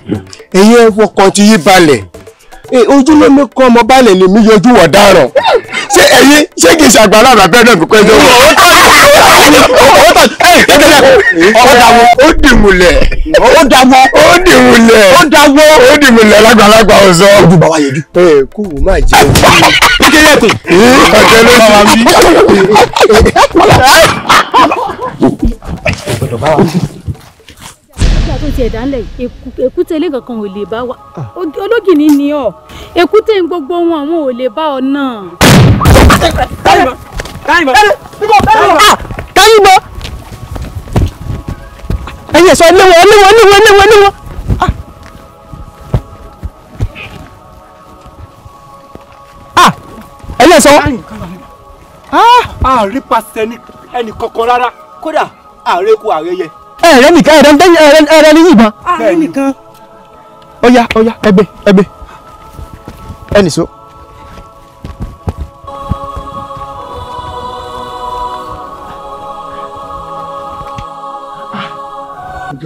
ẹ̀yin ẹ̀fọ́ kan ti yí balẹ̀ ojúlómi kan ọmọ balẹ̀ lèmi yọjú wọ̀ dáràn ṣé ẹ̀yin ṣé kì í ṣe àgbàlá àbàbẹ́ náà mi kọ́ ẹjọ́ wọ̀. Ó dìmúlẹ̀ ó dáwọ́ ó dìmúlẹ̀ ó dáwọ́ ó dìmúlẹ̀ lágbàlagbà ọ̀sán. Ojú bá wa yẹjú. Kú wò má jẹ Kékeré ẹ̀kún. Ọ̀jẹ̀ ló ti Nígbà tó tiẹ̀ dánlẹ̀ èkúté ilé kankan ò lè bá wa ológìní ni ọ èkúté gbogbo wọn àwọn ò lè bá ọ náà. Káyìnbó ẹ̀yin ẹ̀sọ́ léwọ́ léwọ́ léwọ́ léwọ́ léwọ́. Ẹ̀yin ẹ̀sọ́. Àárín pàṣẹ ẹnì kankan rárá kódà ààrẹ kú ààrẹ yẹ. Ẹ̀rẹ́ nìkan ẹ̀rẹ́ ní yìnbọn. Ààrẹ nìkan. Ọya ọya ẹgbẹ́ ẹgbẹ́ ẹnì so.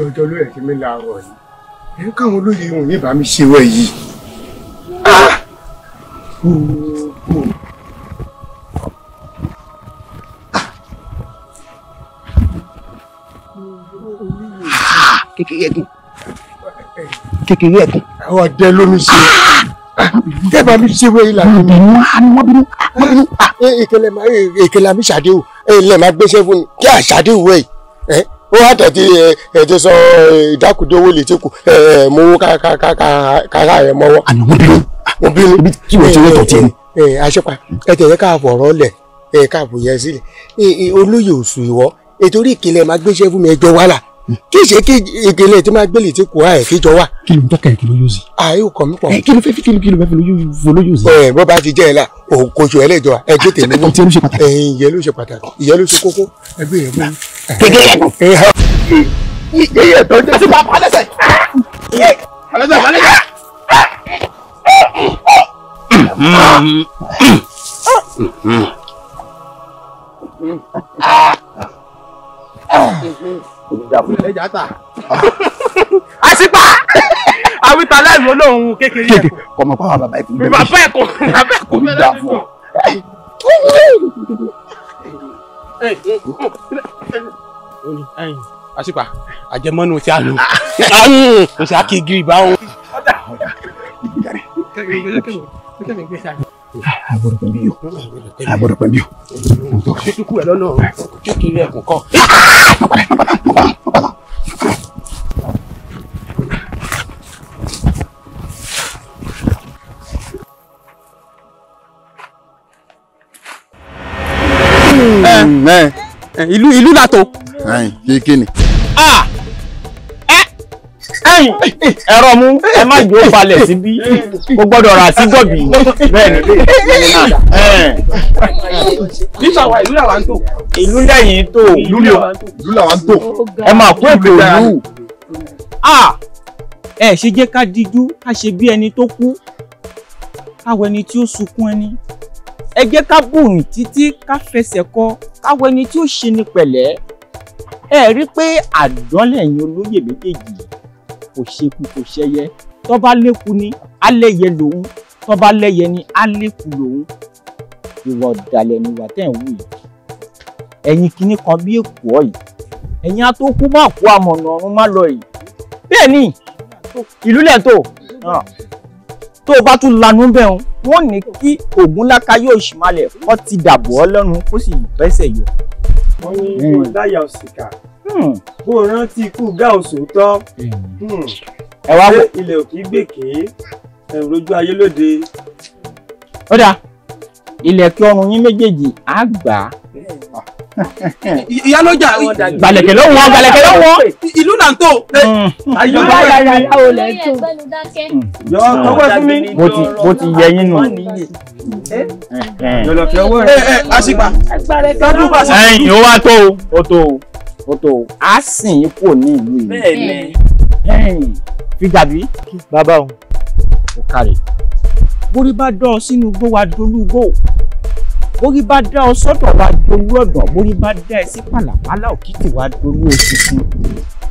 Ọjọ́ ló yẹ kí mi láàárọ̀ yìí ẹ̀ káwọn olóyè ìhùn ní bá mi ṣe wẹ̀ yìí. Kékeré ẹkùn kékeré ẹkùn. Àwọn ọdẹ ló mi ṣe tẹ́ bá mi ṣe wẹ̀ yìí làbí mi. Wọ́n bínú wọ́n bínú. Ìkẹlẹ̀ mi ṣàdéhùn ilẹ̀ máa gbéṣẹ́ fún mi kí àṣàdéhùn wẹ̀ yìí ó wá tẹ̀tí ẹ̀ ti sọ ìdákùdé owó lè ti kù mo wó kára rẹ̀ mọ́wọ́. Àná wọ́n bínú wọ́n bínú. Ibi tí wọ́n ti rẹ́tọ̀ tiẹ̀ ni. Àṣepa ẹ tẹ̀yẹ ká fọ̀rọ̀ lẹ̀ ẹ ká fòyẹ sílẹ̀ olóyè òsù ìwọ ètò orí ìkìlẹ̀ máa gbéṣẹ́ fún mi ẹjọ́ wàhálà kí ṣe kí ìkìlẹ̀ tí máa gbélé tí kù àì kíjọ wà. Kí ló ń tọ́ka ẹ̀ kí ló yóò sí. Àì ò kàn mí pọ̀. Kí ló fẹ́ fi kí ló fẹ́ fi lóyún sí. Ẹ bó bá ti jẹ́ ẹ la òkòṣù ẹlẹ́jọ́ ẹgbẹ́ tèmi. Ẹ̀tọ́ tí ẹ ló ṣe pàtàkì. Ẹ̀yìn ìyẹn ló ṣe pàtàkì ìyẹn ló ṣe kókó ẹgbẹ́ yẹn fún mi. Kékeré ẹ̀kún. Ìyẹn tó jẹ́. Àti bàbá alẹ́sẹ̀. Alẹ́sẹ̀ alẹ́sẹ̀. Àṣìpá àwítà láìwọ lóhun kékeré ẹ̀kọ́. Kọmọ pàwọn bàbá ẹ̀kún bẹ́ẹ̀. Bàbá ẹ̀kọ́ bàbá ẹ̀kọ́ Kò ní dáa fún ọ. Àṣìpà àjẹmọ́nù tí a lò ó ṣe àkígiri báwọn. Àgbọ̀dọ̀ pẹ̀lú yìí o, àgbọ̀dọ̀ pẹ̀lú yìí o. Ṣé kú ẹ lọ́nà kékeré ẹ̀kún kọ́? Ìlú ìlú làtò. Kí ni. Ẹ̀rọ mú ẹ má jò falẹ̀ síbí, o gbọ́dọ̀ rà sí gọ̀bì bẹ́ẹ̀ ni. Nígbà wa ìlú làwa ń tò. Ìlú lẹ́yìn tó. Ìlú làwa ń tò. Ẹ máa kó ètò ìlú. Ẹ ṣe jẹ́ ká díjú ká ṣe bí ẹni tó kú, káwọ ẹni tí ó sunkún ẹni. Ẹ jẹ́ ká bùrùn títí ká fẹsẹ̀ kọ, káwọ ẹni tí ó ṣe ni pẹ̀lẹ́. Ẹ rí pé àdánlẹ̀yìn olóyè méjèèjì kò ṣekú kò ṣẹyẹ. Tó bá léku ni alẹ́yẹ lòun, tó bá lẹ́yẹ ni aléku lòun. Ìwà ọ̀dàlẹ̀ ni ìwà tẹ̀ ń wù yìí. Ẹ̀yin kinní kan bí èkó yìí, ẹ̀yin atókú má kó amọ̀nà ọ̀run má lọ yìí. Bẹ́ẹ̀ ni ìlú lẹ̀ tó tó o bá tún lanú bẹ́ẹ̀ wọ́n ní kí Ògúnláka yóò ṣìmalẹ̀ kó ti dàbọ̀ ọ́ lẹ́nu kó sì bẹ́sẹ̀ yọ. Wọ́n ní kò dáyà òsìkà bó o rántí ikú gá òsòótọ́. Ẹ wá wò. Ilẹ̀ òkì gbèké ẹ̀rù lójú ayé lóde. Ó dáa, ilẹ̀kẹ̀ ọrùn yín méjèèjì á gbà á. Ìyálójà gbàlẹ̀kẹ̀ ló wọ́n, gbàlẹ̀kẹ̀ ló wọ́n. Ìlú là ń tò. Yọ tọwọ́ fún mi. Mo ti yẹ yín nù. Yọ̀lọ̀fẹ́ ọwọ́ rẹ̀. Àṣìpà. Ẹ̀yin ó wá tó o, ó tó o, ó tó o. A sìn yín kúrò ní ìlú yìí. Bẹ́ẹ̀ni. Fìjàbí. Bàbá o. Ó kárẹ̀. Borí bá dán ọ sínú igbó wa dolúgbò. Borí bá dá ọ sọ́dọ̀ wa dolú ọ̀dàn. Borí bá dá ẹ sí pàlàpálá òkìtì wa dolú òṣìṣẹ́.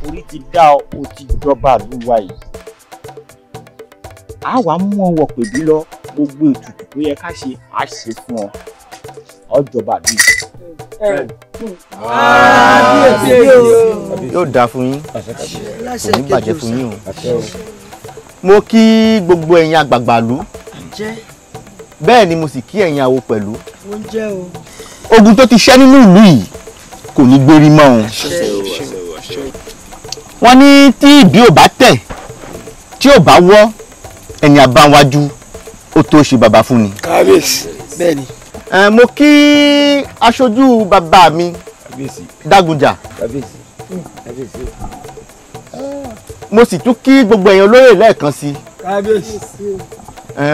Orí ti dá ọ, o ti jọba àlúwa yìí. A wàá mú ọ wọ̀ pèbí lọ, gbogbo ètùtù tó yẹ ká ṣe, á ṣe fún ọ. Ọ jọba àlú yìí. Yóò dáa fún yín, kò ní bàjẹ́ fún yín o. Mo kí gbogbo ẹ̀yin àgbààgbà ìlú, bẹ́ẹ̀ ni mo sì kí ẹ̀yin awo pẹ̀lú. Ogun tó ti ṣẹ́ nínú ìlú yìí kò ní gbérí mọ́ o. Wọ́n ní tí ìbí ò bá tẹ̀, tí ò bá wọ́, ẹni àbáwájú ó tó ṣe bàbá fún ni. Kábíyèsí. Bẹ́ẹ̀ni. Mo kí aṣojú bàbá mi Dágunjà. Mo sì tún kí gbogbo ẹ̀yin olóyè lẹ́ẹ̀kan sí. Kábíyèsí.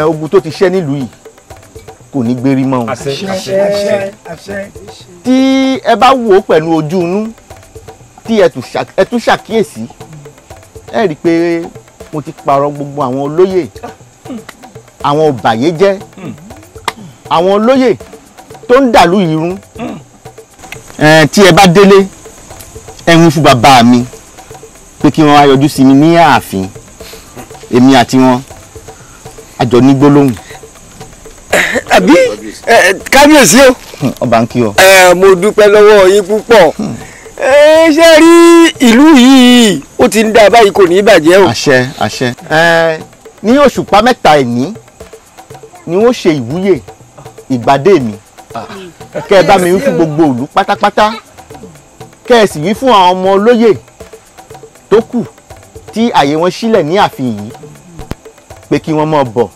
Ogun tó ti ṣẹ́ nílùú yìí kò ní gbérí mọ́ o. Tí ẹ bá wò ó pẹ̀lú ojú inú, tí ẹ tún ṣàkíyèsí, ẹ rí i pé mo ti pààrọ̀ gbogbo àwọn olóyè, àwọn ọ̀bàyéjẹ́, àwọn olóyè tó ń dàlú irun. Tí ẹ bá délé, ẹ wí fún bàbá mi pé kí wọ́n wá yọjú sí mi ní ààfin. Èmi àti wọn a jọ ní gbólóhùn. Àbí kábíyèsí o. Ọba ń kí ọ. Mo dúpẹ́ lọ́wọ́ yín púpọ̀. Ṣé rí ìlú yìí ó ti ń dá báyìí, kò ní í bàjẹ́ o. Àṣẹ àṣẹ. Ní òṣùpá mẹ́ta ìní ni wọ́n ṣe ìwúyè ìgbàdé mi. Kẹ́ ẹ bá mi wí fún gbogbo ìlú pátápátá, kẹ́ ẹ sì wí fún àwọn ọmọ olóyè tó kù tí àyè wọn sílẹ̀ ní ààfin yìí pé kí wọ́n máa bọ̀,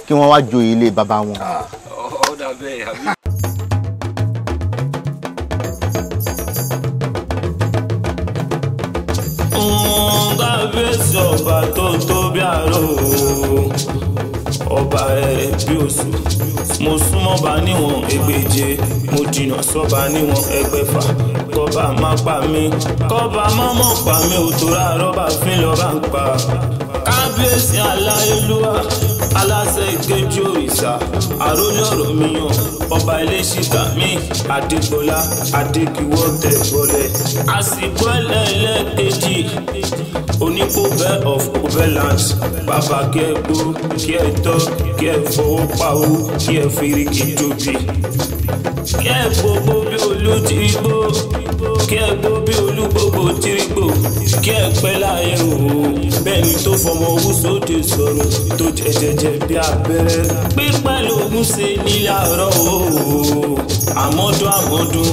kí wọ́n wá joyè ilé bàbá wọn. Kábíyèsí ọba tó tó bí àrò, ọba rẹ̀ bí oṣù. Mo súnmọ́ bá níwọ̀n ẹgbẹ̀je, mo jìnnà sọ́ba níwọ̀n ẹgbẹ̀fà. Kọ́ba má pa mí, kọ́ba má mọ̀ pa mí, ò tó rà rọ́bà fín lọ́ba ń pa. Kábíyèsí aláyélúwà, aláṣẹ ìkejì òrìṣà, àrólé ọ̀rọ̀ mi yàn, ọba iléṣìkà mi, Adégbọlá, Adékiwọ́ tẹ̀ bọ́lẹ̀. Àsìkò ẹlẹ́ẹ̀kejì, onípòbẹ́ of Obeland, bàbá kí ẹ gbó, kí ẹ tọ́, Kí ẹ fọwọ́ pawó, kí ẹ fìrìkì jòbì, kí ẹ gbogbo bí olùtìrìgbò, kí ẹ gbó bí olúgbògbò tìrìgbò, kí ẹ pẹ́ láyé o. Bẹ́ẹ̀ ni tó fọmọ owó sóde sọ̀rọ̀ tó jẹjẹjẹ bí abẹ́rẹ́. Pípẹ́ lògùn ṣe nílẹ̀ àárọ̀ o. Àmọ́dún àmọ́dún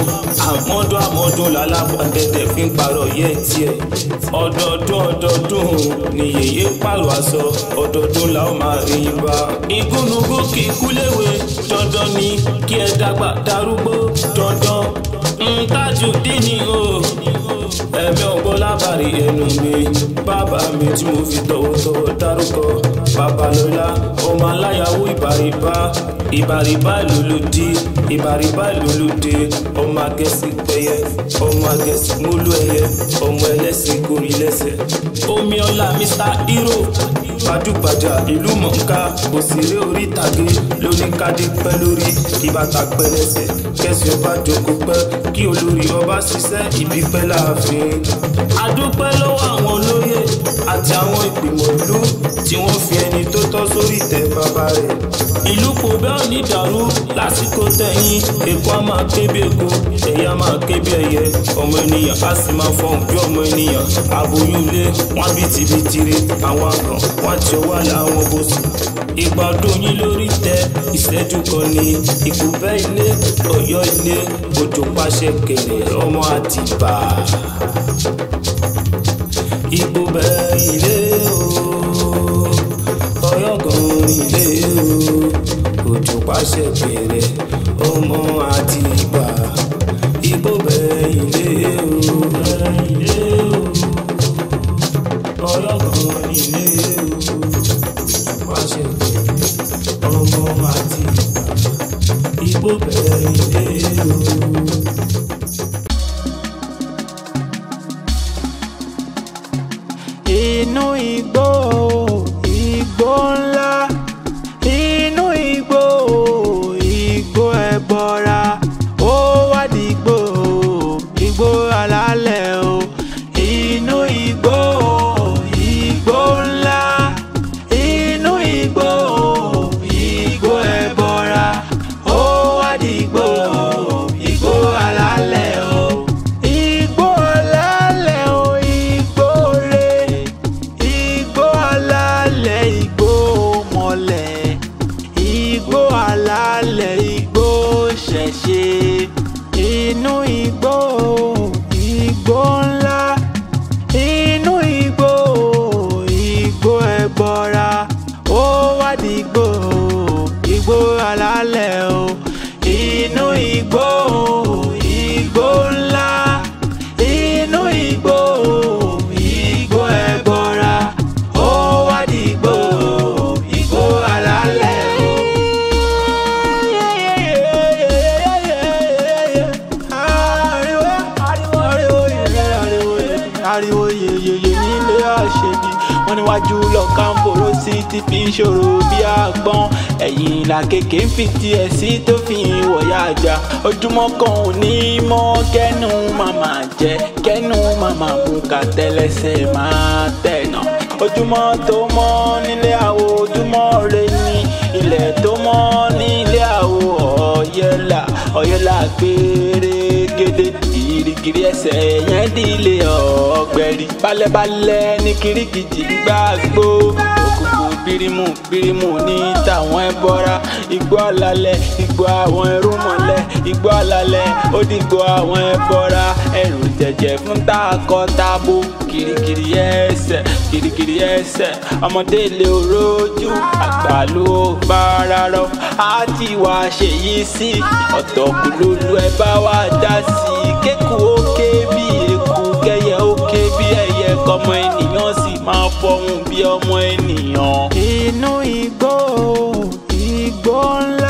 àmọ́dún àmọ́dún lálábàdẹ̀dẹ̀ fi ń parọ́ yẹ́ tiẹ̀. Ọdọọdún ọdọọdún ni yèyé pààrọ̀ aṣọ, ọdọọdún la ó máa rí i bá. Igúnnugún kì í kú léwe, dandan ni kí ẹ dàgbà darúgbó dandan. Ntájú dín ní o, ẹ̀mí ọ̀gbọ́n lábàárí ẹnu mi, bàbá mi tí mo fi tọ̀wọ̀tọ̀wọ̀ dárúkọ. Babalọ́lá ọmọ aláyàwó ìbàrìbá, ìbàrìbá lòlòdì, ìbàrìbá lòlòdì, ọmọ agẹ́sì pẹyẹ, ọmọ agẹ́sì mólú ẹyẹ, ọmọ ẹlẹ́sìn gorí lẹ́sẹ̀. Omi ọlá Mr. Hero, gbajúgbajà ìlú mọ̀ọ́ká, òṣèré orí ìtàgé lóníkádé pẹ́ lórí, kí bàtà pẹ́ lẹ́sẹ̀, kẹ́sì ọba jókòó pẹ́, kí olórí ọba ṣiṣẹ́ ìbí pẹ́ láàfin. A dúpẹ́ lọ́wọ́ àwọn olóyè àti àwọn ìgbìmọ̀ ìlú tí wọ́n fi ẹni tó tọ́ sórí ìtẹ́ bàbá rẹ̀. Ìlú kò bẹ́ẹ̀ ní dàrú lásìkò tẹ̀yìn, èkó á máa ké bí èkó, ẹyẹ á máa ké bí ẹyẹ, ọmọ ènìyàn á sì máa fọhùn bí ọmọ ènìyàn. Aboyún ilé wọn bí tibitire, àwọn àgàn wọn ti ọwọ́ àlà wọn bó sùn. Ìgbà ọdún yín lórí tẹ ìṣẹ́jú kan ní ìkúbẹ́ ilé, Ọ̀yọ́ ilé, òjò pàṣẹ kẹrẹ ọmọ Àtìbà. Ìkúbẹ́ ilé o, Ọ̀yọ́ gan ilé o, òjò pàṣẹ kẹrẹ ọmọ Àtìbà. Ìkúbẹ́ ilé o, ilé o, Ọ̀yọ́ gan ilé o, òjò pàṣẹ kẹrẹ ọmọ Àtìbà. Ìkúbẹ́ ilé o. Inú igbó, igbó ńlá, inú igbó, igbó ẹbọra, ó wá dìgbò, igbó alálẹ̀ o. Inú igbó, igbó ńlá, inú igbó, igbó ẹbọra, ó wá dìgbò, igbó alálẹ̀ o. Igbó alálẹ̀ o, igbó re, igbó alálẹ̀, igbó mọ̀lẹ̀, igbó alálẹ̀, igbó ṣẹ̀ṣe. Inú igbó, igbó ńlá, inú igbó, igbó ẹbọra, ó wá dìgbò, igbó alálẹ̀ o. Inú igbó, igbó ńlá, inú igbó, igbó ẹbọra, ó wá dìgbò, igbó alálẹ̀ o. Ariwo yeyeye nílé àṣebí, wọ́n níwájú lọ́ka ń boró sí ti fi ń ṣòro bí àgbọn, ẹ̀yìn làkèké ń fi tiẹ̀ sí tó fi ń wọ̀yá àjà. Ojúmọ́ kan ò ní mọ́ kẹ́nu màmá jẹ, kẹ́nu màmá mú kàtẹ́lẹsẹ̀ máa tẹ̀nà. Ojúmọ́ tó mọ́ nílé àwo, ojúmọ́ re ni ilẹ̀ tó mọ́ nílé àwo. Ọ̀yẹ́là ọ̀yẹ́là gbèrègede, gírígírí ẹsẹ̀ yẹn dílé ọ̀gbẹ̀rì. Balẹ̀balẹ̀ ní kirikiji gbàgbó, òkùnkùn bírímù bírímù ní tàwọn ẹbọra. Igbó alálẹ̀, igbó àwọn ẹrúmọlẹ̀, igbó alálẹ̀ ó dìgbò àwọn ẹbọra. Ẹrù jẹjẹ fún takọ tabo, kirikiri ẹsẹ̀, kirikiri ẹsẹ̀, ọmọdé lè rojú, àgbà ló bára rọ. Á ti wá ṣèyí sí ọ̀tọ̀kùn lólu ẹ bá wá dá sí i. Kéku ó ké bí eku, kẹyẹ ó ké bí ẹyẹ, kọmọ ènìyàn sì máa fọhùn bí ọmọ ènìyàn. Inú igbó, igbó ńlá.